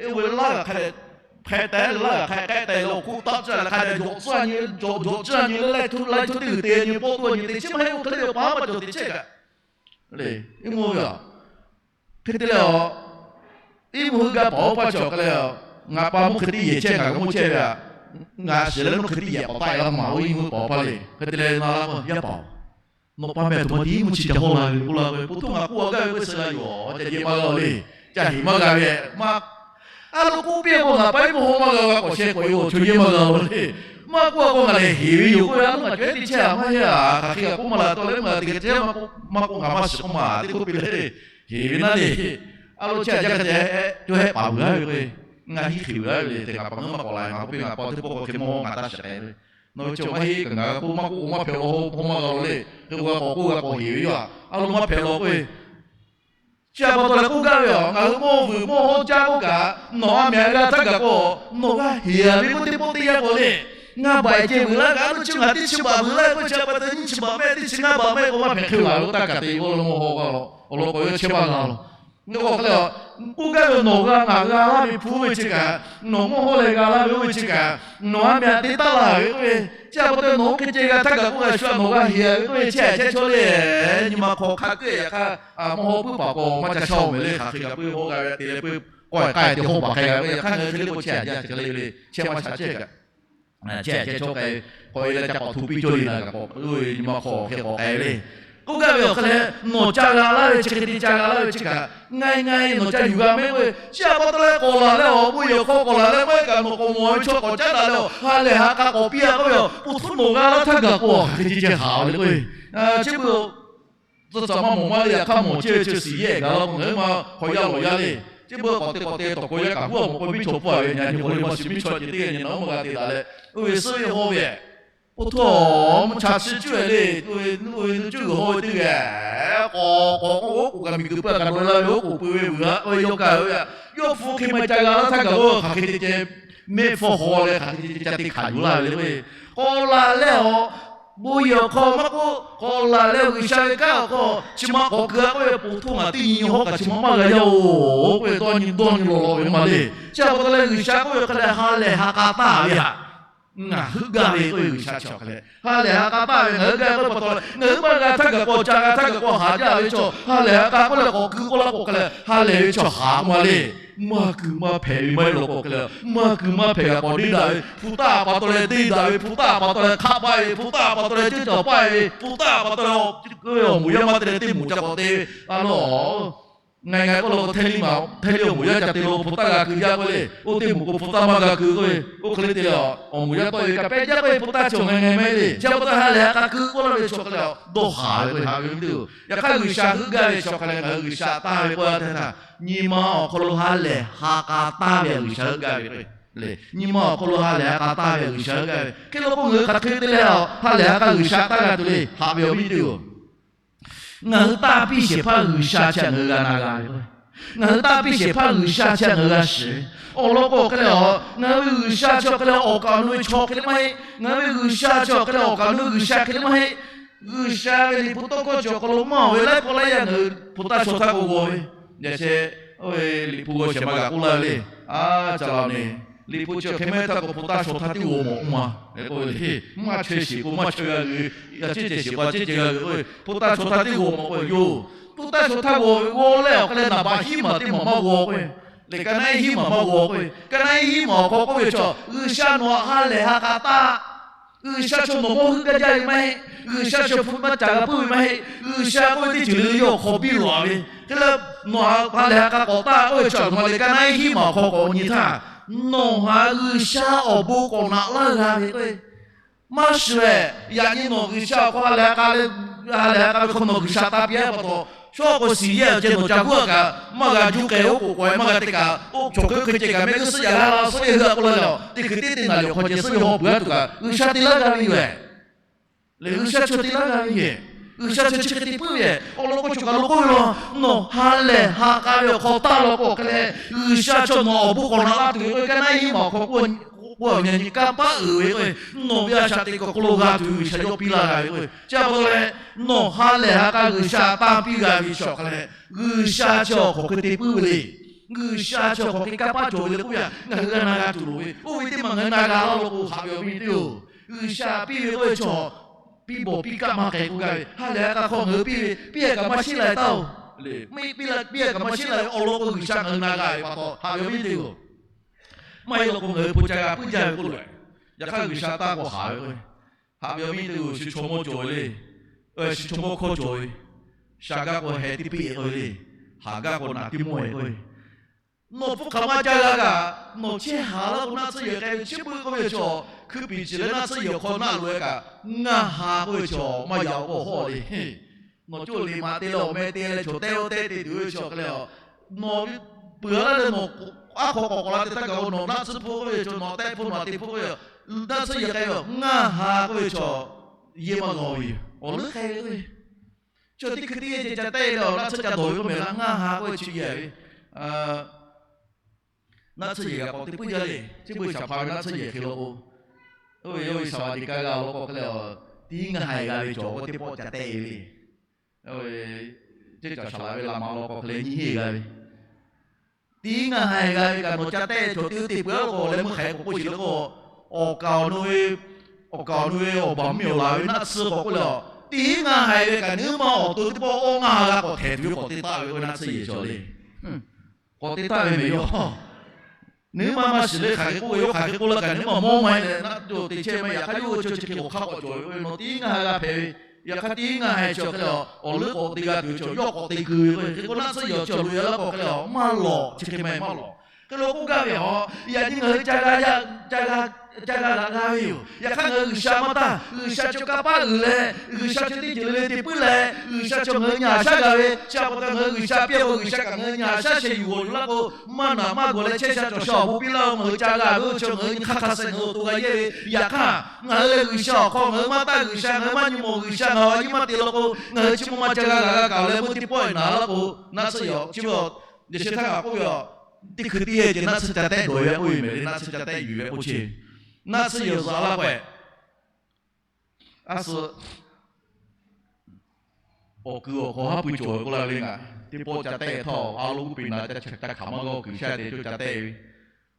oˇ ve laˇ g'aꞈ hk'a hpehꞈ tehꞈ laˇ g'aꞈ hk'a k'ehˆ tehꞈ leh awˬ hk'oˆ taˆ tcuhˇ leh hk'a dehꞈ jawꞈ tcuhˇ nyi, jawꞈ jawꞈ tcuhˇ nyi leh, laiˉ hto teˇ g'uiˬ te nyi, pawˆ tawˆ nyi te chi maˇ heˆ, oˇ hk'e le paˍ maˇ cawˬ te chehˇ kaꞈ le, iˉ mvuhˇ ve a. Hk'e te leh a, iˉ mvuhˇ heuˆ gaˇ paˍ-oˬ, paˇ cawˬ hk'e leh a, ngaˬ pa mvuhˇ hk'e te yehˬ chehˇ, ngaˬ g'a mawˇ chehˇ ve a, ngaˬ shiˍ leh nawˇ hk'e te yehˬ k'awꞈ taˆ-e laˇ maˬ, oˇ iˉ mvuhˇ paˍ-oˬ paˇ le. Hk'e te leh na laˇ k'o, yaˇ paˍ-oˬ, nawˬ pa meh aˬ htoꞈ ma te iˉ mvuhˇ chi ca hawˇ la ve k'oˆ laˇ ve, po htoˇ ngaˬ k'oˆ a gaˇ ve k'oˆ suh g'a yoˬ, ca jehˇ maˇ g'a-o le. Ca heˍ maˇ g'a ve, maˇ a lo k'oˆ piˇ k'o, ngaˬ pa iˉ mvuhˇ hawˇ maˇ g'a, g'a k'awꞈ sheh k'awꞈ-e-o, chaw yehˇ maˇ g'a-o le. Maˇ k'oˆ a k'o, ngaˬ lehˬ heˍ ve yoˬ k'oˆ ve, a lo ngaˬ cawˬ ehˉ teˇ chehˇ a maˇ heˆ a, hk'aˬ hk'e g'a k'oˆ maˇ la tawˇ leh, ngaˬ teˇ geh chehˇ maˇ k'oˆ, maˇ k'oˆ ngaˬ maˇ shiˍ k'oˆ maˇ teˇ k'oˆ piˇ leh, heˍ ve naˉ le. A lo chehˇ a jaˇ hk'e te, co hehˆ paˍ vuiˬ g'a ve k'o, ngaˬ hiˉ hk'e vuiˬ g'a ve le, te ngaˬ pa ngaˬ maˇ k'awꞈ la, ngaˬ k'oˆ piˇ ngaˬ pa teˇ pawˆ k'o hk'e mawˇ ngaˬ taˇ shiˍ k'ai ve. Nawˬ ve chaw maˇ heˆ kaꞈ ngaˬ k'oˆ maˇ k'oˆ k'o maˇ hpehꞈ law, hawˇ maˇ g'a law le. Hk'e k'o g'a k'awꞈ k'oˆ g'a k'awꞈ heˍ ve yoˬ a. A lo maˇ hpehꞈ law k'oˆ ve, chi a pa taw leh k'oˆ gaˇ ve a, ngaˬ hui mawˇ vuiˬ mawˇ hawˇ jaˇ k'oˆ kaꞈ, nawˬ a mehˍ g'a htaˇ gaˬ k'o, nawˬ g'a heˍ a ve k'oˆ teˇ pawˆ teˇ yanˇ k'o le. Ngaˬ baꞈ e ceh vuiˬ laˇ kaꞈ, a lo chi ngaˬ teˇ chi baꞈ vuiˬ laˇ k'oˆ, chi a pa taw nyiˇ chi baꞈ mehˆ teˇ chi ngaˇ baꞈ mehˆ k'o maˇ hpehꞈ hk'e laˬ ve k'o, taˇ kaꞈ te ve k'o, mawˇ hawˇ g'a law, awˬ lawn k'o yawˇ chehˇ maˇ g'a law. Ngaˬ k'o hk'e le a, k'oˆ gaˇ ve nawˬ g'a ngaˬ g'a laˇ ve hpu ve chi kaꞈ, nawˬ mawˇ hawˇ leh g'a laˇ ve oˇ ve chi kaꞈ, nawˬ a mehˍ a te taˇ la ve k'oˆ ve, chi a pa taw nawˬ oˇ hk'e ceh g'a htaˇ kaꞈ k'oˆ g'a shu a, nawˬ g'a heˍ a ve k'oˆ ve, chehˇ a chehˇ chaw le. Nyi ma hk'aw hk'a keuˆ yaꞈ hk'aˇ, mawˇ hawˇ puiˉ paˍ k'o maˇ ca shaˇ-oˬ mehˍ le, hk'aˬ hk'e kaꞈ puiˉ hawˇ g'a ve te leh puiˉ k'awehˬ k'ai te hawˇ paˍ k'ai g'a ve, yaꞈ hk'aˇ ngaˬ hui hk'e le k'o chehˇ a jaˇ, chi hk'e le le, chehˇ maˇ sha chehˇ kaꞈ. Chehˇ a chehˇ chaw k'ai, k'awꞈ e leh ca k'awꞈ hto piˇ cawˇ le na kaꞈ k'awꞈ, oˇ ve nyi ma hk'aw hk'e k'awꞈ k'ai ve le. K'oˆ gaˇ ve awˬ hk'e leh, nawˬ ca g'a laˇ ve chi hk'e te ca g'a laˇ ve chi kaꞈ, ngaˬ ngaˬ nawˬ ca yuˬ g'a mehˆ k'oˆ ve, chi a pa taw leh k'awꞈ laˬ leh awˬ bon yehˬ awˬ hk'aw k'awꞈ laˬ leh maˇ heˆ kaꞈ nawˬ k'awꞈ mawˬ ve chaw k'awꞈ caˉ daꞈ leh a, ha lehˬ ha k'a k'awꞈ piˇ a k'oˆ ve a, po htuˇ nawˬ g'a laˇ htaˇ gaˬ k'o a, hk'aˬ hk'e te ceh haꞈ ve le k'oˆ ve. Chi beuꞈ tcuh tcuh maˇ mawˬ maˇ le, yaꞈ hk'aˇ mawˬ chehˇ ve chi suhˍ yehˇ gaˬ la k'o, ngaˬ hui maˇ hk'aw yaˇ lawˬ yaˇ le. Chi beuꞈ k'awꞈ te k'awꞈ te tawˬ k'o yaˇ kaꞈ huˉ a mawˬ k'o miˇ chaw hpfuhˇ a ve, nyi nyi k'o le maˇ shiˍ miˇ chaw nyi teˇ g'aˇ nyi nawˬ maˇ g'a te daꞈ leh, oˇ ve suhˉ ve hawˇ ve, po htuˇ mvuhˇ cha chi cuˇ ve le. Oˇ ve cuˇ g'uiˬ hawˇ ve teˇ g'aˇ k'awꞈ k'awꞈ k'oˆ, oˉ k'oˍ kaꞈ miˬ guiˬ peuˬ kaꞈ dawˬ la ve, oˉ k'oˍ peuˬ ve vuiˬ a k'oˆ ve yawˇ kaꞈ ve, yawˇ hpu hk'e ma ca g'a laˇ htaˇ kaꞈ k'o, hk'aˬ hk'e te ceh mehˆ hpfuhˇ haw leh hk'aˬ hk'e te ca te hkanˍ yuˬ laˇ ve le k'o, k'awꞈ laˬ leh awˬ bon yehˬ awˬ hk'aw maˇ k'oˆ, k'awꞈ laˬ leh G'uiˬsha ve kanˉ awˬ hk'aw chi ma k'awꞈ keu a k'oˆ ve, po htuˇ ngaˬ teˇ nyi hawˉ kaꞈ chi ma maˇ g'a yaˇ-oˬ k'oˆ ve, dawˇ nyi dawˇ nyi lawˬ lawˬ ve maˇ le. Chi a pa taw leh G'uiˬsha k'oˆ ve hk'a leh ha lehˬ ha k'a taˇ ve htaꞈ ngaˬ heuˆ gaˇ ve k'oˆ ve, G'uiˬsha chi awˬ hk'a leh ha lehˬ ha k'a taˇ ve ngaˬ heuˆ gaˇ ve k'oˆ ve pa taw leh, ngaˬ hui maˇ g'a htaˇ gaˬ k'o, ca g'a htaˇ gaˬ k'o, haꞈ jaˇ ve chaw ha lehˬ ha k'a k'oˆ leh k'awꞈ keu k'oˆ laˇ k'o hk'a leh, ha lehˬ ve chaw haꞈ k'oˆ ma le. Maˇ kuiˬ maˇ hpehꞈ ve maˇ heˆ law k'o hk'a leh, maˇ kuiˬ maˇ hpehꞈ kaꞈ k'awꞈ deˇ daꞈ ve, hpu taˇ pa taw leh deˇ daꞈ ve, hpu taˇ pa taw leh hk'aˆ paˇ ve, hpu taˇ pa taw leh ceuˇ cawˬ paˇ ve, hpu taˇ pa taw leh awˬ moˍ yaˇ maˇ te leh teˇ moˍ ca k'awꞈ te ve, a lo ngaˬ ngaˬ k'oˆ lo hteˇ liˇ maˬ, hteˇ liˇ awˬ moˍ yaˇ ca te lo hpu taˇ g'a keu jaˇ k'oˆ le. Oˇ teˇ moˍ k'o hpu taˇ maˇ g'a keu k'oˆ ve, oˇ hk'e le te leh awˬ moˍ yaˇ tawˆ ve kaꞈ pehˇ jaˇ k'oˆ ve, hpu taˇ cawˬ ngaˬ ngaˬ maˇ heˆ le. Chi pa taw ha lehˬ ha k'a keu k'oˆ laˇ ve chaw hk'a leh dawˇ haˍ ve k'o, haꞈ ve teˇ-oˬ. Yaꞈ hk'aˇ G'uiˬsha heuˆ gaˇ ve chaw hk'a leh ngaˬ hui G'uiˬsha taˇ ve k'oˆ laˇ htaˇ, nyi ma awˬ hk'aw lo ha lehˬ ha k'a taˇ ve G'uiˬsha heuˆ gaˇ ve k'o le. Nyi ma awˬ hk'aw lo ha lehˬ ha k'a taˇ ve G'uiˬsha heuˆ gaˇ ve hk'e law k'o, ngaˬ hui hk'aˬ hk'e te leh ha lehˬ ha k'a G'uiˬsha taˇ g'a tuˬ le, haꞈ ve awˬ viˉ teˇ-oˬ. Ngaˬ hui taˇ piˇ shehˍ hpaˇ G'uiˬsha chi htaꞈ ngaˬ hui g'a na g'a ve k'o, ngaˬ hui taˇ piˇ shehˍ hpaˇ G'uiˬsha chi htaꞈ ngaˬ hui g'a shiˍ ve. Awˬ lawn k'o hk'e leh a, ngaˬ hui ve G'uiˬsha chi awˬ hk'e leh awˬ kaˍ awˬ nu ve chaw hk'e le maˇ heˆ. Ngaˬ hui ve G'uiˬsha chi awˬ hk'e leh awˬ kaˍ awˬ nu G'uiˬsha hk'e le maˇ heˆ. G'uiˬsha ve liꞈ hpu tawˇ hkawˇ chi awˬ hk'aw lo maˇ ve laiˉ pawˆ laiˉ yaˇ ngaˬ hui hpu taˇ shaw htaˇ k'o g'aw ve. Yaꞈ sheh, oˇ ve liꞈ hpu g'aw shehˍ ma g'a k'oˆ laˇ ve le. A, ca la ne, liꞈ hpu chi awˬ hk'e maˇ heˆ htaˇ k'o hpu taˇ shaw htaˇ tiˉ g'aw mawˬ k'oˆ ma. K'oˆ ve le, maˇ chaweh sheˍ k'o maˇ chaweh g'a ve, yaꞈ chehˇ ceh sheˍ k'o a chehˇ ceh g'a ve k'oˆ ve, hpu taˇ shaw htaˇ tiˉ g'aw mawˬ k'oˆ ve yoˬ. Hpu taˇ shaw htaˇ g'aw ve g'aw leh awˬ hk'e leh naˍ baꞈ hiˉ maˬ teˇ maˬ maˇ g'aw k'oˆ ve, lehˬ ka naˆ iˉ hiˉ maˬ maˇ g'aw k'oˆ ve, ka naˆ iˉ hiˉ maˬ awˬ hk'aw k'oˆ ve chaw, G'uiˬsha nawˬ htaꞈ ha lehˬ ha k'a taˇ G'uiˬsha chaw nawˬ mawˇ heuˆ gaˇ jaˇ ve maˇ heˆ. G'uiˬsha chaw hpu maˇ ca g'a puiˉ ve maˇ heˆ. G'uiˬsha k'oˆ ve teˇ ceuˬ le le yawˇ awˬ hk'aw biˇ lawˬ ve. Hk'e leh nawˬ htaꞈ ha lehˬ ha k'a k'awꞈ taˇ k'oˆ ve chaw nawˬ lehˬ ka naˆ iˉ hiˉ maˬ awˬ hk'aw k'awꞈ nyi htaˇ, nawˬ htaꞈ G'uiˬsha awˬ bon k'awꞈ naꞈ laˇ g'a ve k'o, maˇ shuˍ-ehˍ. Yaꞈ nyi nawˬ G'uiˬsha awˬ hk'aw ha lehˬ ha k'a ve hk'aw nawˬ G'uiˬsha taˇ piˇ-a pa taw, Shawˉ k'o shiˍ yehˇ awˬ ceh nawˬ ca g'uˇ a kaꞈ, maˇ g'a juˇ k'ai oˉ k'oˍ k'awꞈ e maˇ g'a te kaꞈ, oˇ chaw hk'e hk'e ceh kaꞈ mehˆ g'uˇ suhˉ yaꞈ g'a la suhˉ yehˇ hui a k'oˆ la leh, teˇ hkui teˇ teˇ naˬ liꞈ awˬ hk'aw ceh suhˉ yehˇ hawˉ peuˬ a tuˬ kaꞈ G'uiˬsha te laˇ g'a ve yoˬ. Lehˬ G'uiˬsha chaw te laˇ g'a ve yoˬ. G'uiˬsha chaw chi hk'e te puiˉ ve, awˬ lawn k'o cawˬ kaˬ lo k'oˆ ve law, nawˬ ha lehˬ ha k'a ve awˬ hk'aw taˇ law k'o hk'e leh, G'uiˬsha chaw nawˬ awˬ bon k'awꞈ naꞈ la tuˬ ve k'o, kaˇ naˉ iˉ ma awˬ hk'aw k'oˆ, k'oˆ a ve nyi kanˇ paˆ uiˍ ve k'o, nawˬ ve a shaꞈ teꞈ kuˬ awˬ hk'aw lo g'a tuˬ ve G'uiˬsha yawˇ piˇ laˇ g'a ve k'o, chi pa taw leh, nawˬ ha lehˬ ha k'a G'uiˬsha taˇ piˇ g'a ve chi awˬ hk'a leh, G'uiˬsha chi awˬ hk'aw hk'e te puiˉ ve le. G'uiˬsha chi awˬ hk'aw hk'e kanˇ paˆ cawˬ ve le k'oˆ ve, ngaˬ hui g'a na g'a tuˬ loˍ ve, oˇ ve teˇ maˬ ngaˬ hui na g'a laˇ law k'o, haꞈ ve awˬ viˉ teˇ-oˬ, G'uiˬsha piˇ ve k'oˆ ve chaw, piˇ bawˬ piˇ kaˆ maˇ k'ai k'oˆ gaˇ ve, ha lehˬ ha k'a hk'aw ngaˬ hui piˇ ve, piˇ a kaꞈ maˇ sheˉ la taˍ-oˬ. Piˇ a kaꞈ maˇ sheˉ la ve awˬ lawn k'o, G'uiˬsha ngaˬ hui na g'a ve pa taw haꞈ ve awˬ viˉ teˇ-oˬ. Maˇ heˆ law k'o, ngaˬ hui hpu ca g'a puiˉ jaˇ ve k'oˆ lo, yaꞈ hk'aˇ G'uiˬsha taˇ k'awꞈ haꞈ ve k'o, haꞈ ve awˬ viˉ teˇ-oˬ, chi chaw mawˇ cawˬ ve le, chi chaw mawˇ hkawˇ cawˬ ve, shaˍ gaˇ k'o heh teˇ piˇ-e k'oˆ ve le, haˍ gaˇ k'o naˬ teˇ mawˇ-e k'oˆ ve, nawˬ hpfuhˇ hk'aˬ ma ca g'a kaꞈ, nawˬ chehˇ haˍ laˇ k'o naˆ tsuhˇ yehˬ k'ai ve chi beuꞈ k'oˆ ve chaw, hkui piˍ ciˍ leh naˆ tsuhˇ yehˬ awˬ hk'aw naˆ loꞈ-e kaꞈ, ngaˬ ha k'oˆ ve chaw maˇ yaꞈ k'o hawˇ le. Nawˬ coˇ liꞈ maꞈ te leh awˬ meh te leh chaw tehˉ oˇ tehˉ te tuˬ ve chaw hk'e leh, nawˬ peuˬ laˇ leh nawˬ aˉ hk'aw k'awꞈ k'awꞈ la te htaˇ kaꞈ, nawˬ naˆ tsuhˇ hpfuhˇ k'oˆ ve chaw, nawˬ tehˆ hpfuhˇ nawˬ te hpfuhˇ k'oˆ ve, naˆ tsuhˇ yehˬ k'ai ve, ngaˬ ha k'oˆ ve chaw yehˇ maˇ g'a ve yoˬ. Awˬ leuˉ hk'e ve k'o, chaw teˇ hkui teˇ yehˬ ceh ca tehˆ leh awˬ naˆ tsuhˇ ca dawˬ ve k'oˆ mehˍ laˇ, ngaˬ ha k'oˆ ve chi yehˬ ve, naˆ tsuhˇ yehˬ g'a k'awꞈ te puiˉ jaˇ le. Chi beuꞈ shaˍ hpaˍ ve naˆ tsuhˇ yehˬ hk'e law k'o, oˇ ve yawˇ ve shaˍ laꞈ teꞈ kaˇ g'a law k'o hk'e leh, tiˉ ngaˬ ha g'a ve cawˬ k'o teˇ pawˆ ca tehˆ ve le. Ceˇ caˬ shaˍ laꞈ ve laꞈ maˍ law k'o hk'e leh nyiˇ heˆ g'a ve, tiˉ ngaˬ ha g'a ve kaꞈ nawˬ ca tehˆ ve chaw teˇ g'aˇ te peuˬ a law k'o leh meuˇ hk'aˬ hk'e k'oˆ k'oˆ sheˍ le k'o, awˬ kaˍ awˬ nu ve, awˬ kaˍ awˬ nu ve awˬ baˬ miˬ awˬ laˬ ve naˆ tsuhˇ k'awꞈ k'oˆ leh, tiˉ ngaˬ ha ve kaꞈ nyi ma awˬ to teˇ pawˆ awˇ ngaˬ ha g'a k'awꞈ htehˍ tuˬ ve k'awꞈ te taˆ ve k'o naˆ tsuhˇ yehˬ cawˬ le. K'awꞈ te taˆ ve mehˍ yoˬ. Nyi ma maˇ shiˍ le, hk'aˬ hk'e k'oˆ ve, yawˇ hk'aˬ hk'e k'oˆ laˇ kaꞈ nyi ma mawˇ maˇ heˆ leh naˆ to te chehˇ maˇ heˆ. Yaꞈ hk'aˇ yawˇ hui chi chi hk'e k'awꞈ hk'a k'awꞈ cawˬ ve k'o, nawˬ tiˉ ngaˬ ha g'a hpehꞈ ve, yaꞈ hk'aˇ tiˉ ngaˬ ha chaw hk'e leh awˬ leuˉ k'awꞈ te g'a tuˬ ve chaw yawˇ k'awꞈ te keu ve k'o, hk'e k'o naˆ tsuhˇ yehˬ chi awˬ lo yaꞈ laˇ k'o hk'e leh maˇ lawˬ, chi hk'e maˇ heˆ maˇ lawˬ. Hk'e lo k'oˆ gaˇ ve a, yaꞈ nyi ngaˬ hui ca g'a g'a g'a ve yoˬ. Yaꞈ hk'aˇ ngaˬ hui G'uiˬsha maˇ taˇ, G'uiˬsha chaw kanˇ paˆ uiˍ leh, G'uiˬsha chaw teˇ ceuˬ le le te puiˉ leh, G'uiˬsha chaw ngaˬ hui nyi haꞈ shaˉ g'a ve, chi pa taw ngaˬ hui G'uiˬsha piˇ k'o G'uiˬsha kaꞈ ngaˬ hui nyi haꞈ shaˉ sheh yuˬ g'awˬ yuˬ laˇ k'o, maˇ naꞈ maˇ gawˬ leh chehˇ sha cawˬ sha awˬ bon piˇ laˇ-o. Ngaˬ hui ca g'a ve oˇ chaw ngaˬ hui nyi hk'aˇ hk'a suh ngaˬ hui awˬ to g'a yehˇ ve, yaꞈ hk'aˇ ngaˬ hui leh G'uiˬsha awˬ hk'aw ngaˬ hui maˇ taˇ, G'uiˬsha ngaˬ hui maˇ nyi mawˬ, G'uiˬsha ngaˬ hui a nyi maˇ te law k'o, ngaˬ hui chi ma ma ca g'a g'a kaꞈ leh meuˇ teˇ pawˆ-e naˍ laˇ k'o, naˆ tsuhˇ yehˬ chi beuꞈ, yaꞈ sheh htaˇ kaꞈ k'oˆ ve a, teˇ hkui teˇ yehˬ ceh naˆ tsuhˇ ca tehˆ dawˬ ve k'oˆ ve mehˍ le, naˆ tsuhˇ ca tehˆ yuˬ ve k'oˆ chehˇ ve, naˆ tsuhˇ yehˬ zuhꞈ laˇ k'o, a suh awˬ kuiˬ awˬ hk'aw haˉ pui cawˬ ve k'oˆ laˇ ve le ngaˬ. Teˇ pawˆ ca tehˆ htawˇ a lo g'uˇ peꞈ naˍ ca hkanˍ maˇ g'awˇ kuiˬ sha te cawˇ ca tehˆ ve.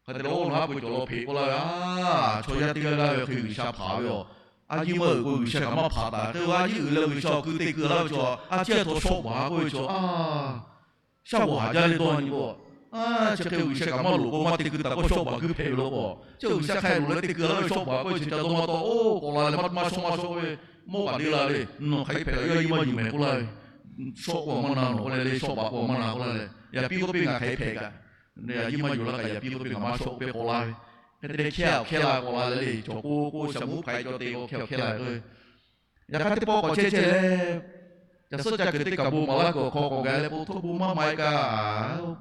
Hk'e te leh oˇ lo haˉ pui cawˬ law hpeꞈ k'oˆ laˇ ve, a, chaw yaˇ teˇ g'aˇ g'aˇ ve hk'e G'uiˬsha hpanˍ ve a, a yiˇ maˇ uiˍ k'o G'uiˬsha kaꞈ maˇ hpanˍ taˍ. Hk'e a yiˇ uiˍ leh G'uiˬsha awˬ kui te keu laˇ ve chaw a ciˉ a htaw shawˆ baˬ k'oˆ ve chaw a shaˉ g'awˬ haˍ jaˇ le dawˇ nyi k'o, a, chi hk'e G'uiˬsha kaꞈ maˇ loˍ k'o maˇ te keu taˍ k'o shawˆ baˬ kuiˬ hpehꞈ ve law k'o, chi G'uiˬsha hk'a loˍ leh te keu laˇ ve shawˆ baˬ k'oˆ ve chi ca dawˇ maˇ taw, oˇ k'awꞈ la leh maˇ shawˆ maˇ shawˆ k'oˆ ve, mawˇ kaꞈ deˇ la le, nawˬ hk'aˬ hk'e hpehꞈ la, yawˇ a yiˇ maˇ yuˬ mehˍ k'oˆ laˇ ve, shawˆ k'o maˇ na nawˬ k'oˆ leh le, shawˆ baˬ k'o maˇ na k'oˆ laˇ leh, yaꞈ piˇ k'oˆ piˇ ngaˬ hk'aˬ hk'e hpehꞈ kaꞈ, a yiˇ maˇ yuˬ laˇ kaꞈ yaꞈ piˇ k'oˆ piˇ ngaˬ maˇ shawˆ k'oˆ piˇ k'awꞈ la ve, hk'e te leh hkehˇ a hkehˇ la k'awꞈ la leh le, chaw k'o k'o shaˍ muˉ hpaˍ cawˬ te k'o hkehˇ a hkehˇ la ve k'o Yaꞈ hk'aˇ teˇ pawˆ k'awꞈ chehˇ chehˇ leh, yaꞈ suhˉ ca kuiˬ teˇ kaꞈ bon maˍ laˇ kuiˬ awˬ hk'aw k'awꞈ gaˬ leh, po htoˆ bon maˇ maˍ e kaꞈ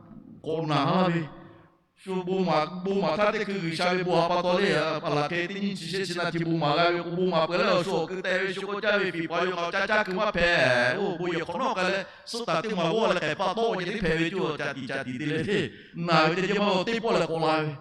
k'awꞈ naˬ laˇ ve, shu bon maˍ bon maˍ htaˇ teˇ hkui G'uiˬsha ve bon ha pa taw le, a laˬ hk'e teˇ nyiˇ chi shehˆ chi naˆ hti bon maˍ g'a ve k'o, bon maˍ peuˬ leh awˬ shu awˬ keu teh ve shu k'o caˇ ve fiˍ paˍ yoˬ, ngaˬ ca caˇ kuiˬ maˇ hpehꞈ. Oˇ bon yehˬ hk'awꞈ nawˉ k'ai leh suhˉ taˍ teˇ maˬ g'awˇ leh k'ehˬ pa tawˆ ceh tiˉ hpehꞈ ve cawˇ ca tiꞈ ca tiꞈ te leh, naˬ ve teˇ ceuˬ maˇ teˇ pawˆ leh k'awꞈ la ve,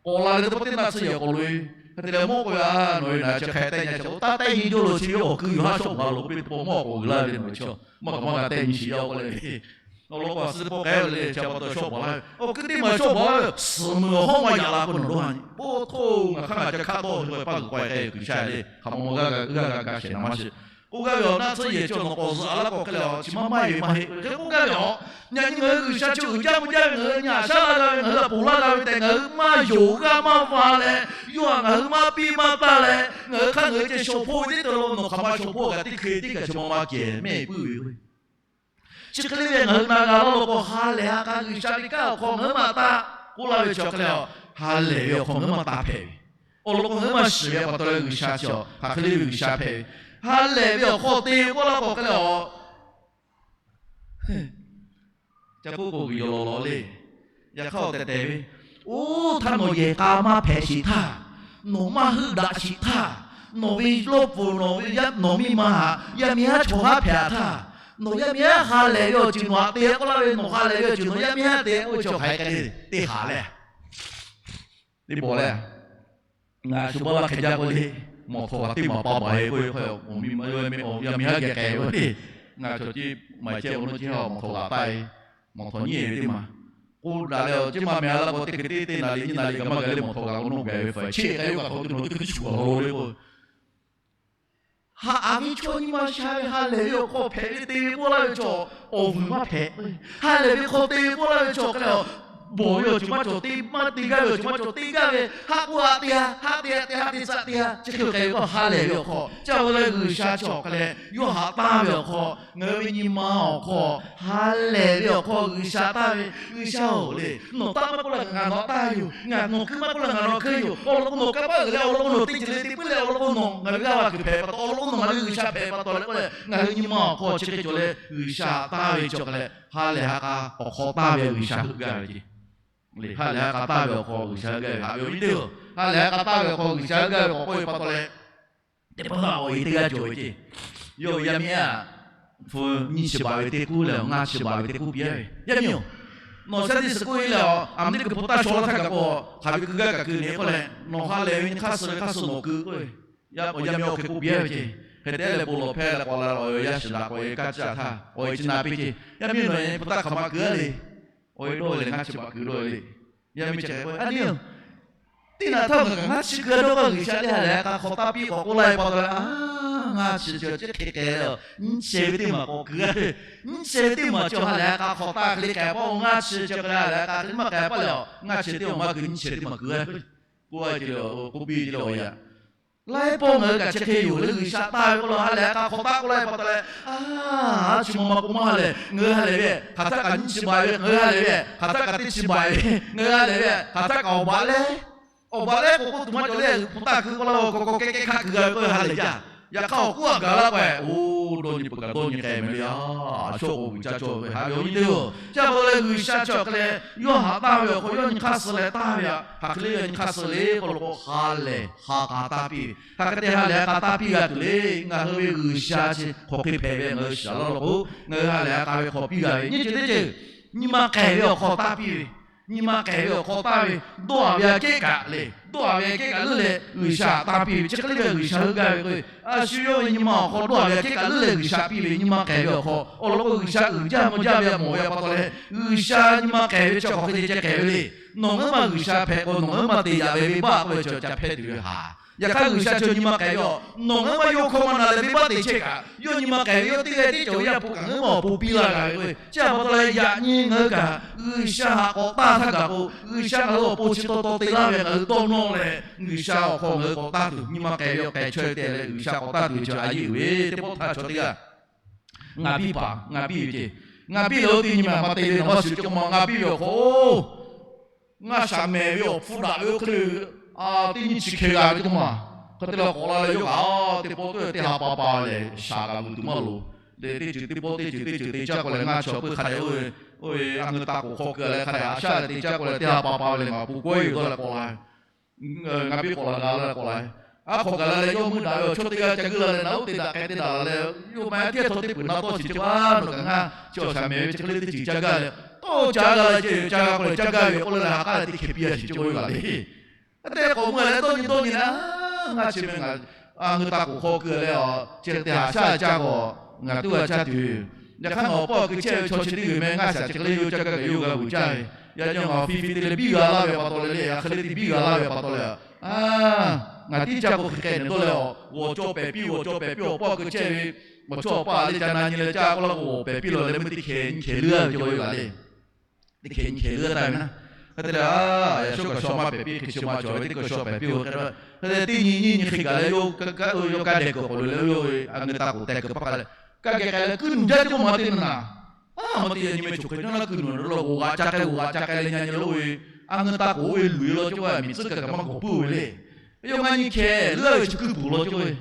k'awꞈ la leh teˇ pawˆ teˇ naˆ tsuhˇ yehˬ k'awꞈ loꞈ e. Hk'e te leh mawˇ k'oˆ ve, a, nawˬ ve naˬ chi hk'aˬ hk'e tehˆ nyi chi, oˇ taˇ tehˆ nyi cawˇ lo chi ve awˬ kui yoˬ haˉ shawˆ baˬ lo k'oˆ piˇ teˇ pawˆ mawˇ k'awꞈ uiˍ laˇ ve le, nawˬ chi maˇ k'awꞈ maˇ g'a tehˆ nyi shiˍ yaˇ k'oˆ leh, awˬ lawn k'o a suh teˇ pawˆ k'ai ve le, chi pa taw shawˆ baˬ laˇ ve, awˬ kui teˇ maˬ shawˆ baˬ laˇ ve, suhˍ meuˬ awˬ hawˉ maˇ yaꞈ la k'o nawˬ dawˇ ha nyi, po htoˇ ngaˬ hk'aˇ ngaˬ ca hk'aˇ tawˇ ve paˇ g'uiˬ k'ai k'ai G'uiˬsha le, hk'aˬ ma ma g'a g'a g'a g'a shehˍ naˍ maˇ shiˍ k'oˆ gaˇ ve awˬ naˆ tsuhˇ yehˬ chi nawˬ k'awꞈ zuhꞈ a laˇ k'o hk'e leh a chi maˇ maˇ heˆ maˇ heˆ hk'e k'oˆ gaˇ ve a. Yaꞈ nyi ngaˬ hui G'uiˬsha chi uiˍ jaˇ mvuh jaˇ ve ngaˬ hui nyi haꞈ shaˉ laˇ g'a ve, ngaˬ hui a ponˬ laˇ g'a ve tehꞈ ngaˬ hui maˇ yonˍ g'aˇ maˇ va leh, yawˇ htaꞈ ngaˬ hui maˇ piˇ maˇ taˇ leh, ngaˬ hui hk'aˇ ngaˬ hui ceh shawˍ hpoˇ ve teˇ te lo nawˬ hk'aˬ ma shawˍ hpoˇ kaꞈ teˇ hkui teˇ kaꞈ chi ma ma kehˬ mehˆ puiˉ ve yoˬ. Chi hk'e le ve ngaˬ hui na g'a laˇ lo k'o, ha lehˬ ha k'a G'uiˬsha ve kanˉ awˬ hk'aw ngaˬ hui maˇ taˇ k'oˆ laˇ ve chi hk'e le, ha lehˬ ve awˬ hk'aw ngaˬ hui maˇ taˇ hpehꞈ ve. Awˬ lawn k'o ngaˬ hui maˇ shiˍ ve pa taw leh G'uiˬsha chi hk'aˬ hk'e le ve G'uiˬsha hpehꞈ ve. Ha lehˬ ve awˬ hk'aw te k'oˆ laˇ k'o hk'e le a Ca k'oˆ k'o, g'uiˬ yawˬ lawˬ lawˬ le. Yaꞈ hk'aˇ awˬ tehˬ tehˬ ve, oˇ htaˇ nawˬ yehˬ k'a maˇ hpehꞈ sheˍ htaˇ, nawˬ maˇ heuˆ daꞈ sheˍ htaˇ, nawˬ ve lawˇ pfuhˍ nawˬ ve yaˇ nawˬ miˇ ma haꞈ yaˇ miˇ haˉ chaw haˉ hpehꞈ htaˇ, nawˬ yaˇ miˇ haˉ ha lehˬ ve awˬ ceuˬ nawˬ haꞈ te k'oˆ laˇ ve, nawˬ ha lehˬ ve awˬ ceuˬ nawˬ yaˇ miˇ haˉ te k'oˆ ve chaw hk'aˬ hk'e te haˍ leh, teˇ pawˆ leh, ngaˬ shu baˆ laˇ hk'e jaˇ k'oˆ le, mawˬ htawꞈ kaꞈ teˇ maˬ pa baˬ e k'oˆ ve hk'e, yaˇ miˇ haˉ geh k'ai ve le. Ngaˬ chaw ciˉ maˍ chehˇ k'o nawˇ chehˇ a, mawˬ htawꞈ g'aꞈ taˆ e, mawˬ htawꞈ nyiˉ e ve teˇ maˬ k'oˆ daꞈ leh, awˬ ciˉ maˇ meh a laˇ k'o, teˇ hk'e te teˇ naˍ riˍ nyiˇ naˍ riˍ kaꞈ maˇ g'a leh mawˬ htawꞈ g'aꞈ k'o nawˇ g'a ve faˍ chehˇ k'ai ve kaꞈ hk'aw teˇ nawˬ teˇ hkui chi shuˍ a law le k'o, haꞈ aˬ ve chaw nyi ma sha ve ha lehˬ ve awˬ hk'aw hpehꞈ ve te ve k'oˆ laˇ ve chaw, awˬ vuiˬ maˇ hpehꞈ. Ha lehˬ ve hk'aw te ve k'oˆ laˇ ve chaw hk'e leh, bawˬ ve awˬ ceuˬ maˇ cawˬ, te maˇ te gaˇ ve awˬ ceuˬ maˇ cawˬ, te gaˇ ve haˆ k'oˆ haˆ te ha, haˆ te ha te ha te tcuhˆ te ha chi hk'e k'ai ve k'o ha lehˬ ve awˬ hk'aw, chi a ve lehˬ G'uiˬsha chi awˬ hk'e leh yawˇ haꞈ taˇ ve awˬ hk'aw, ngaˬ hui ve nyi ma awˬ hk'aw ha lehˬ ve awˬ hk'aw G'uiˬsha taˇ ve, G'uiˬsha-oˬ le, nawˬ taˇ maˇ k'oˆ leh ngaˬ nawˬ taˇ yoˬ, ngaˬ nawˬ hkui maˇ k'oˆ leh ngaˬ nawˬ hkui yoˬ. Awˬ lawn k'o nawˬ kanˇ paˆ uiˍ leh, awˬ lawn k'o nawˬ teˇ ceuˬ le te puiˉ leh, awˬ lawn k'o nawˬ ngaˬ ve g'aˇ va kuiˬ hpehꞈ pa taw, awˬ lawn k'o nawˬ ngaˬ ve G'uiˬsha hpehꞈ pa taw leh k'oˆ leh, ngaˬ hui nyi ma awˬ hk'aw chi hk'e cawˬ leh G'uiˬsha taˇ ve chi awˬ hk'e leh, ha lehˬ ha k'a awˬ hk'aw taˇ ve G'uiˬsha heuˆ gaˇ ve ce. Ha lehˬ ha k'a taˇ ve awˬ hk'aw G'uiˬsha heuˆ gaˇ ve haꞈ ve awˬ viˉ teˇ-oˬ, ha lehˬ ha k'a taˇ ve awˬ hk'aw G'uiˬsha heuˆ gaˇ ve k'awꞈ k'oˆ ve pa taw leh, teˇ pawˆ htaˇ awˬ e teˇ g'aˇ cawˬ ve ce. Yawˇ ve yaˇ miˇ aꞈ, hpu nyiˇ chi baˬ ve teˇ kuˉ leh awˬ ngaˇ chi baˬ ve teˇ kuˉ piˇ-a ve, Yaˇ miˇ-oˬ, nawˬ shaˉ teˇ suhˍ k'oˆ-e leh, aˬ miˍ teˇ kuiˬ hpu taˇ shaw laˇ htaˇ kaꞈ k'o, hk'aˬ ve kuiˬ g'aˇ kaꞈ kuiˬ ne k'oˆ leh, nawˬ ha lehˬ ve nyi hk'aˇ suh ve hk'aˇ suh nawˬ kuiˬ k'oˆ ve, awˬ yaˇ miˇ awˬ hk'e k'oˆ piˇ-a ve ce. Hk'e te leh bon lawˬ hpehˇ leh k'awꞈ la leh awˬ e yaˇ shiˍ daꞈ k'awꞈ e kaˇ caˇ htaˇ, awˬ e chi na piˇ ce. Yaˇ miˇ, nawˬ nyi hpu taˇ hk'aˬ ma kuiˬ-a le. Awˬ e dawˇ leh ngaˇ chi baˬ kuiˬ dawˇ le. Yaˇ miˇ chi hk'e k'oˆ, Aˬ miˍ-oˬ, teˇ naꞈ htaˇ ngaˬ ngaˇ chi kuiˬ dawˇ k'o G'uiˬsha teˇ ha lehˬ ha k'a hk'aw taˇ piˇ k'awꞈ k'oˆ laˇ ve pa taw leh, a, ngaˇ chi chi chi hk'e k'ai leh, nyiˇ chehˇ ve teˇ maˬ k'awꞈ kuiˬ-a ve, nyiˇ chehˇ ve teˇ maˬ chi ha lehˬ ha k'a hk'aw taˇ hk'e le k'ai pa, ngaˇ chi chi hk'e le ha lehˬ ha k'a hk'e maˇ k'ai paˆ leh, ngaˇ chi teˇ maˬ maˇ kuiˬ nyiˇ chehˇ teˇ maˬ kuiˬ-a ve, k'oˆ a ce le, k'oˆ piˇ ce le awˬ e aꞈ. Laiˉ pawˆ ngaˬ hui kaꞈ chi hk'e yoˬ le, G'uiˬsha taˇ ve k'oˆ la ha lehˬ ha k'a hk'aw taˇ k'oˆ laˇ ve pa taw leh, a, chi ma ma k'o maˇ ha lehˬ, ngaˬ hui ha lehˬ ve hk'aˬ htaˇ kaꞈ nyiˇ chi baˬ ve, ngaˬ hui ha lehˬ ve hk'aˬ htaˇ kaꞈ teˇ chi baˬ ve, ngaˬ hui ha lehˬ ve hk'aˬ htaˇ kaꞈ awˬ baꞈ leh, awˬ baꞈ leh k'oˆ k'oˆ tuˬ maˇ cawˬ le, hpu taˇ kuiˬ k'oˆ laˇ k'o k'awꞈ k'awꞈ kehˉ kehˉ hk'aˇ kuiˬ g'a ve k'oˆ ha lehˬ jaˇ. Yaꞈ hk'aˇ awˬ k'oˆ a gaˬ laˇ k'o, oˇ dawˇ nyi peuˬ kaꞈ dawˇ nyi k'ai meh le, a, shawˉ k'o G'uiˬsha cawˬ ve haꞈ ve awˬ viˉ teˇ-oˬ. Chi pa taw leh G'uiˬsha chi awˬ hk'e leh yawˇ haꞈ taˇ ve awˬ hk'aw yawˇ nyi hk'aˇ suh leh taˇ ve aꞈ, hk'aˬ hk'e le yawˇ nyi hk'aˇ suh le k'oˆ lo k'o, ha lehˬ ha k'a taˇ piˇ ve. Hk'aˬ hk'e te ha lehˬ ha k'a taˇ piˇ g'a tuˬ le. Ngaˬ hui ve G'uiˬsha chi hk'aˬ hk'e hpehꞈ ve ngaˬ hui shiˍ laˇ law k'o, ngaˬ hui ha lehˬ ha k'a ve hk'aw piˇ g'a ve nyiˇ ceuˬ teˇ ceuˬ, nyi ma k'ehˬ ve awˬ hk'aw taˇ piˇ ve. Nyi ma k'ehˬ ve awˬ hk'aw taˇ ve, dawˇ haˍ ve aꞈ kehˉ kaꞈ le, dawˇ haˍ ve aꞈ kehˉ kaꞈ leuˉ leh G'uiˬsha taˇ piˇ ve, chi hk'e le ve G'uiˬsha heuˆ gaˇ ve k'o, a shu yawˇ ve nyi ma awˬ hk'aw dawˇ haˍ ve aꞈ kehˉ kaꞈ leuˉ leh G'uiˬsha piˇ ve nyi ma k'ehˬ ve awˬ hk'aw awˬ lawn k'o G'uiˬsha uiˍ jaˇ mvuh jaˇ ve aꞈ mawˬ ve pa taw leh, G'uiˬsha nyi ma k'ehˬ ve chi hk'aˬ hk'e te ceh k'ehˬ ve le. Nawˬ ngaˬ hui ma G'uiˬsha hpehꞈ k'o nawˬ ngaˬ hui ma te yaꞈ ve venˇbaˆ k'oˆ ve chi ca hpehˇ tuˬ ve haꞈ. Yaꞈ hk'aˇ G'uiˬsha chi nyi ma k'ehˬ ve aꞈ, nawˬ ngaˬ hui ma yawˇ hkawˇ maˇ na leh venˇbaˆ te chehˇ kaꞈ, yawˇ nyi ma k'ehˬ ve yawˇ teˇ g'aˇ tiˉ cawˬ ve yaˇ hpu kaꞈ ngaˬ hui ma awˬ pon piˇ laˇ g'a ve k'o, chi pa taw leh yaꞈ nyi ngaˬ hui kaꞈ G'uiˬsha haꞈ k'awꞈ taˇ htaˇ kaꞈ k'o, G'uiˬsha ngaˬ hui awˬ pon chi taw taw te laˇ ve ngaˬ hui dawˇ nawˇ leh, G'uiˬsha awˬ hk'aw ngaˬ hui k'awꞈ taˇ tuˬ nyi ma k'ehˬ ve awˬ k'ehˬ chaweh te leh G'uiˬsha k'awꞈ taˇ tuˬ ve chi a yeˇ uiˍ ve teˇ pawˆ htaˇ chaw teˇ g'aˇ ngaˬ piˇ paˍ ngaˬ piˇ ve ce. Ngaˬ piˇ leh oˇ teˇ nyi ma ma te ve nawˬ maˇ shiˍ ce k'o ma ngaˬ piˇ ve awˬ hk'aw, ngaˇ shaˍ mehˍ ve awˬ hpfuhˇ daꞈ ve oˇ hk'e le, a, teˇ nyiˇ chi hkeh g'a ve teˇ maˬ, hk'e te leh k'awꞈ la leh yawˇ kaꞈ teˇ pawˆ teˇ ha pa pa leh shaˍ kaꞈ vuiˬ tuˬ maˇ loˍ. Leh teˇ ceuˬ teˇ pawˆ teˇ ceuˬ teˇ ceuˬ te caˇ k'o leh ngaˇ chi awˬ pui hk'a yaꞈ oˇ ve, oˇ ve a ngeu ta k'oˍ hk'aw keu leh hk'a yaꞈ a shaˉ leh te caˇ k'o leh teˇ ha pa pa ve leh ngaˬ pu kawehˇ yuˬ dawˇ leh k'awꞈ la ve. Ngaˬ piˇ k'awꞈ la g'a la k'awꞈ la ve. Aˉ hk'awꞈ gaˬ la leh yawˇ meuˇ daꞈ ve awˬ chawˇ teˇ g'aˇ ca geuˆ la leh naˬ oˇ te daꞈ k'ai te daꞈ la leh, yawˇ ma tiˉ htawˇ teˇ peuˬ na tawˇ chi teˇ g'aˇ nawˬ kaꞈ ngaˇ chi awˬ shaˍ mehˍ ve chi hk'e le teˇ ceuˬ ca gaˇ leh, tawˇ ca g'a la ce ca g'a k'o leh ca gaˇ ve k'oˆ leh leh ha k'aˉ leh teˇ hkeh piˇ a shiˍ ce k'oˆ ve laˬ le. Hk'e te k'awꞈ mui leh dawˇ nyi dawˇ nyi leh, ngaˇ chi meh ngaˬ a ngeu ta k'oˍ hk'aw keu leh a, chi hk'e te haꞈ shaˉ caˇ k'o, ngaˬ tuˉ g'a caˇ tuˬ. Yaꞈ hk'aˇ ngaˬ awˬ paˇ awˬ keu chehˇ ve chaw chi teˇ g'uiˬ meh ngaˇ shaˍ chi hk'e le yawˇ caˇ gaˇ kaꞈ yawˇ g'a vuiˬ caˇ ve. Yaꞈ nyi ngaˬ awˬ fi fi te leh biˇ g'a laˇ ve pa taw leh le, hk'e le te biˇ g'a laˇ ve pa taw leh, ngaˬ tiˉ caˇ k'o hk'e k'ai nehˬ dawˇ leh a, g'awˬ cawˇ pehˍ piˇ g'awˬ cawˇ pehˍ piˇ awˬ paˇ awˬ keu chehˇ ve, g'awˬ cawˇ awˬ paˇ le ca na nyi leh caˇ k'oˆ laˇ k'o g'awˬ pehˍ piˇ lawˬ leh meuˇ teˇ hkeh nyi hkeh leuˉ ve ce k'oˆ ve laˬ le. Teˇ hkeh nyi hkeh leuˉ taˍ ve naˉ. Hk'e te leh, yaꞈ shawˉ kaꞈ shaw maˇ pehˍ piˇ hk'e chi ma cawˬ ve teˇ kaꞈ shaw pehˍ piˇ-oˬ hk'e, hk'e te teˇ nyi nyiˇ nyi hk'e gaˬ leh yawˇ yawˇ kaˇ deh kuiˬ k'awꞈ loꞈ leh yawˇ ve a ngeu ta k'oˍ tehˬ kuiˬ paˆ k'ai leh, kaˇ geh k'ai leh kuiˬ nuˬ jaˇ ce k'oˆ ma teˇ naˬ naˬ. A, ma te yaꞈ nyi meh choˬ hk'e caˇ naˉ kuiˬ nuˬ lawˬ g'oˍ g'aꞈ ca k'ai g'oˍ g'aꞈ ca k'ai leh nyi nyi leh oˇ ve, a ngeu ta k'oˍ oˇ ve luˬ e law ce k'o miˬ tcuhˉ kaꞈ kaꞈ maˇ gawˬ puiˉ ve le. Yawˇ ngaˇ nyi hkeh leuˉ ve chi kuiˬ puˬ law ce k'o ve,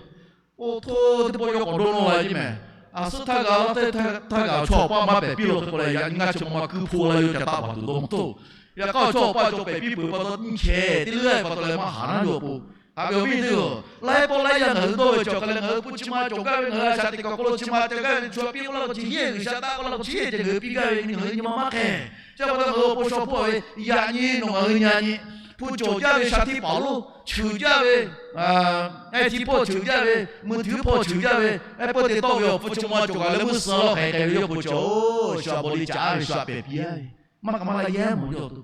oˇ htoˇ teˇ pawˆ yawˇ k'awꞈ dawˇ nawˇ la ce meh. A suhˉ htaˇ g'a laˇ teˇ htaˇ g'a chaw awˬ paˇ maˇ pehˬ piˇ law hk'e k'o leh, yaꞈ nyi ngaˇ chi ma ma kuiˬ hpaw la yoˬ ca taˆ baˬ tuˬ dawˇ maˇ htoˇ. Yaꞈ hk'aˇ chaw awˬ paˇ chaw pehˬ piˇ peuˬ pa taw nyi hkeh teˇ leuˉ a pa taw leh maˇ haˍ naˉ yoˬ po. Haꞈ ve awˬ viˉ teˇ-oˬ, laiˉ pawˆ laiˉ yaˇ ngaˬ hui dawˇ ve cawˬ hk'e leh, ngaˬ hui hpu chi ma cawˬ gaˇ ve, ngaˬ hui a shaꞈ teꞈ kaˬ awˬ hk'aw lo chi ma cawˬ gaˇ ve, chaw piˇ k'oˆ laˇ k'o chi yehˇ G'uiˬsha taˆ k'oˆ laˇ k'o chi yehˇ ceh ngaˬ hui piˇ gaˇ ve, ngaˬ hui nyi ma maˇ k'ai. Chi pa taw ngaˬ hui awˬ pon shaw hpawˇ ve, yaꞈ nyi nawˬ ngaˬ hui nyi a nyi, hpu cawˬ jaˇ ve sha htiˇ paˍ lonˉ cheuˬ jaˇ ve, a htiˇ hpawˇ cheuˬ jaˇ ve, mui htuiˉ hpawˇ cheuˬ jaˇ ve, a pawehˇ te tawˆ ve awˬ hpu chi ma ma cawˬ kaꞈ leh meuˇ suh lawˇ hk'aiˬ hk'aiˬ ve yawˇ po cawˬ-oˬ, sha bawˬ le caˉ ve sha pehˬ piˇ-a ve, maˇ k'a maˇ la yehˇ mawˬ yawˇ to.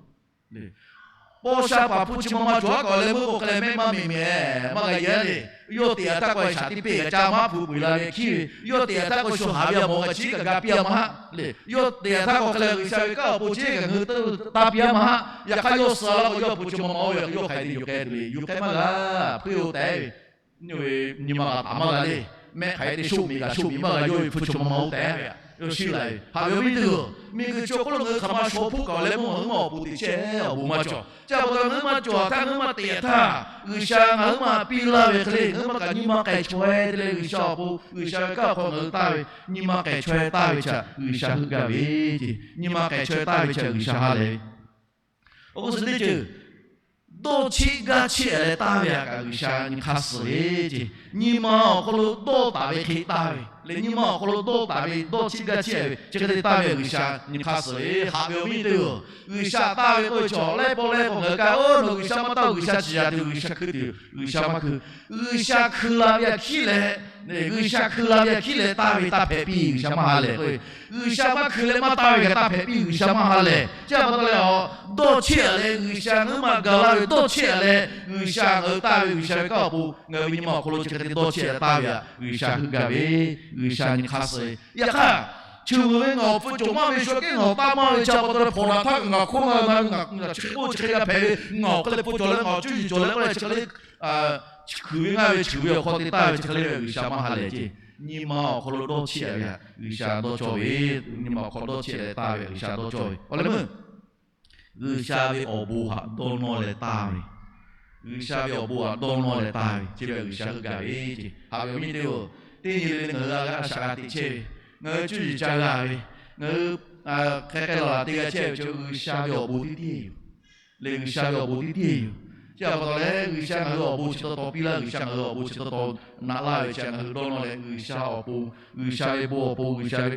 Pawˇ sha paˍ hpu chi ma ma cawˬ a kaꞈ leh meuˇ k'o hk'e leh mehˆ maˇ miˬ miˬ-e maˇ g'a yehˇ le. Yawˇ teꞈ a htaˇ k'o shaˍ tiˇ peˇ g'a caˇ maˇ hpu peuˬ la ve hkiˉ ve, yawˇ teꞈ a htaˇ k'o shu haˍ ve a mawˬ g'a chiˉ kaꞈ ga piˇ a maˇ haˆ le. Yawˇ teꞈ a htaˇ k'o hk'e leh G'uiˬsha ve kanˉ awˬ pon chi kaꞈ ngaˬ hui taˇ piˇ a maˇ haˆ. Yaꞈ hk'aˇ yawˇ suh la k'o yawˇ hpu chi ma ma oˇ ve yawˇ hk'aˬ hk'e te yuˬ k'ai tuˬ le, yuˬ k'ai maˇ g'a. Hpuiˇ-oˬ tehꞈ ve, nyi ma g'a taˍ maˇ g'a le. Mehˆ hk'aˬ hk'e te shoˆ miˬ kaꞈ shoˆ miˬ maˇ g'a, yawˇ ve hpu chi ma ma oˇ tehꞈ ve a, yawˇ shiˉ la ve. Haꞈ ve awˬ viˉ teˇ-oˬ, miˬguiˬ chi awˬ hk'oˆ lo ngaˬ hui hk'aˬ ma shaw hpuˇ kaꞈ leh meuˇ ngaˬ hui maˇ awˬ pon teꞈ chehˇ awˬ bon maˇ cawˬ. Chi pa taw ngaˬ hui maˇ cawˬ htaˇ ngaˬ hui maˇ teꞈ htaˇ, G'uiˬsha ngaˬ hui maˇ piˇ laˇ ve hk'e le, ngaˬ hui maˇ kaꞈ nyi ma k'ai chaweh te leh G'uiˬsha awˬ pon, G'uiˬsha ve kanˉ awˬ hk'aw ngaˬ hui taˇ ve, nyi ma k'ai chaweh taˇ ve chi G'uiˬsha heuˆ gaˇ ve ce. Nyi ma k'ai chaweh taˇ ve chi G'uiˬsha ha lehˬ ve awˬ hk'oˆ suh teˇ ceuˬ dawˇ cheˆ gaˇ cheˆ leh taˇ ve htaꞈ kaꞈ G'uiˬsha nyi hk'aˇ suh ve ce. Nyi ma awˬ hk'aw lo dawˇ taˍ ve hk'e taˇ ve leh, nyi ma awˬ hk'aw lo dawˇ taˍ ve dawˇ cheˆ gaˇ cheˆ ve chi hk'e te taˇ ve G'uiˬsha nyi hk'aˇ suh ve. Haꞈ ve awˬ viˉ teˇ-oˬ, G'uiˬsha taˇ ve k'oˆ ve chaw laiˉ pawˆ laiˉ k'o ngaˬ hui kaꞈ, oˇ nawˬ G'uiˬsha maˇ taˇ-oˬ, G'uiˬsha chi yaꞈ tuˬ G'uiˬsha hkui tuˬ G'uiˬsha maˇ hkui. G'uiˬsha hkui la ve aꞈ hkiˉ leh, G'uiˬsha hkui la ve aꞈ hkiˉ leh taˇ ve taˇ hpehꞈ piˇ G'uiˬsha maˇ ha lehˬ k'o, G'uiˬsha maˇ hkui leh maˇ taˇ ve kaꞈ taˇ hpehꞈ piˇ G'uiˬsha maˇ ha lehˬ. Chi pa taw leh a, dawˇ cheˆ a leh G'uiˬsha ngaˬ hui maˇ gaˬ laˇ ve dawˇ cheˆ a leh G'uiˬsha ngaˬ hui taˇ ve G'uiˬsha ve kanˉ awˬ pon ngaˬ hui ve nyi ma awˬ hk'aw lo chi hk'e te dawˇ cheˆ leh taˇ ve htaꞈ G'uiˬsha heuˆ gaˇ ve, G'uiˬsha nyi hk'aˇ suh ve. Yaꞈ hk'aˇ, chi meuꞈ ve ngaˬ awˬ pon cawˬ maˇ ve, shu kehˉ ngaˬ awˬ taˇ maˇ ve chi pa taw leh hpawnˬ laˬ htaˇ ngaˬ hk'oˆ ngaˬ chi hk'e k'oˆ chi hk'e g'a hpehꞈ ve, ngaˬ awˬ hk'e leh pon cawˬ leh ngaˬ awˬ cuˇ yiˍ cawˬ leh k'oˆ leh chi hk'e le kuiˬ ve ngaˇ ve cheuˬ ve awˬ hk'aw te taˇ ve chi hk'e le ve G'uiˬsha maˇ ha lehˬ ce. Nyi ma awˬ hk'aw lo dawˇ cheˆ ve htaꞈ G'uiˬsha dawˇ cawˇ ve, nyi ma awˬ hk'aw dawˇ cheˆ leh taˇ ve htaꞈ G'uiˬsha dawˇ cawˇ ve. Awˬ leh meuˇ G'uiˬsha ve awˬ bon htaꞈ dawˇ nawˇ leh taˇ ve, G'uiˬsha ve awˬ bon htaꞈ dawˇ nawˇ leh taˇ ve chi ve G'uiˬsha heuˆ gaˇ ve ce. Haꞈ ve awˬ viˉ teˇ-oˬ, teˇ nyi le le ngaˬ hui a g'a a shaꞈ g'a teꞈ chehˇ ve, ngaˬ hui cuˇ yiˍ ca g'a ve, ngaˬ hui hk'aˬ hk'e la la te g'a chehˇ ve chi G'uiˬsha ve awˬ bon teˇ tiˉ yoˬ. Leh G'uiˬsha ve awˬ bon teˇ tiˉ yoˬ. Chi pa taw leh G'uiˬsha ngaˬ hui awˬ bon chi taw taw piˇ laˇ, G'uiˬsha ngaˬ hui awˬ bon chi taw taw naꞈ laˇ ve chi ngaˬ hui dawˇ nawˇ leh G'uiˬsha awˬ pon, G'uiˬsha ve bon awˬ pon, G'uiˬsha ve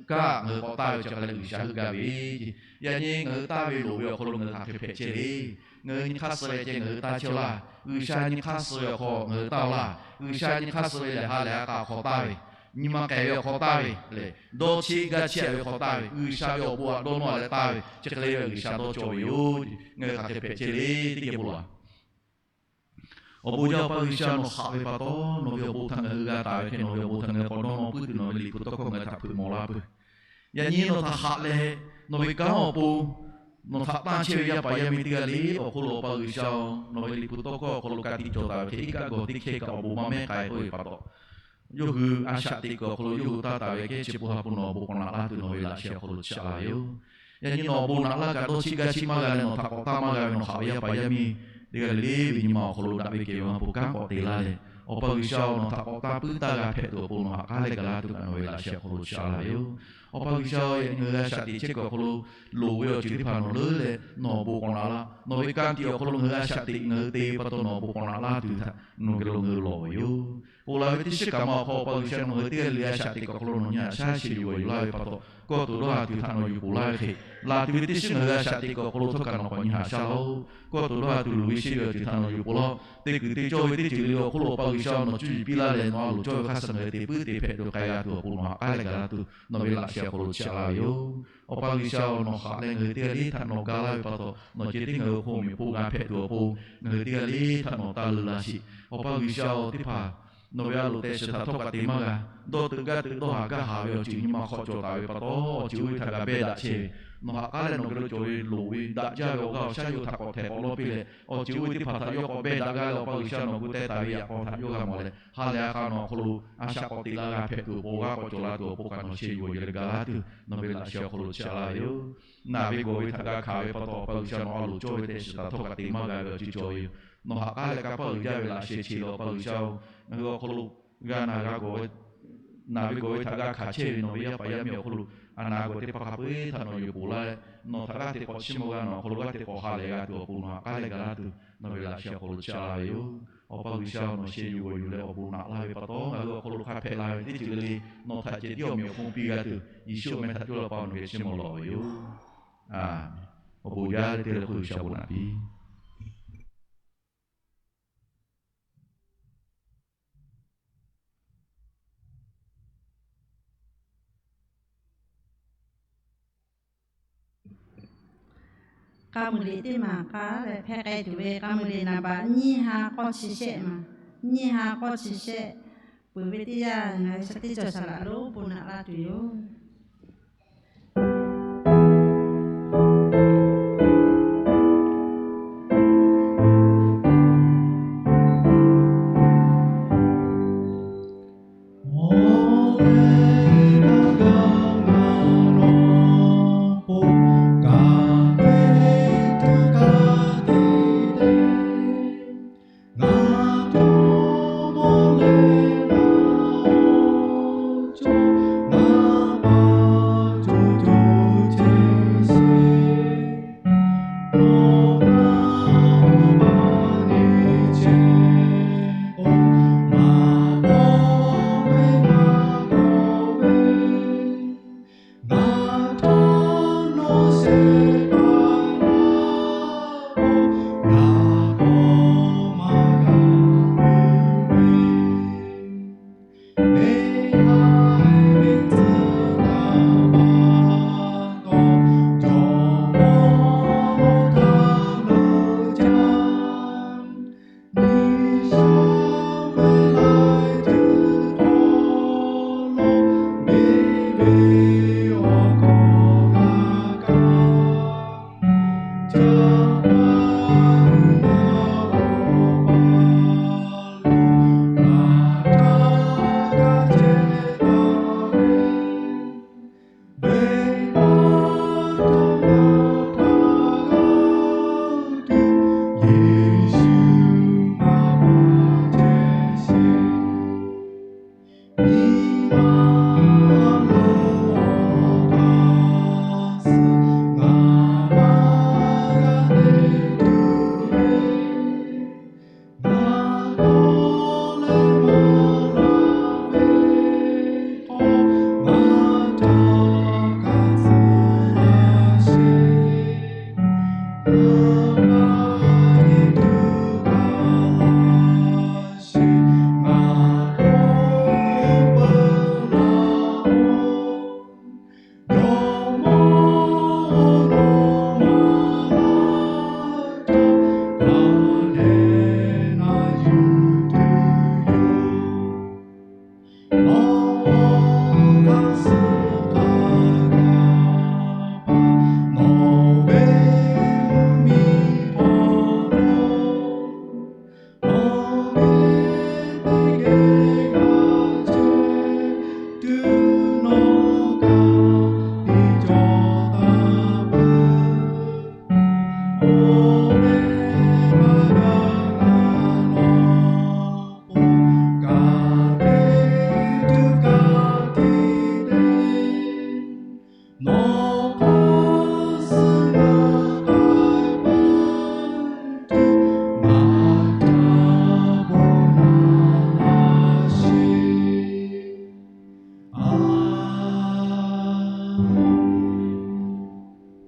kanˉ ngaˬ hui k'awꞈ taˇ ve chi hk'e leh G'uiˬsha heuˆ gaˇ ve ce. Yaꞈ nyi ngaˬ hui taˇ ve loˍ ve awˬ hk'aw lo ngaˬ hui hk'aˬ hk'e hpehꞈ chehˇ le. Ngaˬ hui nyi hk'aˇ suh leh ceh ngaˬ hui taˇ chehˇ-oˬ laˇ. G'uiˬsha nyi hk'aˇ suh ve awˬ hk'aw ngaˬ hui taˇ-oˬ laˇ. G'uiˬsha nyi hk'aˇ suh ve lehˬ ha lehˬ a k'a awˬ hk'aw taˇ ve, nyi ma k'ehˬ ve awˬ hk'aw taˇ ve lehˬ, dawˇ cheˆ gaˇ cheˆ ve awˬ hk'aw taˇ ve, G'uiˬsha ve awˬ bon htaꞈ dawˇ nawˇ leh taˇ ve chi hk'e le ve G'uiˬsha dawˇ cawˇ ve yoˬ. Ngaˬ hui hk'aˬ hk'e hpehꞈ chehˇ le teˇ geh bon laˬ. Awˬ bon jaˇ Awˬ pa G'uiˬsha, nawˬ haꞈ ve pa taw nawˬ ve awˬ bon htaꞈ ngaˬ hui g'a taˍ ve hk'e, nawˬ ve awˬ bon htaꞈ ngaˬ hui k'awꞈ dawˇ nawˇ puiˉ tuˬ nawˬ ve liꞈ hpu tawˇ hkawˇ ngaˬ hui htaꞈ hpeuꞈ mawˬ laˇ peuˬ. Yaꞈ nyi nawˬ htaꞈ haꞈ leh, nawˬ ve kanˉ awˬ pon, nawˬ htaꞈ tanˇ chehˇ ve yaˇ paˍ yaˇ miˇ teˇ g'aˇ le awˬ hk'oˆ lo Awˬ pa G'uiˬsha-oˬ, nawˬ ve liꞈ hpu tawˇ hkawˇ awˬ hk'aw lo ka tiꞈ cawˬ taˍ ve hk'e, iˉ kaˆ gawˬ teˇ hkehˇ kaꞈ awˬ bon maˇ mehˉ k'ai k'oˆ ve pa taw, yawˇ hui a shaꞈ teꞈ kuiˬ awˬ hk'aw lo yawˇ hui taˇ taˍ ve kehˉ chi pon ha pon nawˬ awˬ bon k'awꞈ naꞈ laˇ tuˬ nawˬ ve laꞈ sheh awˬ hk'aw lo chaꞈ la ve yoˬ. Yaꞈ nyi nawˬ awˬ bon naꞈ laˇ kaꞈ dawˇ cheˆ gaˇ cheˆ maˇ g'a leh nawˬ htaꞈ k'awꞈ taˇ maˇ g'a ve nawˬ haꞈ ve yaˇ paˍ yaˇ miˇ teˇ g'aˇ le le ve nyi ma awˬ hk'aw lo daꞈ ve kehˬ ve ha pon kanˉ k'awꞈ te laˇ leh, Awˬ pa G'uiˬsha-oˬ, nawˬ htaꞈ k'awꞈ taˇ puiˉ taˇ g'a hpehꞈ tuˬ awˬ pon nawˬ haꞈ k'aˉ leh gaˬ laˇ tuˬ kaꞈ nawˬ ve laꞈ sheh awˬ hk'aw lo chaꞈ la ve yoˬ. Awˬ pa G'uiˬsha-oˬ, yaꞈ nyi ngaˬ hui a shaꞈ teꞈ chehˇ kuiˬ awˬ hk'aw lo loˍ ve awˬ ceuˬ teˇ hpaˍ nawˬ leuˉ leh nawˬ awˬ bon k'awꞈ naꞈ laˇ. Nawˬ ve ka tiꞈ awˬ hk'aw lo ngaˬ hui a shaꞈ teꞈ ngaˬ hui te pa taw nawˬ awˬ bon k'awꞈ naꞈ laˇ tuˬ htaꞈ nawˬ geh lo ngaˬ hui lawˬ ve yoˬ. Ponˬ laˬ ve teˇ shiˉ kaꞈ ma awˬ hk'aw Awˬ pa G'uiˬsha nawˬ ngaˬ hui teˇ g'aˇ le le a shaꞈ teꞈ kuiˬ awˬ hk'aw lo nawˬ nyi haꞈ shaˉ sheˍ yuˬ g'awˬ yuˬ laˇ ve pa taw, kawˇ tuˬ dawˇ ha tuˬ htaꞈ nawˬ yuˬ ponˬ laˇ ve hk'e, laˬ tuˬ ve teˇ shiˉ ngaˬ hui a shaꞈ teꞈ kuiˬ awˬ hk'aw lo htawˇ kaꞈ nawˬ k'awꞈ nyi haꞈ shaˉ laˇ-oˬ. Kawˇ tuˬ dawˇ ha tuˬ luˬ ve sheˆ ve awˬ ceuˬ htaꞈ nawˬ yuˬ ponˬ laˇ-oˬ. Te kuiˬ te cawˇ ve teˇ ceuˬ le awˬ hk'oˆ lo Awˬ pa G'uiˬsha-oˬ, nawˬ cuˇ yiˍ piˇ laˇ leh nawˬ a loˍ cawˇ ve hk'aˇ suh ngaˬ hui te puiˉ te hpehꞈ tuˬ k'ai g'a tuˬ awˬ pon nawˬ haꞈ k'aˉ leh gaˬ laˇ tuˬ nawˬ ve laꞈ sheh awˬ hk'aw lo chaꞈ la ve yoˬ. Awˬ pa G'uiˬsha-oˬ, nawˬ haꞈ leh ngaˬ hui teˇ g'aˇ le htaꞈ nawˬ ga laˇ ve pa taw, nawˬ ceh tiˉ ngaˬ hui awˬ hk'oˆ miˬ hpoˆ g'a hpehꞈ tuˬ awˬ pon ngaˬ hui teˇ g'aˇ le htaꞈ nawˬ taˇ leuˬ laˇ sheˍ. Awˬ pa G'uiˬsha-oˬ, teˇ hpaˍ nawˬ ve a loˍ tehꞈ shiˍ htaꞈ htawˇ kaꞈ te maˇ g'a. Dawˇ teuꞈ gaˇ teuꞈ dawˇ haˍ gaˇ haˍ ve awˬ ceuˬ nyi ma hk'aw cawˬ taˍ ve pa taw, awˬ ceuˬ oˇ ve htaꞈ g'a behˇ daꞈ chehˇ ve, nawˬ haꞈ k'aˉ leh nawˬ geh lo cawˬ ve loˍ ve daꞈ jaˇ ve awˬ g'aˇ awˬ shaˉ yawˇ htaꞈ k'awꞈ htehꞈ k'awꞈ lawˇ piˇ leh, awˬ ceuˬ oˇ ve teˇ hpaˍ htaꞈ yawˇ k'awꞈ behˇ daꞈ g'a leh, Awˬ pa G'uiˬsha nawˬ gu teh taˍ ve yaꞈ k'aw htaꞈ yawˇ g'a mawˬ leh, ha leh a k'a nawˬ awˬ hk'aw lo a shaꞈ k'awꞈ teꞈ la g'a hpehꞈ tuˬ awˬ pon g'a k'awꞈ cawˬ la tuˬ awˬ pon kaꞈ nawˬ sheh yuˬ g'awˬ yuˬ leh gaˬ laˇ tuˬ nawˬ ve laꞈ sheh awˬ hk'aw lo chaꞈ la ve yoˬ. Naˬ ve gawˬ ve htaꞈ g'a hkanˍ ve pa taw, Awˬ pa G'uiˬsha nawˬ a loˍ cawˇ ve tehꞈ shiˍ htaꞈ htawˇ kaꞈ te maˇ g'a ve awˬ ceuˬ cawˬ ve yoˬ. Nawˬ haꞈ k'aˉ leh kanˇ paˆ uiˍ jaˇ ve laꞈ sheh che lo Awˬ pa G'uiˬsha-oˬ, ngaˬ hui awˬ hk'aw lo g'a naˬ g'a gawˬ ve naˬ ve gawˬ ve htaꞈ g'a hkanˍ chehˇ ve nawˬ ve yaˇ paˍ yaˇ miˇ awˬ hk'aw lo, a naˍ g'awˬ teˇ hpaˍ hk'a peu-eˬ htaꞈ nawˬ yuˬ poˬ laˇ leh, nawˬ htaꞈ g'aˇ hteꞈ k'awꞈ chiˇ mvuh g'a, nawˬ awˬ hk'aw lo g'aˇ hteꞈ k'awꞈ ha lehˬ g'a tuˬ awˬ pon nawˬ htaꞈ k'aˉ leh gaˬ laˇ tuˬ, nawˬ ve laꞈ sheh awˬ hk'aw lo chaꞈ la ve yoˬ. Awˬ pa G'uiˬsha, nawˬ sheh yuˬ g'awˬ yuˬ leh awˬ bon naꞈ laˇ ve pa taw, ngaˬ hui awˬ hk'aw lo hk'a hpehꞈ la ve teˇ ceuˬ le le, nawˬ htaꞈ cehˬ tiˉ awˬ meꞈ awˬ hpon piˇ g'a tuˬ, Yeˍsuˆ awˬ meh htaꞈ cawˇ leh Awˬ pa nawˬ geh chiˇ mvuh lawˬ ve yoˬ. Awˬ bon jaˇ leh teˇ leh hk'oˆ G'uiˬsha bon naꞈ piˇ. K'a muiˬ liꞈ teˇ maˬ k'a leh hpehˇ k'ai tuˬ ve k'a muiˬ liꞈ naˍ baꞈ nyiˇ ha k'awˇ chi shehˆ maˬ, nyiˇ ha k'awˇ chi shehˆ, peuˬ ve teˇ yanˇ ngaˬ hui shaˉ teˇ cawˬ shaˍ laꞈ lonˉ bon naꞈ laˇ tuˬ yoˬ.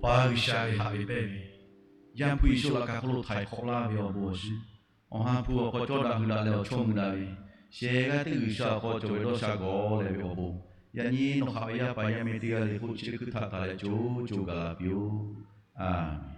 Pa G'uiˬsha ve haꞈ ve pehˇ ve, Yaˇ hpu Yeˍsuˆ laꞈ ka hk'oˆ lo htaiˍ hk'awꞈ laˇ ve awˬ bon awˬ shinˉ, Awˬ ha hpu awˬ hk'aw cawˇ daꞈ hui daꞈ leh awˬ chawˇ mui daꞈ ve, shehˍ g'aˇ teˇ G'uiˬsha awˬ hk'aw cawˬ ve dawˇ sha gawˬ leh ve awˬ bon, yaꞈ nyi nawˬ haꞈ ve yaˇ paˍ yaˇ miˇ teˇ g'aˇ le hk'oˆ chi teˇ hkui htaꞈ taˍ leh co co gaˬ la piˇ-oˆ. Aˬ